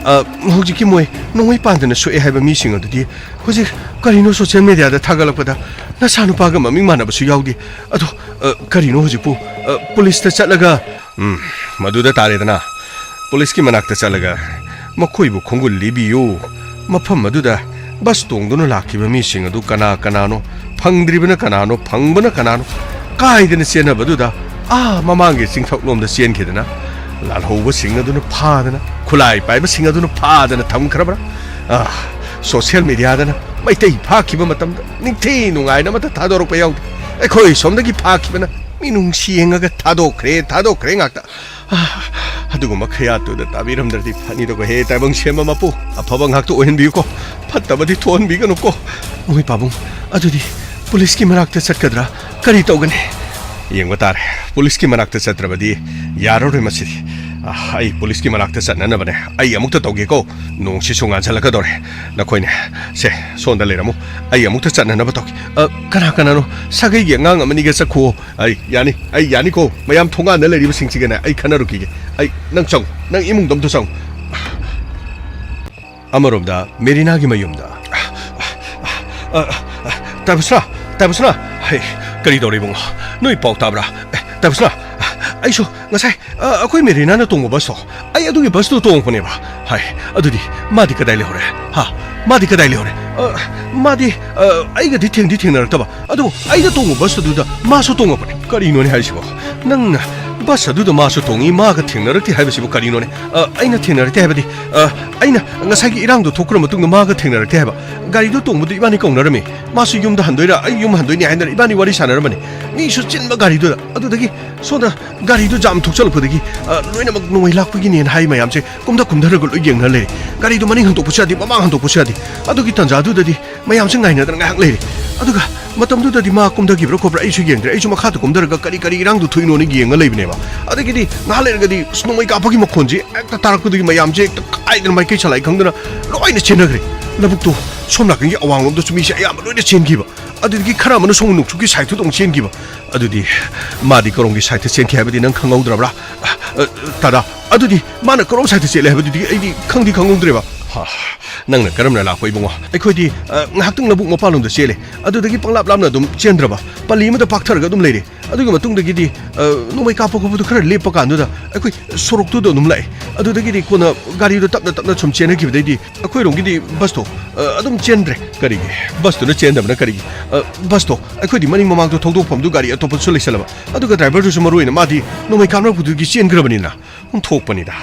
ꯑ, ꯍꯧꯖꯤꯛꯀꯤ ꯃꯣꯏ ꯅꯣꯡꯃꯩ ꯄꯥꯟꯗꯅ ꯁꯣꯛꯑꯦ ꯍꯥꯏꯕ ꯃꯤꯁꯤꯡ ꯑꯗꯨꯗꯤ ꯍꯧꯖꯤꯛ ꯀꯔꯤꯅꯣ ꯁꯣꯁꯤꯌꯦꯜ ꯃꯦꯗꯤꯌꯥꯗ ꯊꯥꯒꯠꯂꯛꯄꯗ ꯅꯆꯥꯅꯨꯄꯥꯒ ꯃꯃꯤꯡ ꯃꯥꯟꯅꯕꯁꯨ ꯌꯥꯎꯗꯦ꯫ ꯑꯗꯣ, ꯑ, ꯀꯔꯤꯅꯣ ꯍꯧꯖꯤꯛꯄꯨ, ꯑ, ꯄꯨꯂꯤꯁꯇ ꯆꯠꯂꯒ, ꯎꯝ, ꯃꯗꯨꯗ ꯇꯥꯔꯦꯗꯅ꯫ ꯄꯨꯂꯤꯁꯀꯤ ꯃꯅꯥꯛꯇ ꯆꯠꯂꯒ ꯃꯈꯣꯏꯕꯨ ꯈꯣꯡꯒꯨꯜ ꯂꯤꯕꯤꯌꯨ꯫ ꯃꯐꯝ ꯑꯗꯨꯗ ꯕꯁ ꯇꯣꯡꯗꯨꯅ ꯂꯥꯛꯈꯤꯕ ꯃꯤꯁꯤꯡ ꯑꯗꯨ ꯀꯅꯥ ꯀꯅꯥꯅꯣ, ꯐꯪꯗ꯭ꯔꯤꯕꯅ ꯀꯅꯥꯅꯣ, ꯐꯪꯕꯅ ꯀꯅꯥꯅꯣ, ꯀꯥꯏꯗꯅ ꯆꯦꯟꯅꯕꯗꯨꯗ ꯑꯥ ꯃꯃꯥꯡꯒꯤ ꯆꯤꯡꯊꯛꯂꯣꯝꯗ ꯆꯦꯟꯈꯤꯗꯅ, ꯂꯥꯜꯍꯧꯕꯁꯤꯡ ꯑꯗꯨꯅ ꯐꯥꯗꯅ, ꯈꯨꯠꯂꯥꯏ ꯄꯥꯏꯕꯁꯤꯡ ꯑꯗꯨꯅ ꯐꯥꯗꯅ ꯊꯝꯈ꯭ꯔꯕ꯭ꯔꯥ? ꯑꯥ, ꯁꯣꯁꯤꯌꯦꯜ ꯃꯦꯗꯤꯌꯥꯗꯅ ꯃꯩꯇꯩ ꯐꯥꯈꯤꯕ ꯃꯇꯝꯗ ꯅꯤꯡꯊꯤ ꯅꯨꯡꯉꯥꯏꯅ ꯑꯃꯠꯇ ꯊꯥꯗꯣꯔꯛꯄ ꯌꯥꯎꯗꯦ꯫ ꯑꯩꯈꯣꯏ ꯁꯣꯝꯗꯒꯤ ꯐꯥꯈꯤꯕꯅ ꯃꯤꯅꯨꯡꯁꯤ ꯌꯦꯡꯉꯒ ꯊꯥꯗꯣꯛꯈ꯭ꯔꯦ, ꯊꯥꯗꯣꯛꯈ꯭ꯔꯦ ꯉꯥꯛꯇ꯫ ꯑꯥ, ꯑꯗꯨꯒꯨꯝꯕ ꯈꯌꯥꯠꯇꯨꯗ ꯇꯥꯕꯤꯔꯝꯗ꯭ꯔꯗꯤ ꯐꯅꯤꯗꯀꯣ꯫ ꯍꯦ ꯇꯥꯏꯕꯪ ꯁꯦꯝꯕ ꯃꯄꯨ, ꯑꯐꯕ ꯉꯥꯛꯇ ꯑꯣꯏꯍꯟꯕꯤꯌꯨꯀꯣ, ꯐꯠꯇꯕꯗꯤ ꯊꯣꯛꯍꯟꯕꯤꯒꯅꯨꯀꯣ꯫ ꯃꯣꯏ ꯄꯥꯕꯨꯡ, ꯑꯗꯨꯗꯤ ꯄꯨꯂꯤꯁꯀꯤ ꯃꯅꯥꯛꯇ ꯆꯠꯀꯗ꯭ꯔꯥ? ꯀꯔꯤ ꯇꯧꯒꯅꯤ? ꯌꯦꯡꯕ ꯇꯥꯔꯦ꯫ ꯄꯨꯂꯤꯁꯀꯤ ꯃꯅꯥꯛꯇ ꯆꯠꯇ꯭ꯔꯕꯗꯤ ꯌꯥꯔꯔꯣꯏ ꯃꯁꯤꯗꯤ꯫ ꯑ, ꯑꯩ ꯄꯨꯂꯤꯁꯀꯤ ꯃꯅꯥꯛꯇ ꯆꯠꯅꯅꯕꯅꯦ꯫ ꯑꯩ ꯑꯃꯨꯛꯇ ꯇꯧꯒꯦꯀꯣ꯫ ꯅꯣꯡꯁꯤꯁꯨ ꯉꯥꯟꯁꯤꯜꯂꯛꯀꯗꯧꯔꯦ꯫ ꯅꯈꯣꯏꯅꯦ, ꯁꯦ, ꯁꯣꯝꯗ ꯂꯩꯔꯝꯃꯨ꯫ ꯑꯩ ꯑꯃꯨꯛꯇ ꯆꯠꯅꯅꯕ ꯇꯧꯒꯦ꯫ ꯑ, ꯀꯅꯥ ꯀꯅꯥꯅꯣ? ꯁꯥꯒꯩꯒꯤ ꯑꯉꯥꯡ ꯑꯃꯅꯤꯒ ꯆꯠꯈꯨꯋꯣ꯫ ꯑꯩ ꯌꯥꯅꯤ, ꯑꯩ ꯌꯥꯅꯤꯀꯣ꯫ ꯃꯌꯥꯝ ꯊꯣꯡꯒꯥꯟꯗ ꯂꯩꯔꯤꯕꯁꯤꯡꯁꯤꯒꯅꯦ ꯑꯩ ꯈꯟꯅꯔꯨꯈꯤꯒꯦ꯫ ꯑꯩ, ꯅꯪ ꯆꯪꯉꯨ, ꯅꯪ ꯏꯃꯨꯡꯗ ꯑꯝꯇ ꯆꯪꯉꯨ꯫ ꯑꯃꯔꯣꯝꯗ ꯃꯦꯔꯤꯅꯥꯒꯤ ꯃꯌꯨꯝꯗ꯫ ꯇꯥꯏꯕꯁꯅꯥ, ꯇꯥꯏꯕꯁꯅꯥ! ꯍꯩ, ꯀꯔꯤ ꯇꯧꯔꯦ ꯏꯕꯨꯡꯉꯣ? ꯅꯣꯏ ꯄꯥꯎ ꯇꯥꯕ꯭ꯔꯥ? ꯑꯦ, ꯇꯥꯏꯕꯁꯅꯥ, ꯑꯩꯁꯨ ꯉꯁꯥꯏ, ꯑ, ꯑꯩꯈꯣꯏ ꯃꯦꯔꯤꯅꯥꯅ ꯇꯣꯡꯕ ꯕꯁꯇꯣ, ꯑꯩ ꯑꯗꯨꯒꯤ ꯕꯁꯇꯨ ꯇꯣꯡꯉꯛꯄꯅꯦꯕ꯫ ꯍꯥꯏ, ꯑꯗꯨꯗꯤ ꯃꯥꯗꯤ ꯀꯗꯥꯏ ꯂꯩꯍꯧꯔꯦ? ꯍꯥ? ꯃꯥꯗꯤ ꯀꯗꯥꯏ ꯂꯩꯍꯧꯔꯦ? ꯑ, ꯃꯥꯗꯤ, ꯑ, ꯑꯩꯒꯗꯤ ꯊꯦꯡꯗꯤ ꯊꯦꯡꯅꯔꯛꯇꯕ, ꯑꯗꯨꯕꯨ ꯑꯩꯅ ꯇꯣꯡꯕ ꯕꯁ ꯑꯗꯨꯗ ꯃꯥꯁꯨ ꯇꯣꯡꯉꯛꯄꯅꯦ꯫ ꯀꯔꯤꯅꯣꯅꯦ ꯍꯥꯏꯁꯤꯕꯣ? ꯅꯪꯅ ꯕꯁ ꯑꯗꯨꯗ ꯃꯥꯁꯨ ꯇꯣꯡꯉꯤ, ꯃꯥꯒ ꯊꯦꯡꯅꯔꯛꯇꯦ ꯍꯥꯏꯕꯁꯤꯕꯨ ꯀꯔꯤꯅꯣꯅꯦ? ꯑ, ꯑꯩꯅ ꯊꯦꯡꯅꯔꯛꯇꯦ ꯍꯥꯏꯕꯗꯤ, ꯑ, ꯑꯩꯅ ꯉꯁꯥꯏꯒꯤ ꯏꯔꯥꯡꯗꯣ ꯊꯣꯛꯈ꯭ꯔ ꯃꯇꯨꯡꯗ ꯃꯥꯒ ꯊꯦꯡꯅꯔꯛꯇꯦ ꯍꯥꯏꯕ꯫ ꯒꯥꯔꯤꯗꯣ ꯇꯣꯡꯕꯗ ꯏꯕꯥꯅꯤ ꯀꯧꯅꯔꯝꯃꯤ꯫ ꯃꯥꯁꯨ ꯌꯨꯝꯗ ꯍꯟꯗꯣꯏꯔꯥ, ꯑꯩ ꯌꯨꯝ ꯍꯟꯗꯣꯏꯅꯤ ꯍꯥꯏꯗꯅ ꯏꯕꯥꯅꯤ ꯋꯥꯔꯤ ꯁꯥꯟꯅꯔꯝꯕꯅꯤ꯫ ꯃꯤꯁꯨ ꯆꯤꯟꯕ ꯒꯥꯔꯤꯗꯨꯗ꯫ ꯑꯗꯨꯗꯒꯤ ꯁꯣꯝꯗ ꯒꯥꯔꯤꯗꯨ ꯖꯥꯝ ꯊꯣꯛꯆꯜꯂꯛꯄꯗꯒꯤ, ꯑ, ꯂꯣꯏꯅꯃꯛ ꯅꯣꯡꯃꯩ ꯂꯥꯛꯄꯒꯤꯅꯦꯅ ꯍꯥꯏ ꯃꯌꯥꯝꯁꯦ ꯀꯨꯝꯊ ꯀꯨꯝꯊꯔꯒ ꯂꯣꯏ ꯌꯦꯡꯅ ꯂꯩꯔꯦ꯫ ꯒꯥꯔꯤꯗꯨ ꯃꯅꯤꯡ ꯍꯟꯗꯣꯛꯄꯁꯨ ꯌꯥꯗꯦ, ꯃꯃꯥꯡ ꯍꯟꯗꯣꯛꯄꯁꯨ ꯌꯥꯗꯦ꯫ ꯑꯗꯨꯒꯤ ꯇꯥꯟꯖꯥꯗꯨꯗꯗꯤ ꯃꯌꯥꯝꯁꯦ ꯉꯥꯏꯅꯗꯅ ꯉꯥꯏꯍꯥꯛ ꯂꯩꯔꯦ꯫ ꯑꯗꯨꯒ ꯃꯇꯝꯗꯨꯗꯗꯤ ꯃꯥ ꯀꯨꯝꯊꯈꯤꯕ꯭ꯔꯥ ꯈꯣꯠꯄ꯭ꯔꯥ ꯑꯩꯁꯨ ꯌꯦꯡꯗ꯭ꯔꯦ꯫ ꯑꯩꯁꯨ ꯃꯈꯥꯗ ꯀꯨꯝꯊꯔꯒ ꯀꯔꯤ ꯀꯔꯤ ꯏꯔꯥꯡꯗꯣ ꯊꯣꯛꯏꯅꯣꯅ ꯌꯦꯡꯉ ꯂꯩꯕꯅꯦꯕ꯫ ꯑꯗꯒꯤꯗꯤ ꯉꯥꯏꯍꯥꯛ ꯂꯩꯔꯒꯗꯤ ꯑꯁ ꯅꯣꯡꯃꯩ ꯀꯥꯞꯄꯒꯤ ꯃꯈꯣꯟꯁꯦ ꯍꯦꯛꯇ ꯇꯥꯔꯛꯄꯗꯒꯤ ꯃꯌꯥꯝꯁꯦ ꯍꯦꯛꯇ ꯀꯥꯏꯗꯅ ꯃꯥꯏꯀꯩ ꯁꯂꯥꯏ ꯈꯪꯗꯅ ꯂꯣꯏꯅ ꯆꯦꯟꯅꯈ꯭ꯔꯦ꯫ ꯂꯧꯕꯨꯛꯇꯣ ꯁꯣꯝ ꯅꯥꯀꯟꯒꯤ ꯑꯋꯥꯡꯂꯣꯝꯗꯁꯨ ꯃꯤꯁꯦ ꯑꯌꯥꯝꯕ ꯂꯣꯏꯅ ꯆꯦꯟꯈꯤꯕ꯫ ꯑꯗꯨꯗꯒꯤ ꯈꯔ ꯑꯃꯅ ꯁꯣꯝ ꯅꯣꯡꯆꯨꯞꯀꯤ ꯁꯥꯏꯠꯇꯨꯗ ꯑꯃꯨꯛ ꯆꯦꯟꯈꯤꯕ꯫ ꯑꯗꯨꯗꯤ ꯃꯥꯗꯤ ꯀꯔꯣꯝꯒꯤ ꯁꯥꯏꯠꯇ ꯆꯦꯟꯈꯤ ꯍꯥꯏꯕꯗꯤ ꯅꯪ ꯈꯪꯍꯧꯗ꯭ꯔꯕ꯭ꯔꯥ? ꯑ, ꯑ, ꯇꯥꯗꯥ, ꯑꯗꯨꯗꯤ ꯃꯥꯅ ꯀꯔꯣꯝ ꯁꯥꯏꯠꯇ ꯆꯦꯜꯂꯦ ꯍꯥꯏꯕꯗꯨꯗꯤ ꯑꯩꯗꯤ ꯈꯪꯗꯤ ꯈꯪꯍꯧꯗ꯭ꯔꯦꯕ꯫ ꯍꯥ, ꯅꯪꯅ ꯀꯔꯝꯅ ꯂꯥꯛꯄ ꯏꯕꯨꯡꯉꯣ? ꯑꯩꯈꯣꯏꯗꯤ, ꯑ, ꯉꯥꯏꯍꯥꯛꯇꯪ ꯂꯧꯕꯨꯛ ꯃꯄꯥꯟꯂꯣꯝꯗ ꯆꯦꯜꯂꯦ꯫ ꯑꯗꯨꯗꯒꯤ ꯄꯪꯂꯥꯞ ꯂꯥꯞꯅ ꯑꯗꯨꯝ ꯆꯦꯟꯗ꯭ꯔꯕ꯫ ꯄꯜꯂꯤ ꯑꯃꯗ ꯄꯥꯛꯊꯔꯒ ꯑꯗꯨꯝ ꯂꯩꯔꯦ꯫ ꯑꯗꯨꯒꯤ ꯃꯇꯨꯡꯗꯒꯤꯗꯤ, ꯑ, ꯅꯣꯡꯃꯩ ꯀꯥꯞꯄ ꯈꯣꯠꯄꯗꯨ ꯈꯔ ꯂꯦꯞꯄ ꯀꯥꯟꯗꯨꯗ ꯑꯩꯈꯣꯏ ꯁꯣꯔꯣꯛꯇꯨꯗ ꯑꯗꯨꯝ ꯂꯥꯛꯑꯦ꯫ ꯑꯗꯨꯗꯒꯤꯗꯤ ꯀꯣꯟꯅ ꯒꯥꯔꯤꯗꯣ ꯇꯞꯅ ꯇꯞꯅ ꯁꯨꯝ ꯆꯦꯟꯅꯈꯤꯕꯗꯩꯗꯤ ꯑꯩꯈꯣꯏꯔꯣꯝꯒꯤꯗꯤ ꯕꯁꯇꯣ, ꯑ, ꯑꯗꯨꯝ ꯆꯦꯟꯗ꯭ꯔꯦ꯫ ꯀꯔꯤꯒꯤ? ꯕꯁꯇꯨꯅ ꯆꯦꯟꯗꯕꯅ ꯀꯔꯤꯒꯤ? ꯑ, ꯕꯁꯇꯣ ꯑꯩꯈꯣꯏꯗꯤ ꯃꯅꯤꯡ ꯃꯃꯥꯡꯗꯣ ꯊꯧꯗꯣꯛꯐꯝꯗꯨ ꯒꯥꯔꯤ ꯑꯇꯣꯞꯄꯁꯨ ꯂꯩꯁꯜꯂꯕ꯫ ꯑꯗꯨꯒ ꯗ꯭ꯔꯥꯏꯚꯔꯗꯨꯁꯨ ꯃꯔꯨ ꯑꯣꯏꯅ ꯃꯥꯗꯤ ꯅꯣꯡꯃꯩ ꯀꯥꯞꯅꯔꯛꯄꯗꯨꯒꯤ ꯆꯦꯟꯈ꯭ꯔꯕꯅꯤꯅ꯫ ꯑꯣꯟꯊꯣꯛꯄꯅꯤꯗ꯫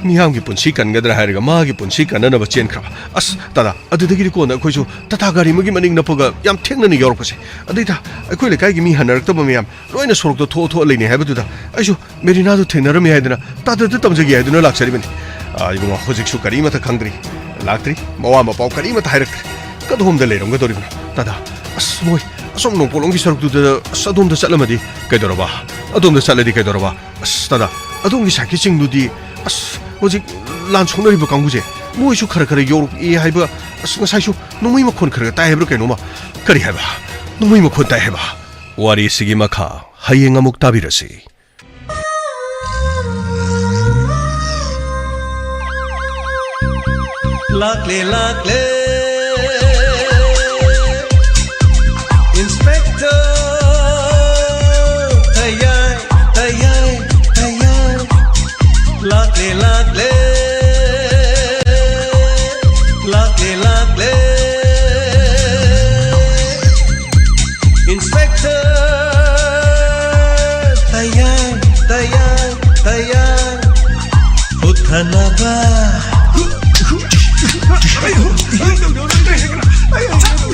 ꯃꯤꯌꯥꯝꯒꯤ ꯄꯨꯟꯁꯤ ꯀꯟꯒꯗ꯭ꯔꯥ ꯍꯥꯏꯔꯒ ꯃꯥꯒꯤ ꯄꯨꯟꯁꯤ ꯀꯟꯅꯅꯕ ꯆꯦꯟꯈ꯭ꯔꯕ꯫ ꯑꯁ, ꯇꯥꯗꯥ, ꯑꯗꯨꯗꯒꯤꯗꯤ ꯀꯣꯟꯅ ꯑꯩꯈꯣꯏꯁꯨ ꯇꯥꯇꯥ ꯒꯥꯔꯤ ꯑꯃꯒꯤ ꯃꯅꯤꯡ ꯅꯞꯄꯒ ꯌꯥꯝ ꯊꯦꯡꯅꯅ ꯌꯧꯔꯛꯄꯁꯦ꯫ ꯑꯗꯩꯗ ꯑꯩꯈꯣꯏ ꯂꯩꯀꯥꯏꯒꯤ ꯃꯤ ꯍꯟꯅꯔꯛꯇꯕ ꯃꯌꯥꯝ ꯂꯣꯏꯅ ꯁꯣꯔꯣꯛꯇ ꯊꯣꯛꯑ ꯊꯣꯛꯑ ꯂꯩꯅꯩ ꯍꯥꯏꯕꯗꯨꯗ ꯑꯩꯁꯨ ꯃꯦꯔꯤꯅꯥꯗꯨ ꯊꯦꯡꯅꯔꯝꯃꯤ ꯍꯥꯏꯗꯅ ꯇꯥꯗꯗ ꯇꯝꯖꯒꯦ ꯍꯥꯏꯗꯨꯅ ꯂꯥꯛꯆꯔꯤꯕꯅꯤ꯫ ꯑꯥ, ꯏꯕꯨꯡꯉꯣ, ꯍꯧꯖꯤꯛꯁꯨ ꯀꯔꯤꯃꯠꯇ ꯈꯪꯗ꯭ꯔꯤ꯫ ꯂꯥꯛꯇ꯭ꯔꯤ꯫ ꯃꯋꯥ ꯃꯄꯥꯎ ꯀꯔꯤꯃꯠꯇ ꯍꯥꯏꯔꯛꯇ꯭ꯔꯤ꯫ ꯀꯗꯣꯝꯗ ꯂꯩꯔꯝꯒꯗꯧꯔꯤꯕꯅꯣ? ꯇꯥꯗꯥ, ꯑꯁ, ꯃꯣꯏ ꯑꯁꯣꯝ ꯅꯣꯡꯄꯣꯛꯂꯣꯝꯒꯤ ꯁꯔꯨꯛꯇꯨꯗ, ꯑꯁ, ꯑꯗꯣꯝꯗ ꯆꯠꯂꯝꯃꯗꯤ ꯀꯩꯗꯧꯔꯕ? ꯑꯗꯣꯝꯗ ꯆꯠꯂꯗꯤ ꯀꯩꯗꯧꯔꯕ? ꯑꯁ, ꯇꯥꯗ, ꯑꯗꯣꯝꯒꯤ ꯁꯥꯏꯠꯀꯤꯁꯤꯡꯗꯨꯗꯤ, ꯑꯁ, ꯍꯧꯖꯤꯛ ꯂꯥꯟ ꯁꯣꯛꯅꯔꯤꯕ ꯀꯥꯡꯕꯨꯁꯦ, ꯃꯣꯏꯁꯨ ꯈꯔ ꯈꯔ ꯌꯧꯔꯛꯑꯦ ꯍꯥꯏꯕ, ꯑꯁ, ꯉꯁꯥꯏꯁꯨ ꯅꯣꯡꯃꯩ ꯃꯈꯣꯟ ꯈꯔ ꯈꯔ ꯇꯥꯏ ꯍꯥꯏꯕ꯭ꯔꯥ ꯀꯩꯅꯣꯃ? ꯀꯔꯤ ꯍꯥꯏꯕ? ꯅꯣꯡꯃꯩ ꯃꯈꯣꯟ ꯇꯥꯏ ꯍꯥꯏꯕ? ꯋꯥꯔꯤꯁꯤꯒꯤ ꯃꯈꯥ ꯍꯌꯦꯡ ꯑꯃꯨꯛ ꯇꯥꯕꯤꯔꯁꯤ꯫ ꯂꯥꯛꯂꯦ, ꯂꯥꯛꯂꯦ, Inspector ꯇꯌꯥꯏ, ꯇꯌꯥꯏ, ꯇꯌꯥꯏ꯫ ꯂꯥꯛꯂꯦ, ꯂꯥꯛꯂꯦ, ꯂꯥꯛꯂꯦ, ꯂꯥꯛꯂꯦ꯫ Inspector ꯇꯌꯥꯏ, ꯇꯌꯥꯏ, ꯇꯌꯥꯏ꯫ ꯍꯨꯠꯊꯅꯕ,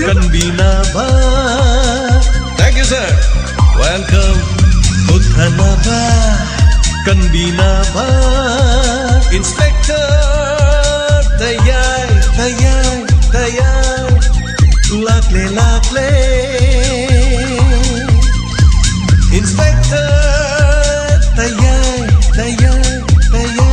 ꯀꯟꯕꯤꯅꯕ꯫ Thank you, sir. Welcome. ꯍꯨꯠꯊꯅꯕ, ꯀꯟꯕꯤꯅꯕ꯫ Inspector ꯇꯌꯥꯏ, ꯇꯌꯥꯏ, ꯇꯌꯥꯏ꯫ ꯂꯥꯛꯂꯦ, ꯂꯥꯛꯂꯦ꯫ Inspector ꯇꯌꯥꯏ, ꯇꯌꯥꯏ, ꯇꯌꯥꯏ꯫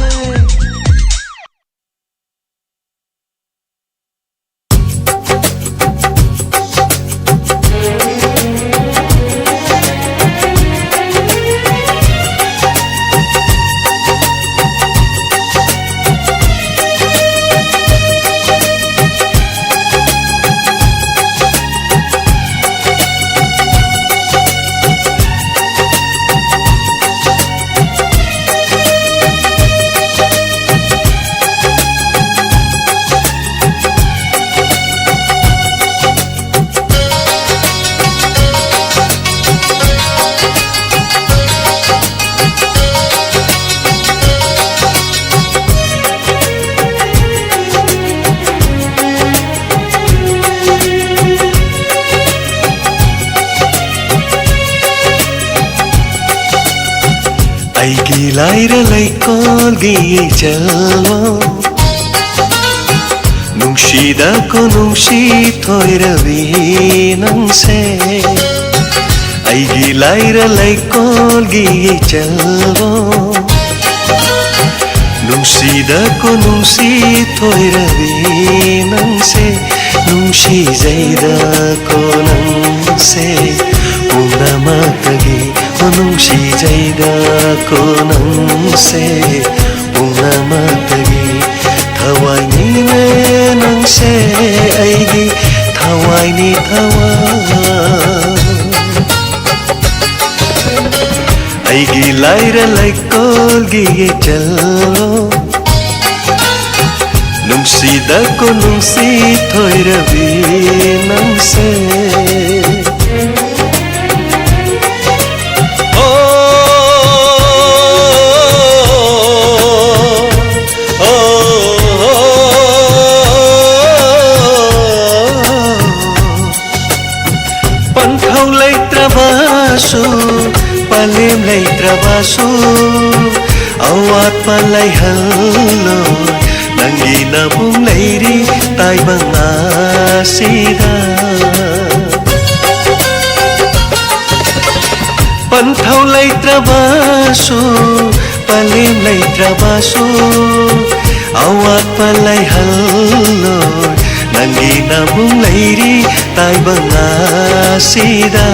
ꯑꯩꯒꯤ ꯂꯥꯏꯔ ꯂꯩꯀꯣꯜꯒꯤ ꯏꯆꯜꯋꯣ, ꯅꯨꯡꯁꯤꯗꯀꯣ ꯅꯨꯡꯁꯤ ꯊꯣꯏꯔꯕꯤ ꯅꯪꯁꯦ, ꯑꯩꯒꯤ ꯂꯥꯏꯔ ꯂꯩꯀꯣꯜꯒꯤ ꯏꯆꯜꯕꯣ꯫ ꯅꯨꯡꯁꯤꯗꯀꯣ ꯅꯨꯡꯁꯤ ꯊꯣꯏꯔꯕꯤ ꯅꯪꯁꯦ, ꯅꯨꯡꯁꯤꯖꯩꯗꯀꯣ ꯅꯪꯁꯦ ꯄꯨꯝꯅꯃꯛꯇꯒꯤ꯫ ꯅꯨꯡꯁꯤꯖꯩꯗꯀꯣ ꯅꯪꯁꯦ ꯄꯨꯝꯅꯃꯛꯇꯒꯤ꯫ ꯊꯋꯥꯏꯅꯤꯅꯦ ꯅꯪꯁꯦ ꯑꯩꯒꯤ, ꯊꯋꯥꯏꯅꯤ ꯊꯋꯥꯏ꯫ ꯑꯩꯒꯤ ꯂꯥꯏꯔ ꯂꯩꯀꯣꯜꯒꯤ ꯏꯆꯜꯂꯣ, ꯅꯨꯡꯁꯤꯗꯀꯣ ꯅꯨꯡꯁꯤ ꯊꯣꯏꯔꯕꯤ ꯅꯪꯁꯦ꯫ ꯑꯣ, ꯑꯣ, ꯑꯣ꯫ ꯄꯟꯊꯧ ꯂꯩꯇ꯭ꯔꯕꯁꯨ, ꯄꯂꯦꯝ ꯂꯩꯇ꯭ꯔꯕꯁꯨ, ꯑꯋꯥꯠꯄ ꯂꯩꯍꯜꯂꯣ꯫ ꯅꯪꯒꯤ ꯅꯕꯨꯡ ꯂꯩꯔꯤ ꯇꯥꯏꯕꯪ ꯑꯁꯤꯗ꯫ ꯄꯟꯊꯧ ꯂꯩꯇ꯭ꯔꯕꯁꯨ, ꯄꯂꯦꯝ ꯂꯩꯇ꯭ꯔꯕꯁꯨ, ꯑꯋꯥꯠꯄ ꯂꯩꯍꯜꯂꯣꯏ꯫ ꯅꯪꯒꯤ ꯅꯕꯨꯡ ꯂꯩꯔꯤ ꯇꯥꯏꯕꯪ ꯑꯁꯤꯗ꯫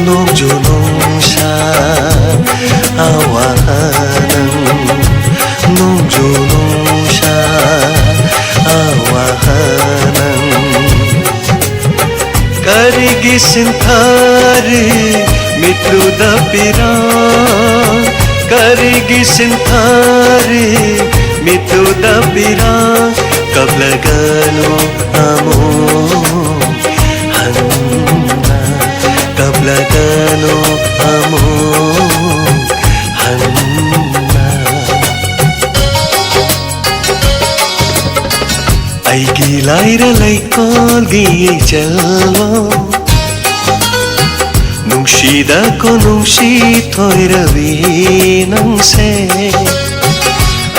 ꯅꯣꯡꯖꯨ ꯅꯨꯡꯁꯥ ꯑꯋꯥꯍꯅꯪ, ꯅꯣꯡꯖꯨ ꯅꯨꯡꯁꯥ ꯑꯋꯥꯍꯅꯪ꯫ ꯀꯔꯤꯒꯤ ꯁꯤꯟꯊꯥꯔꯤ ꯃꯤꯠꯂꯨꯗ ꯄꯤꯔꯥꯡ? ꯀꯔꯤꯒꯤ ꯁꯤꯟꯊꯥꯔꯤ ꯃꯤꯠꯂꯨꯗ ꯄꯤꯔꯥꯡ? ꯀꯞꯂꯒꯅꯨ ꯑꯃꯨꯛ ꯍꯟꯅ, ꯀꯞꯂꯒꯅꯨ ꯑꯃꯨꯛ ꯍꯟꯅ꯫ ꯑꯩꯒꯤ ꯂꯥꯏꯔ ꯂꯩꯀꯣꯜꯒꯤ ꯏꯆꯜꯂꯣ, ꯅꯨꯡꯁꯤꯗꯀꯣ ꯅꯨꯡꯁꯤ ꯊꯣꯏꯔꯕꯤ ꯅꯪꯁꯦ꯫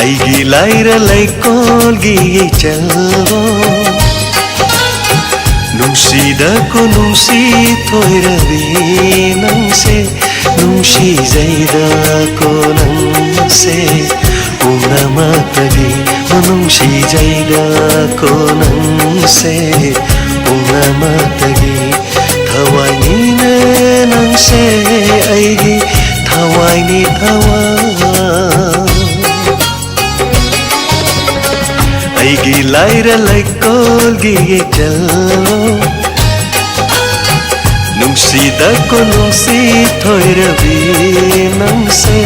ꯑꯩꯒꯤ ꯂꯥꯏꯔ ꯂꯩꯀꯣꯜꯒꯤ ꯏꯆꯜꯕꯣ, ꯅꯨꯡꯁꯤꯗ ꯀꯣꯅꯨꯡꯁꯤ ꯊꯣꯏꯔꯕꯤ ꯅꯪꯁꯦ, ꯅꯨꯡꯁꯤꯖꯩꯗ ꯀꯣ ꯅꯪꯁꯦ, ꯄꯨꯝꯅꯃꯛꯇꯒꯤ ꯅꯨꯡꯁꯤꯖꯩꯗ ꯀꯣ ꯅꯪꯁꯦ, ꯄꯨꯝꯅꯃꯛꯇꯒꯤ ꯊꯋꯥꯏꯅꯤꯅꯦ ꯅꯪꯁꯦ, ꯑꯩꯒꯤ ꯊꯋꯥꯏꯅꯤ ꯊꯋꯥꯏ꯫ ꯑꯩꯒꯤ ꯂꯥꯏꯔ ꯂꯩꯀꯣꯜꯒꯤ ꯏꯆꯜ, ꯅꯨꯡꯁꯤꯗ ꯀꯣꯅꯨꯡꯁꯤ ꯊꯣꯏꯔꯕꯤ ꯅꯪꯁꯦ꯫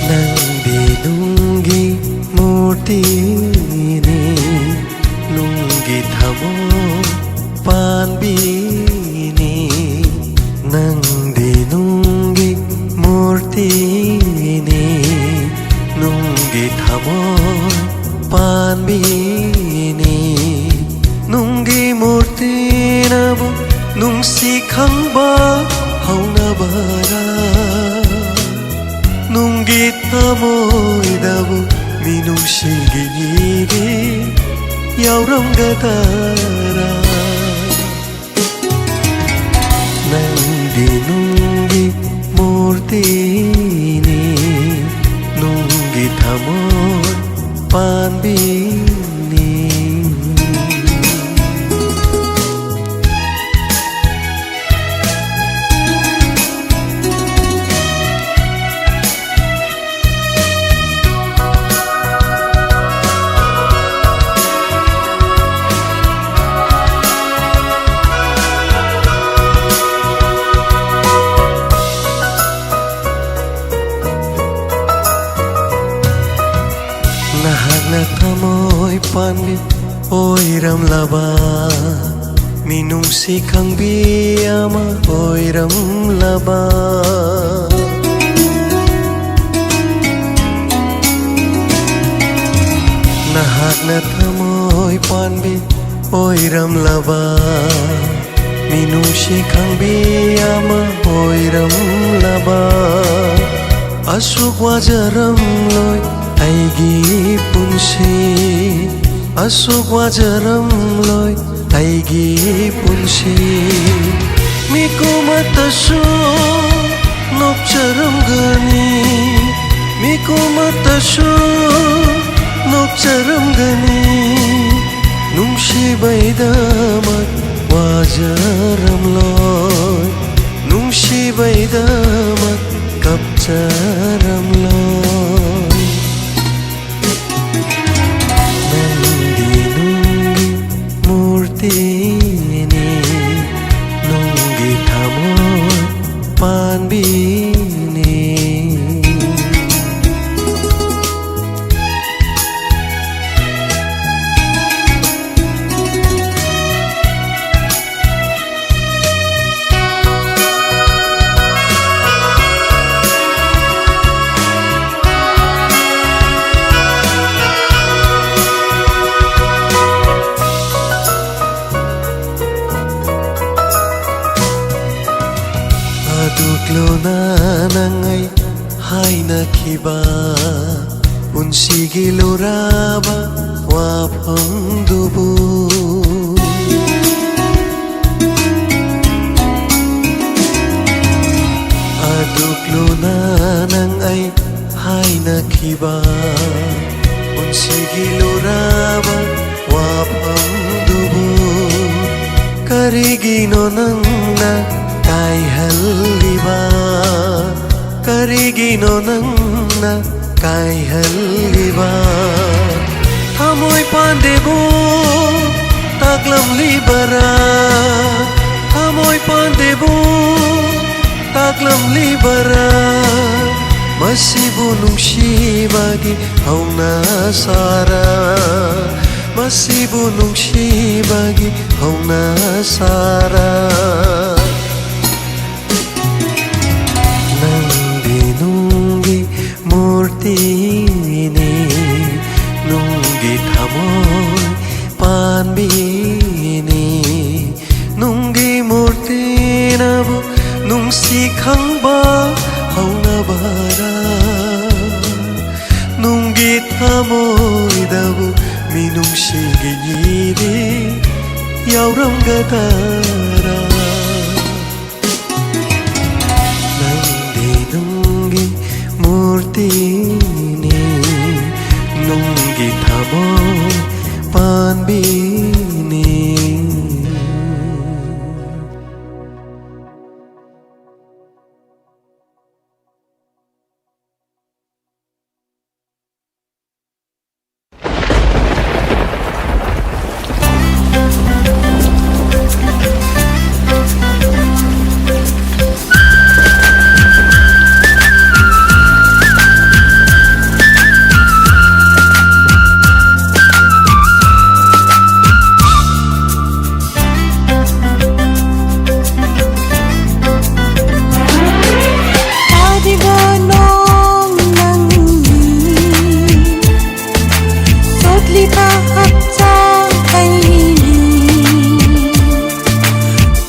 ꯅꯪꯗꯤ ꯅꯨꯡꯒꯤ ꯃꯨꯔꯇꯤꯅꯤ, ꯅꯨꯡꯒꯤ ꯊꯃꯣꯏ ꯄꯥꯟꯕꯤꯅꯤ꯫ ꯅꯪꯗꯤ ꯅꯨꯡꯒꯤ ꯃꯨꯔꯇꯤꯅꯤ, ꯅꯨꯡꯒꯤ ꯊꯃꯣꯏ ꯄꯥꯟꯕꯤꯅꯤ꯫ ꯅꯨꯡꯒꯤ ꯃꯨꯔꯇꯤꯅꯕꯨ ꯅꯨꯡꯁꯤ ꯈꯪꯕ ꯍꯧꯅꯕꯔꯥ? ꯅꯨꯡꯒꯤ ꯊꯃꯣꯏꯗꯕꯨ ꯃꯤꯅꯨꯡꯁꯤꯒꯤ ꯏꯒꯤ ꯌꯥꯎꯔꯝꯒꯗꯔꯥ? ꯅꯪꯗꯤ ꯅꯨꯡꯒꯤ ꯔꯝꯂꯕ, ꯃꯤꯅꯨꯡꯁꯤ ꯈꯪꯕꯤ ꯑꯃ ꯑꯣꯏꯔꯝꯂꯕ꯫ ꯅꯍꯥꯛꯅ ꯊꯃꯣꯏ ꯄꯥꯟꯕꯤ ꯑꯣꯏꯔꯝꯂꯕ, ꯃꯤꯅꯨꯡꯁꯤ ꯈꯪꯕꯤ ꯑꯃ ꯑꯣꯏꯔꯝꯂꯕ꯫ ꯑꯁꯨꯛ ꯋꯥꯖꯔꯝꯂꯣꯏ ꯑꯩꯒꯤ ꯄꯨꯟꯁꯤ, ꯑꯁꯨꯛ ꯋꯥꯖꯔꯝꯂꯣꯏ ꯑꯩꯒꯤ ꯄꯨꯟꯁꯤ꯫ ꯃꯤꯀꯨꯝ ꯑꯃꯠꯇꯁꯨ ꯅꯣꯛꯆꯔꯝꯒꯅꯤ, ꯃꯤꯀꯨꯝ ꯑꯃꯠꯇꯁꯨ ꯅꯣꯛꯆꯔꯝꯒꯅꯤ꯫ ꯅꯨꯡꯁꯤꯕꯩꯗꯃꯛ ꯋꯥꯖꯔꯝꯂꯣꯏ, ꯅꯨꯡꯁꯤꯕꯩꯗꯃꯛ ꯀꯞꯆꯔꯝꯂꯣꯏ꯫ ꯅꯪꯗꯤ ꯅꯨꯡꯒꯤ ꯃꯨꯔꯇꯤꯅꯤ, ꯅꯨꯡꯒꯤ ꯊꯃꯣꯏ ꯄꯥꯟꯕꯤꯅꯤ꯫ ꯑꯗꯨꯛ ꯂꯨꯅ ꯅꯪ ꯑꯩ ꯍꯥꯏꯅꯈꯤꯕ, ꯄꯨꯟꯁꯤꯒꯤ ꯂꯨꯔꯕ ꯋꯥꯐꯝꯗꯨꯕꯨ꯫ ꯑꯗꯨꯛ ꯂꯨꯅ ꯅꯪ ꯑꯩ ꯍꯥꯏꯅꯈꯤꯕ, ꯄꯨꯟꯁꯤꯒꯤ ꯂꯨꯔꯕ ꯋꯥꯐꯝꯗꯨꯕꯨ ꯀꯔꯤꯒꯤꯅꯣ ꯅꯪꯅ ꯀꯥꯏꯍꯜꯂꯤꯕ? ꯀꯔꯤꯒꯤꯅꯣ ꯅꯪꯅ ꯀꯥꯏꯍꯜꯂꯤꯕ? ꯊꯃꯣꯏ ꯄꯥꯟꯗꯦꯕꯨ ꯇꯥꯛꯂꯝꯂꯤꯕꯔꯥ? ꯊꯃꯣꯏ ꯄꯥꯟꯗꯦꯕꯨ ꯇꯥꯛꯂꯝꯂꯤꯕꯔꯥ? ꯃꯁꯤꯕꯨ ꯅꯨꯡꯁꯤꯕꯒꯤ ꯍꯧꯅ ꯁꯥꯔ? ꯃꯁꯤꯕꯨ ꯅꯨꯡꯁꯤꯕꯒꯤ ꯍꯧꯅꯁꯥꯔꯥ? ꯅꯪꯗꯤ ꯅꯨꯡꯒꯤ ꯃꯨꯔꯇꯤꯅꯤ, ꯅꯨꯡꯒꯤ ꯊꯃꯣꯏ ꯄꯥꯟꯕꯤꯅꯤ꯫ ꯅꯨꯡꯒꯤ ꯃꯨꯔꯇꯤꯅꯕꯨ ꯅꯨꯡꯁꯤ ꯈꯪꯕ ꯍꯧꯅꯕꯔꯥ? ꯅꯨꯡꯒꯤ ꯊꯃꯣꯏꯗꯕꯨ ꯃꯤꯅꯨꯡꯁꯤꯒꯤ ꯏꯔꯤ ꯌꯥꯎꯔꯝꯒꯗꯔꯥ? ꯅꯪꯗꯤ ꯅꯨꯡꯒꯤ ꯃꯨꯔꯇꯤꯅꯤ, ꯅꯨꯡꯒꯤ ꯊꯃꯣꯏ ꯄꯥꯟꯕꯤꯅꯤ꯫ ꯇꯥꯔꯤꯕ ꯅꯣꯡ ꯅꯪꯒꯤ ꯆꯣꯠꯂꯤꯕ ꯍꯛꯆꯥꯡ ꯑꯩꯒꯤ꯫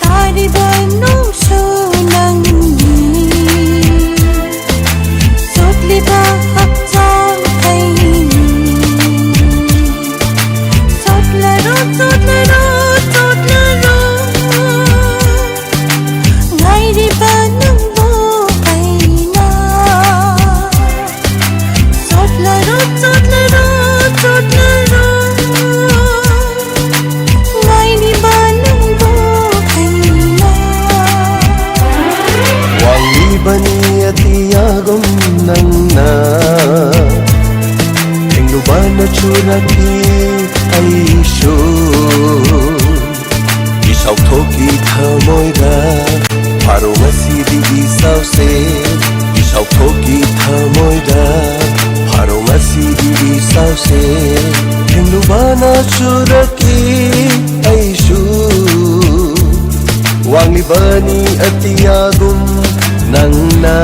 ꯇꯥꯔꯤꯕ ꯅꯣꯡꯁꯨ ꯅꯪꯒꯤ ꯆꯣꯠꯂꯤꯕ ꯍꯛꯆꯥꯡ ꯑꯩꯒꯤ꯫ ꯆꯣꯠꯂꯔꯣ, ꯆꯣꯠꯂꯔꯣ, ꯆꯣꯠꯂꯔꯣ꯫ ꯉꯥꯏꯔꯤꯕ ꯅꯪꯕꯨ ꯑꯩꯅ꯫ ꯆꯣꯠꯂꯔꯣ, ꯆꯣꯠꯂꯔꯣ, ꯆꯣꯠꯂꯔꯣ꯫ ꯉꯥꯏꯔꯤꯕ ꯅꯪꯕꯨ ꯑꯩꯅ꯫ ꯋꯥꯡꯂꯤꯕꯅꯤ ꯑꯇꯤꯌꯥꯒꯨꯝ ꯅꯪꯅ꯫ ꯊꯦꯡꯂꯨꯕꯅ ꯆꯨꯔꯛꯈꯤ ꯑꯩꯁꯨ꯫ ꯏꯁꯥꯎꯊꯣꯛꯀꯤ ꯊꯃꯣꯏꯗ ꯐꯥꯔꯣ ꯉꯁꯤꯗꯤ ꯏꯁꯥꯎꯁꯦ꯫ ꯏꯁꯥꯎꯊꯣꯛꯀꯤ ꯊꯃꯣꯏꯗ ꯐꯥꯔꯣ ꯉꯁꯤꯗꯤ ꯏꯁꯥꯎꯁꯦ꯫ ꯊꯦꯡꯂꯨꯕꯅ ꯆꯨꯔꯛꯏ ꯑꯩꯁꯨ, ꯋꯥꯡꯂꯤꯕꯅꯤ ꯑꯇꯤꯌꯥꯒꯨꯝ ꯅꯪꯅ꯫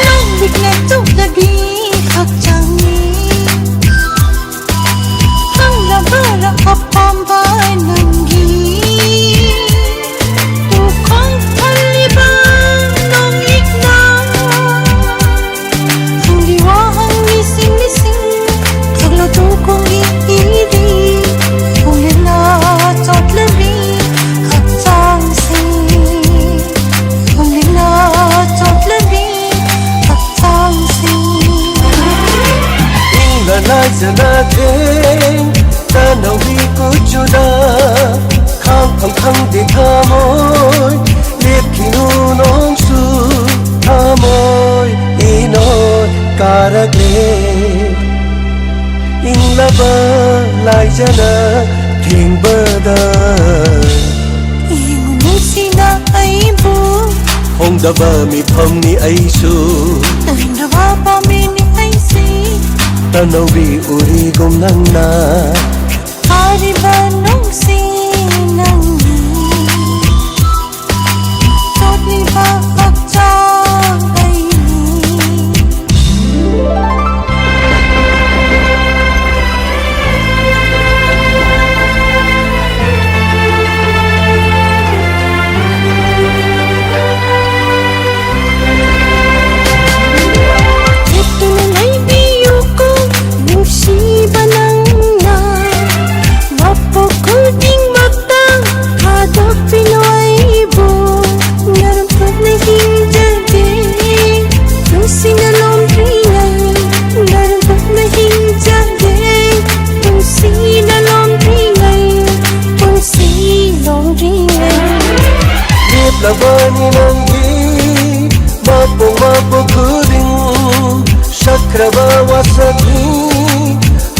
ꯅꯪ ꯂꯤꯛꯅ ꯆꯨꯞꯂꯕꯤ ꯍꯛꯆꯥꯡꯅꯤ, ꯈꯪꯂꯕꯔꯥ ꯑꯄꯥꯝꯕ ꯅꯪꯒꯤ ꯇꯨꯈꯣꯡ ꯊꯜꯂꯤꯕ ꯅꯣꯡꯂꯤꯛꯅ? ꯈꯪꯂꯤ ꯋꯥꯍꯪ ꯂꯤꯁꯤꯡ ꯂꯤꯁꯤꯡ, ꯈꯪꯂꯣ ꯇꯨꯈꯣꯡꯒꯤ ꯏꯗꯤ, ꯈꯣꯡꯂꯦꯟꯅ ꯆꯣꯠꯂꯕꯤ ꯍꯛꯆꯥꯡꯁꯤ, ꯈꯣꯡꯂꯦꯟꯅ ꯆꯣꯠꯂꯕꯤ ꯍꯛꯆꯥꯡꯁꯤ꯫ ꯏꯪꯂ ꯂꯥꯏꯖꯅ ꯊꯦꯡ ꯇꯅꯧꯒꯤ ꯀꯨꯆꯨꯗ ꯈꯥꯡꯐꯝ ꯈꯪꯗꯦ ꯊꯃꯣꯏ, ꯂꯦꯞꯈꯤꯅꯨ ꯅꯣꯡꯁꯨ ꯊꯃꯣꯏ ꯏꯅꯣꯏ ꯀꯥꯔꯛꯂꯦ꯫ ꯏꯪꯂꯕ ꯂꯥꯏꯖꯅ ꯊꯦꯡꯕꯗ ꯌꯦꯡꯉꯨ ꯅꯨꯡꯁꯤꯅ ꯑꯩꯕꯨ, ꯍꯣꯡꯗꯕ ꯃꯤꯐꯝꯅꯤ ꯑꯩꯁꯨ, ꯇꯟꯗꯕ ꯄꯥꯝꯕꯤꯅꯤ ꯑꯩꯁꯤ, ꯇꯅꯧꯕꯤ ꯎꯔꯤꯒꯨꯝ ꯅꯪꯅ꯫ ꯐꯥꯔꯤꯕ ꯅꯨꯡꯁꯤ ꯅꯪꯒꯤ, ꯆꯣꯠꯂꯤꯕ ꯍꯛꯆꯥꯡ ꯑꯩꯒꯤ꯫ ꯂꯦꯞꯇꯨꯅ ꯂꯩꯕꯤꯌꯨꯀꯣ ꯅꯨꯡꯁꯤꯕ ꯅꯪꯅ, ꯃꯄꯣꯛ ꯈꯨꯗꯤꯡꯃꯛꯇ ꯊꯥꯗꯣꯛꯄꯤꯅꯨ ꯑꯩꯕꯨ, ꯅꯔꯨꯝ ꯊꯣꯛꯅꯩ ꯋꯥꯁꯛꯅꯤ,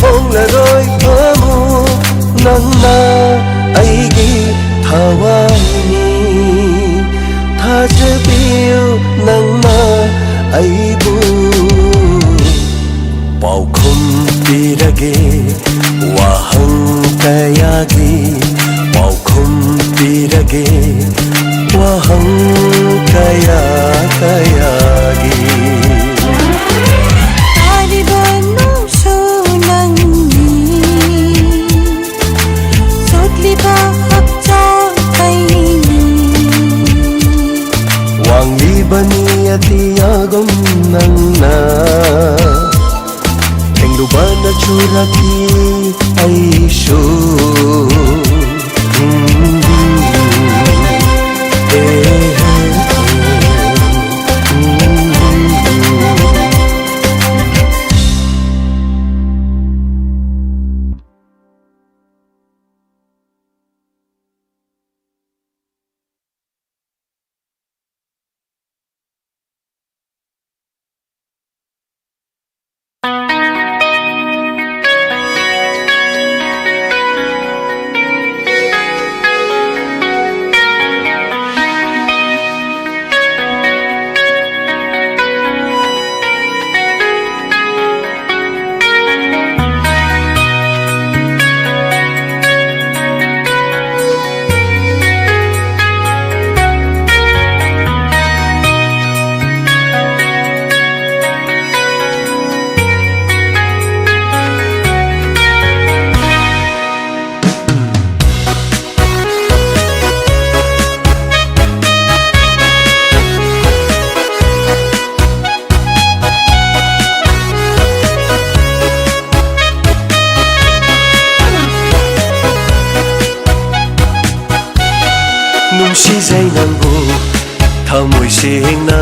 ꯍꯣꯡꯂꯔꯣꯏ ꯐꯃꯨ, ꯅꯪꯅ ꯑꯩꯒꯤ ꯊꯋꯥꯏꯅꯤ꯫ ꯊꯥꯖꯕꯤꯌꯨ ꯅꯪꯅ ꯑꯩꯕꯨ꯫ ꯄꯥꯎꯈꯨꯝ ꯄꯤꯔꯒꯦ ꯋꯥꯍꯪ ꯀꯌꯥꯒꯤ, ꯄꯥꯎꯈꯨꯝ ꯄꯤꯔꯒꯦ ꯋꯥꯍꯪ ꯀꯌꯥ ꯀꯌꯥꯒꯤ꯫ ꯇꯥꯔꯤꯕ ꯅꯨꯡꯁꯨ ꯅꯪꯅꯤ, ꯁꯣꯠꯂꯤꯕ ꯍꯛꯆꯥꯡ ꯑꯩꯅꯤ꯫ ꯋꯥꯡꯂꯤꯕꯅꯤ ꯑꯇꯤꯌꯥꯒꯨꯝ ꯅꯪꯅ, ꯊꯦꯡꯂꯨꯕꯅ ꯆꯨꯔꯛꯈꯤ ꯑꯩꯁꯨ꯫ ꯅꯨꯡꯁꯤꯖꯩ ꯅꯪꯕꯨ ꯊꯃꯣꯏ ꯁꯦꯡꯅ,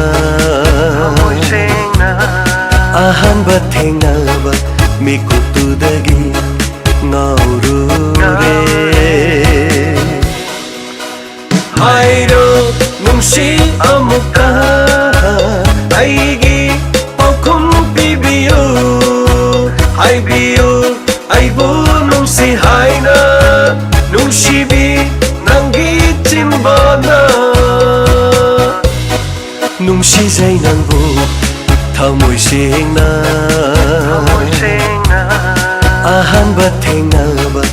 ꯑꯍꯥꯟꯕ ꯊꯦꯡꯅꯕ ꯃꯤꯀꯨꯞꯇꯨꯗꯒꯤ ꯉꯥꯎꯔꯨꯔꯦ꯫ ꯍꯥꯏꯔꯣ ꯅꯨꯡꯁꯤ ꯑꯃꯨꯛꯀ, ꯑꯩꯒꯤ ꯄꯥꯎꯈꯨꯝ ꯄꯤꯕꯤꯌꯨ꯫ ꯍꯥꯏꯕꯤꯌꯨ ꯑꯩꯕꯨ ꯅꯨꯡꯁꯤ ꯍꯥꯏꯅ, ꯅꯨꯡꯁꯤꯕꯤ ꯅꯪꯒꯤ ꯆꯤꯟꯕꯥꯟꯅ꯫ ꯅꯨꯡꯁꯤꯖꯩ ꯅꯪꯕꯨ ꯊꯃꯣꯏ ꯁꯦꯡꯅ, ꯑꯍꯥꯟꯕ ꯊꯦꯡꯅꯕ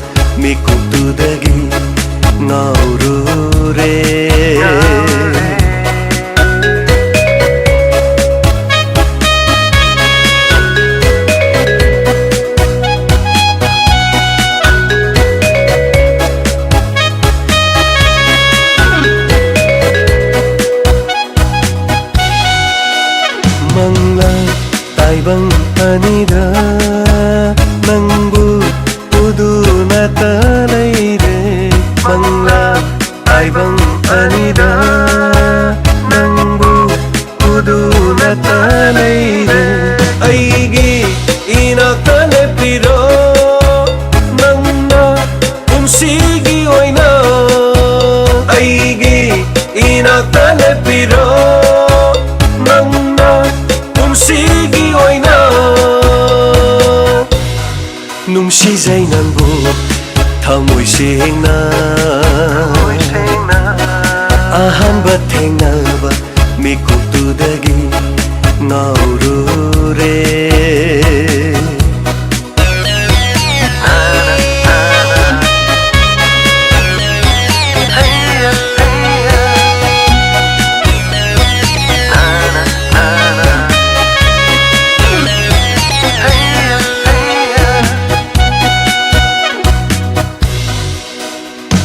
ꯃꯤꯀꯨꯞꯇꯨꯗꯒꯤ ꯉꯥꯎꯔꯨꯔꯦ꯫ ꯃꯪꯂꯥ ꯇꯥꯏꯕꯪ ꯑꯅꯤꯗ ꯅꯪꯕꯨ ꯎꯗꯨꯅꯇ ꯂꯩꯔꯦ꯫ ꯃꯪꯂꯥ ꯇꯥꯏꯕꯪ ꯑꯅꯤꯗ ꯅꯪꯕꯨ ꯎꯗꯨꯅꯇ ꯂꯩꯔꯦ꯫ ꯑꯩꯒꯤ ꯏꯅꯥꯛꯇ ꯂꯦꯞꯄꯤꯔꯣ ꯅꯪꯅ ꯄꯨꯟꯁꯤꯒꯤ ꯑꯣꯏꯅ꯫ ꯑꯩꯒꯤ ꯏꯅꯥꯛꯇ ꯂꯦꯞꯄꯤꯔꯣ ꯅꯪꯅ ꯄꯨꯟꯁꯤꯒꯤ ꯑꯣꯏꯅ꯫ ꯅꯨꯡꯁꯤꯖꯩ ꯅꯪꯕꯨ ꯊꯃꯣꯏ ꯁꯦꯡꯅ, ꯑꯍꯥꯟꯕ ꯊꯦꯡꯅꯕ ꯃꯤꯀꯨꯞꯇꯨꯗꯒꯤ ꯉꯥꯎꯔꯨꯔꯦ꯫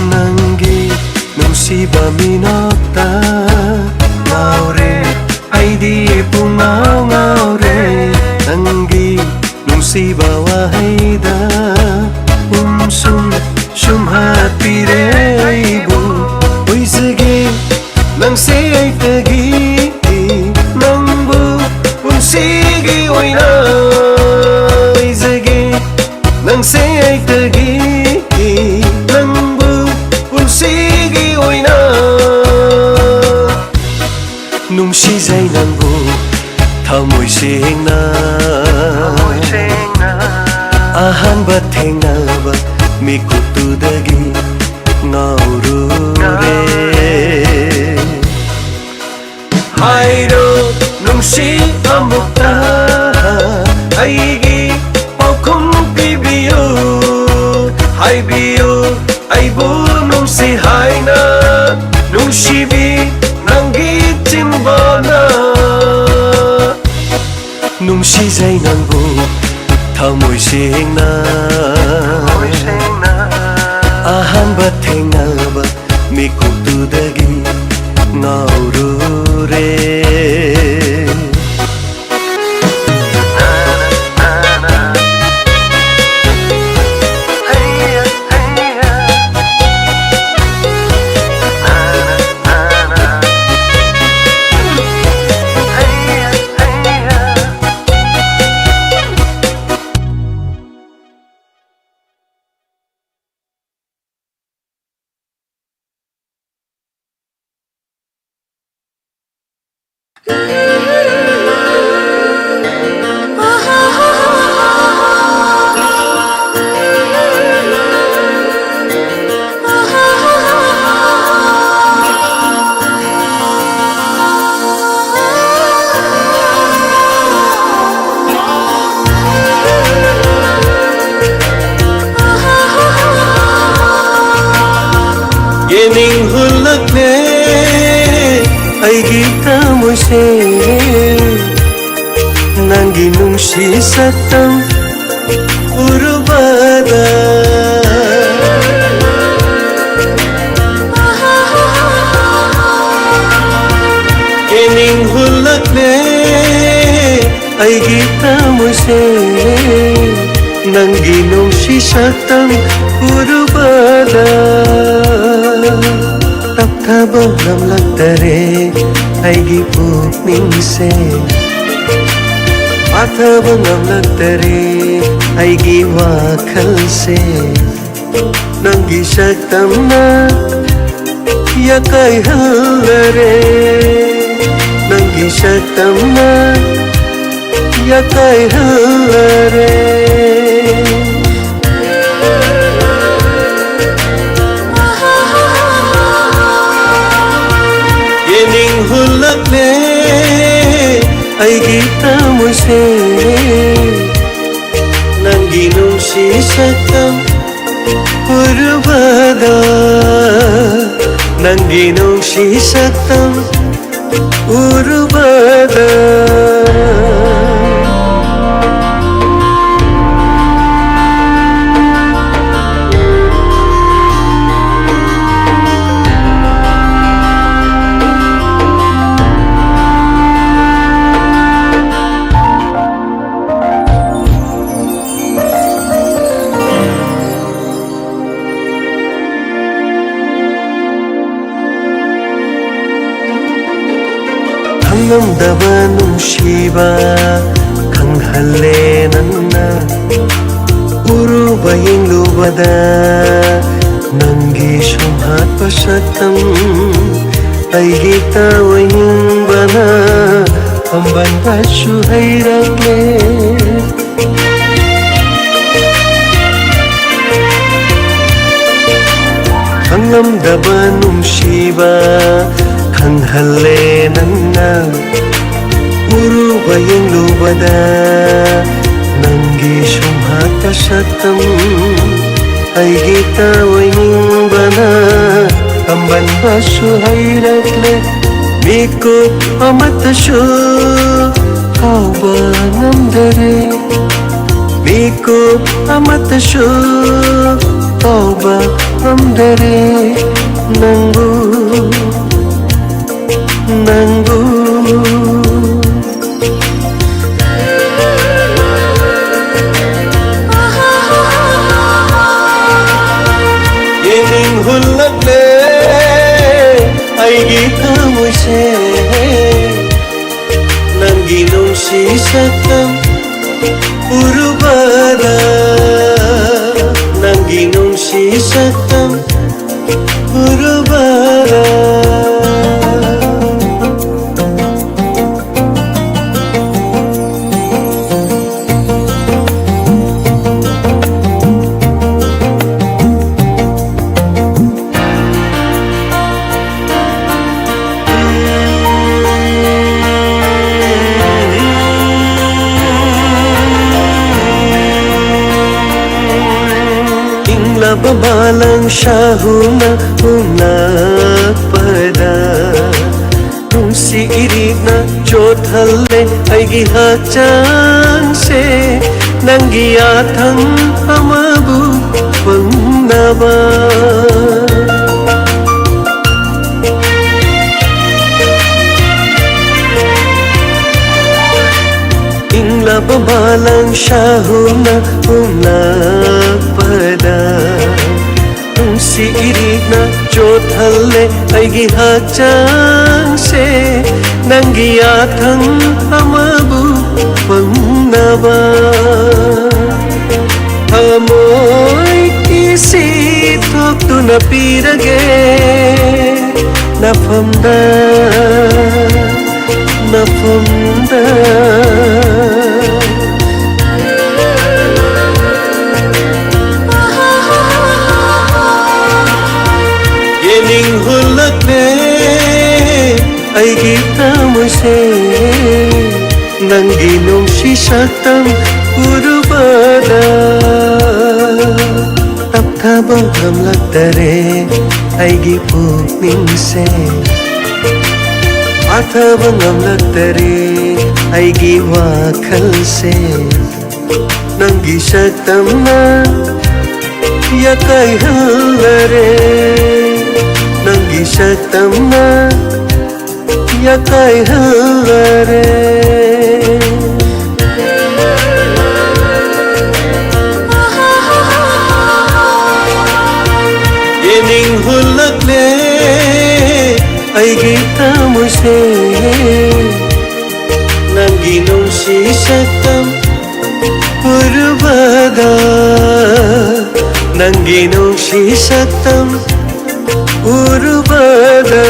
ꯅꯪꯒꯤ ꯅꯨꯡꯁꯤꯕ ꯃꯤꯅꯣꯛꯇ ꯉꯥꯎꯔꯦ, ꯑꯩꯗꯤ ꯄꯨꯡꯉꯥꯎ ꯉꯥꯎꯔꯦ꯫ ꯅꯪꯒꯤ ꯅꯨꯡꯁꯤꯕ ꯋꯥꯍꯩꯗ ꯎꯝꯁꯨꯝ ꯁꯨꯝ ꯍꯥꯠꯄꯤꯔꯦ ꯑꯩꯕꯨ꯫ ꯑꯣꯏꯖꯒꯦ ꯅꯪꯁꯦ ꯑꯩꯇꯒꯤ, ꯅꯪꯕꯨ ꯄꯨꯟꯁꯤꯒꯤ ꯑꯣꯏꯅ ꯑꯣꯏꯖꯒꯦ꯫ ꯅꯪꯁꯦ ꯑꯩꯇꯒꯤ, ꯅꯪꯕꯨ ꯄꯨꯟꯁꯤꯒꯤ ꯑꯣꯏꯅ꯫ ꯅꯨꯡꯁꯤꯖꯩ ꯅꯪꯕꯨ ꯊꯃꯣꯏ ꯁꯦꯡꯅ, ꯑꯍꯥꯟꯕ ꯊꯦꯡꯅꯕ ꯃꯤꯀꯨꯞꯇꯨꯗꯒꯤ ꯉꯥꯎꯔꯨꯔꯦ꯫ ꯍꯥꯏꯔꯣ ꯅꯨꯡꯁꯤ ꯑꯃꯨꯛꯇ, ꯑꯩꯒꯤ ꯄꯥꯎꯈꯨꯝ ꯄꯤꯕꯤꯌꯨ꯫ ꯍꯥꯏꯕꯤꯌꯨ ꯑꯩꯕꯨ ꯅꯨꯡꯁꯤ ꯍꯥꯏꯅ, ꯅꯨꯡꯁꯤꯕꯤ ꯅꯪꯒꯤ ꯆꯤꯟꯕꯥꯅ꯫ ꯅꯨꯡꯁꯤꯖꯩ ꯅꯪꯕꯨ ꯊꯃꯣꯏ ꯁꯦꯡꯅ꯫ ꯑꯍꯥꯟꯕ ꯊꯦꯡꯅꯕ ꯃꯤꯀꯨꯞꯇꯨꯗꯒꯤ ꯉꯥꯎꯔꯨꯔꯦ꯫ ꯌꯦꯡꯅꯤꯡ ꯍꯨꯜꯂꯛꯂꯦ ꯑꯩꯒꯤ ꯊꯃꯣꯏꯁꯦ, ꯅꯪꯒꯤ ꯅꯨꯡꯁꯤ ꯁꯛꯇꯝ ꯎꯔꯨꯕꯗ꯫ ꯌꯦꯡꯅꯤꯡ ꯍꯨꯜꯂꯛꯂꯦ ꯑꯩꯒꯤ ꯊꯃꯣꯏꯁꯦ, ꯅꯪꯒꯤ ꯅꯨꯡꯁꯤ ꯁꯛꯇꯝ ꯎꯔꯨꯕꯗ꯫ ꯇꯞꯊꯕ ꯉꯝꯂꯛꯇꯔꯦ ꯑꯩꯒꯤ ꯄꯨꯛꯅꯤꯡꯁꯦ, ꯄꯥꯊꯕ ꯉꯝꯂꯛꯇꯔꯦ ꯑꯩꯒꯤ ꯋꯥꯈꯜꯁꯦ꯫ ꯅꯪꯒꯤ ꯁꯛꯇꯝꯅ ꯌꯥꯀꯥꯏꯍꯜꯂꯔꯦ, ꯅꯪꯒꯤ ꯁꯛꯇꯝꯅ ꯌꯥꯀꯥꯏꯍꯜꯂꯔꯦ꯫ ꯁꯛꯇꯝ ꯎꯔꯨꯕꯗ, ꯅꯪꯒꯤ ꯅꯨꯡꯁꯤ ꯁꯛꯇꯝ ꯎꯔꯨꯕꯗ꯫ ꯈꯪꯉꯝꯗꯕ ꯅꯨꯡꯁꯤꯕ ꯈꯪꯍꯜꯂꯦ ꯅꯪꯅ꯫ ꯎꯔꯨꯕ ꯌꯦꯡꯂꯨꯕꯗ ꯅꯪꯒꯤ ꯁꯨꯝꯍꯠꯄ ꯁꯛꯇꯝ ꯑꯩꯒꯤ ꯇꯥꯕ ꯌꯦꯡꯕꯅ ꯄꯥꯝꯕꯟꯕꯁꯨ ꯍꯩꯔꯛꯂꯦ꯫ ꯈꯪꯂꯝꯗꯕ ꯅꯨꯡꯁꯤꯕ ꯈꯪꯍꯜꯂꯦ ꯅꯪꯅ꯫ ꯎꯔꯨꯕ ꯌꯦꯡꯂꯨꯕꯗ ꯅꯪꯒꯤ ꯁꯨꯝꯍꯠꯄ ꯁꯛꯇꯝ ꯑꯩꯒꯤ ꯇꯥꯕ ꯌꯦꯡꯕꯅ ꯄꯥꯝꯕꯟꯕꯁꯨ ꯍꯩꯔꯛꯂꯦ꯫ ꯃꯤꯀꯨꯞ ꯑꯃꯠꯇꯁꯨ ꯀꯥꯎꯕ ꯉꯝꯗꯔꯦ꯫ ꯃꯤꯀꯨꯞ ꯑꯃꯠꯇꯁꯨ ꯀꯥꯎꯕ ꯉꯝꯗꯔꯦ ꯅꯪꯕꯨ, ꯅꯪꯕꯨ꯫ ꯌꯦꯡꯅꯤꯡ ꯍꯨꯜꯂꯛꯂꯦ ꯑꯩꯒꯤ ꯊꯃꯣꯏꯁꯦ, ꯅꯪꯒꯤ ꯅꯨꯡꯁꯤ ꯁꯛꯇꯝ ꯎꯔꯨꯕꯗ, ꯅꯪꯒꯤ ꯅꯨꯡꯁꯤ ꯁꯛꯇꯝ ꯎꯔꯨꯕꯗ꯫ ꯁꯥꯍꯨꯅ ꯍꯨꯝꯂꯛꯄꯗ ꯅꯨꯡꯁꯤ ꯏꯔꯤꯛꯅ ꯆꯣꯠꯍꯜꯂꯦ ꯑꯩꯒꯤ ꯍꯛꯆꯥꯡꯁꯦ, ꯅꯪꯒꯤ ꯌꯥꯊꯪ ꯑꯃꯕꯨ ꯐꯪꯅꯕ꯫ ꯏꯪꯂꯕ ꯃꯥꯂꯪ ꯁꯥꯍꯨꯅ ꯍꯨꯝꯂꯛꯄꯗ ꯅꯨꯡꯁꯤ ꯏꯔꯤꯛꯅ ꯆꯣꯠꯍꯜꯂꯦ ꯑꯩꯒꯤ ꯍꯛꯆꯥꯡꯁꯦ, ꯅꯪꯒꯤ ꯌꯥꯊꯪ ꯑꯃꯕꯨ ꯐꯪꯅꯕ꯫ ꯊꯃꯣꯏ ꯏꯁꯤ ꯊꯣꯛꯇꯨꯅ ꯄꯤꯔꯒꯦ ꯅꯐꯝꯗ, ꯅꯐꯝꯗ꯫ ꯌꯦꯅꯤꯡ ꯍꯨꯜꯂꯛꯂꯦ ꯑꯩꯒꯤ ꯊꯃꯣꯏꯁꯦ, ꯅꯪꯒꯤ ꯅꯨꯡꯁꯤ ꯁꯛꯇꯝ ꯎꯔꯨꯕꯗ꯫ ꯇꯞꯊꯕ ꯉꯝꯂꯛꯇꯔꯦ ꯑꯩꯒꯤ ꯄꯨꯛꯅꯤꯡꯁꯦ, ꯄꯥꯊꯕ ꯉꯝꯂꯛꯇꯔꯦ ꯑꯩꯒꯤ ꯋꯥꯈꯜꯁꯦ꯫ ꯅꯪꯒꯤ ꯁꯛꯇꯝꯅ ꯌꯥꯀꯥꯏꯍꯜꯂꯔꯦ, ꯅꯪꯒꯤ ꯁꯛꯇꯝꯅ ꯌꯥꯀꯥꯏꯍꯜꯂꯔꯦ꯫ ꯌꯦꯅꯤꯡ ꯍꯨꯜꯂꯛꯂꯦ ꯑꯩꯒꯤ ꯊꯃꯣꯏꯁꯦ, ꯅꯪꯒꯤ ꯅꯨꯡꯁꯤ ꯁꯛꯇꯝ ꯎꯔꯨꯕꯗ, ꯅꯪꯒꯤ ꯅꯨꯡꯁꯤ ꯁꯛꯇꯝ ꯎꯔꯨꯕꯗ꯫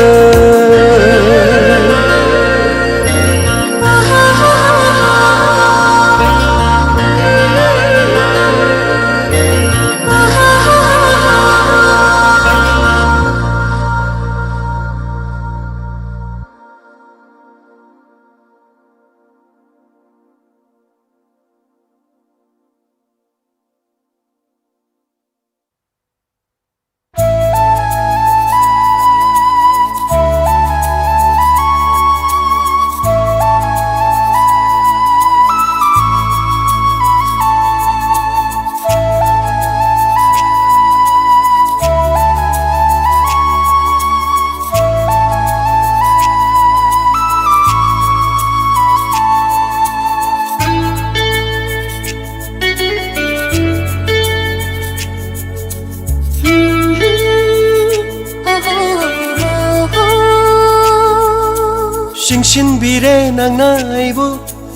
ꯄꯨꯟꯁꯤꯟꯕꯤꯔꯦ ꯅꯪꯅ ꯑꯩꯕꯨ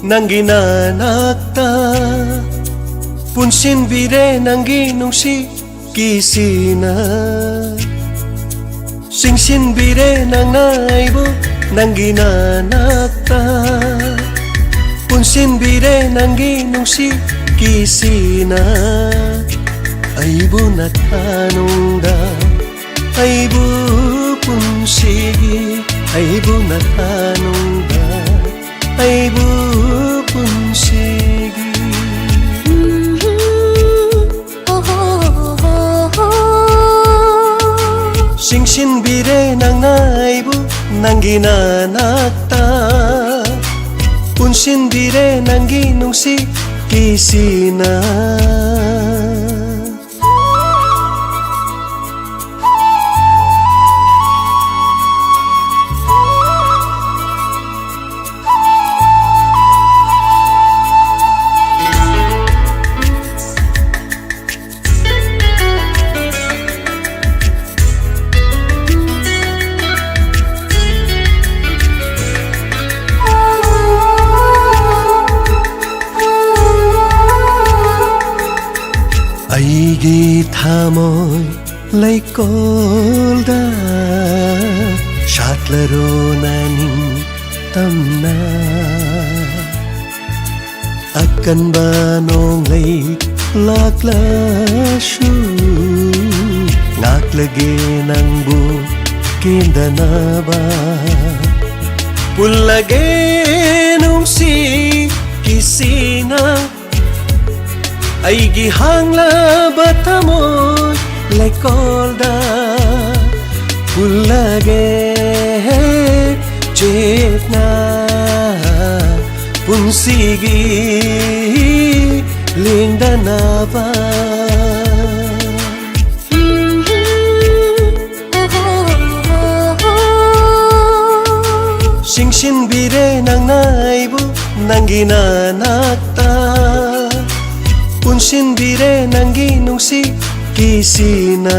ꯅꯪꯒꯤ ꯅꯅꯥꯛꯇ, ꯄꯨꯟꯁꯤꯟꯕꯤꯔꯦ ꯅꯪꯒꯤ ꯅꯨꯡꯁꯤ ꯀꯤꯁꯤꯅ꯫ ꯆꯤꯡꯁꯤꯟꯕꯤꯔꯦ ꯅꯪꯅ ꯑꯩꯕꯨ ꯅꯪꯒꯤ ꯅꯅꯥꯛꯇ, ꯄꯨꯟꯁꯤꯟꯕꯤꯔꯦ ꯅꯪꯒꯤ ꯅꯨꯡꯁꯤ ꯀꯤꯁꯤꯅ꯫ ꯑꯩꯕꯨ ꯅꯊꯥꯅꯨꯡꯗ, ꯑꯩꯕꯨ ꯄꯨꯟꯁꯤꯒꯤ, ꯑꯩꯕꯨ ꯅꯊꯥꯅꯨꯡꯗ, ꯑꯩꯕꯨ ꯄꯨꯟꯁꯤꯒꯤ꯫ ꯆꯤꯡꯁꯤꯟꯕꯤꯔꯦ ꯅꯪꯅ ꯑꯩꯕꯨ ꯅꯪꯒꯤ ꯅꯅꯥꯛꯇ, ꯄꯨꯟꯁꯤꯟꯕꯤꯔꯦ ꯅꯪꯒꯤ ꯅꯨꯡꯁꯤ ꯀꯤꯁꯤꯅ꯫ ꯑꯩꯒꯤ ꯊꯃꯣꯏ ꯂꯩꯀꯣꯜꯗ ꯁꯥꯠꯂꯔꯣ ꯅꯅꯤꯡ ꯇꯝꯅ꯫ ꯑꯀꯟꯕ ꯅꯣꯡꯂꯩ ꯂꯥꯛꯂꯁꯨ ꯉꯥꯛꯂꯒꯦ ꯅꯪꯕꯨ ꯀꯦꯟꯗꯅꯕ꯫ ꯄꯨꯜꯂꯒꯦ ꯅꯨꯡꯁꯤ ꯀꯤꯁꯤꯅ ꯑꯩꯒꯤ ꯍꯥꯡꯂꯕ ꯊꯃꯣꯏ ꯂꯩꯀꯣꯜꯗ ꯄꯨꯜꯂꯒꯦ ꯆꯦꯠꯅ ꯄꯨꯟꯁꯤꯒꯤ ꯂꯦꯡꯗꯅꯕ꯫ ꯆꯤꯡꯁꯤꯟꯕꯤꯔꯦ ꯅꯪꯅ ꯑꯩꯕꯨ ꯅꯪꯒꯤ ꯅꯅꯥꯛꯇ, ꯄꯨꯟꯁꯤꯟꯕꯤꯔꯦ ꯅꯪꯒꯤ ꯅꯨꯡꯁꯤ ꯀꯤꯁꯤꯅ꯫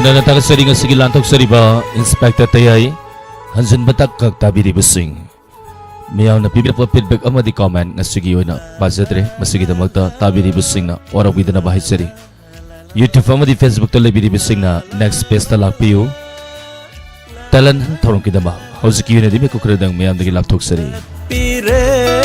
ꯅꯅ ꯊꯥꯒꯠꯆꯔꯤ ꯉꯁꯤꯒꯤ ꯂꯥꯟꯊꯣꯛꯆꯔꯤꯕ ꯏꯟꯁꯄꯦꯛꯇꯔ ꯇꯌꯥꯏ꯫ ꯍꯟꯖꯤꯟꯕ ꯇꯛ ꯀꯛ ꯇꯥꯕꯤꯔꯤꯕꯁꯤꯡ, ꯃꯤꯌꯥꯝꯅ ꯄꯤꯕꯤꯔꯛꯄ feedback ꯑꯃꯗꯤ comment ꯉꯁꯤꯒꯤ ꯑꯣꯏꯅ ꯄꯥꯖꯗ꯭ꯔꯦ꯫ ꯃꯁꯤꯒꯤꯗꯃꯛꯇ ꯇꯥꯕꯤꯔꯤꯕꯁꯤꯡꯅ ꯋꯥꯔꯧꯕꯤꯗꯅꯕ ꯍꯥꯏꯖꯔꯤ꯫ YouTube ꯑꯃꯗꯤ Facebook ꯇ ꯂꯩꯕꯤꯔꯤꯕꯁꯤꯡꯅ next page ꯇ ꯂꯥꯛꯄꯤꯌꯨ꯫ Talent ꯊꯧꯔꯝꯒꯤꯗꯃꯛ ꯍꯧꯖꯤꯛꯀꯤ ꯑꯣꯏꯅꯗꯤ ꯃꯤꯀꯨꯞ ꯈꯔꯗꯪ ꯃꯤꯌꯥꯝꯗꯒꯤ ꯂꯥꯞꯊꯣꯛꯆꯔꯤ꯫ ꯄꯤꯔꯦ꯫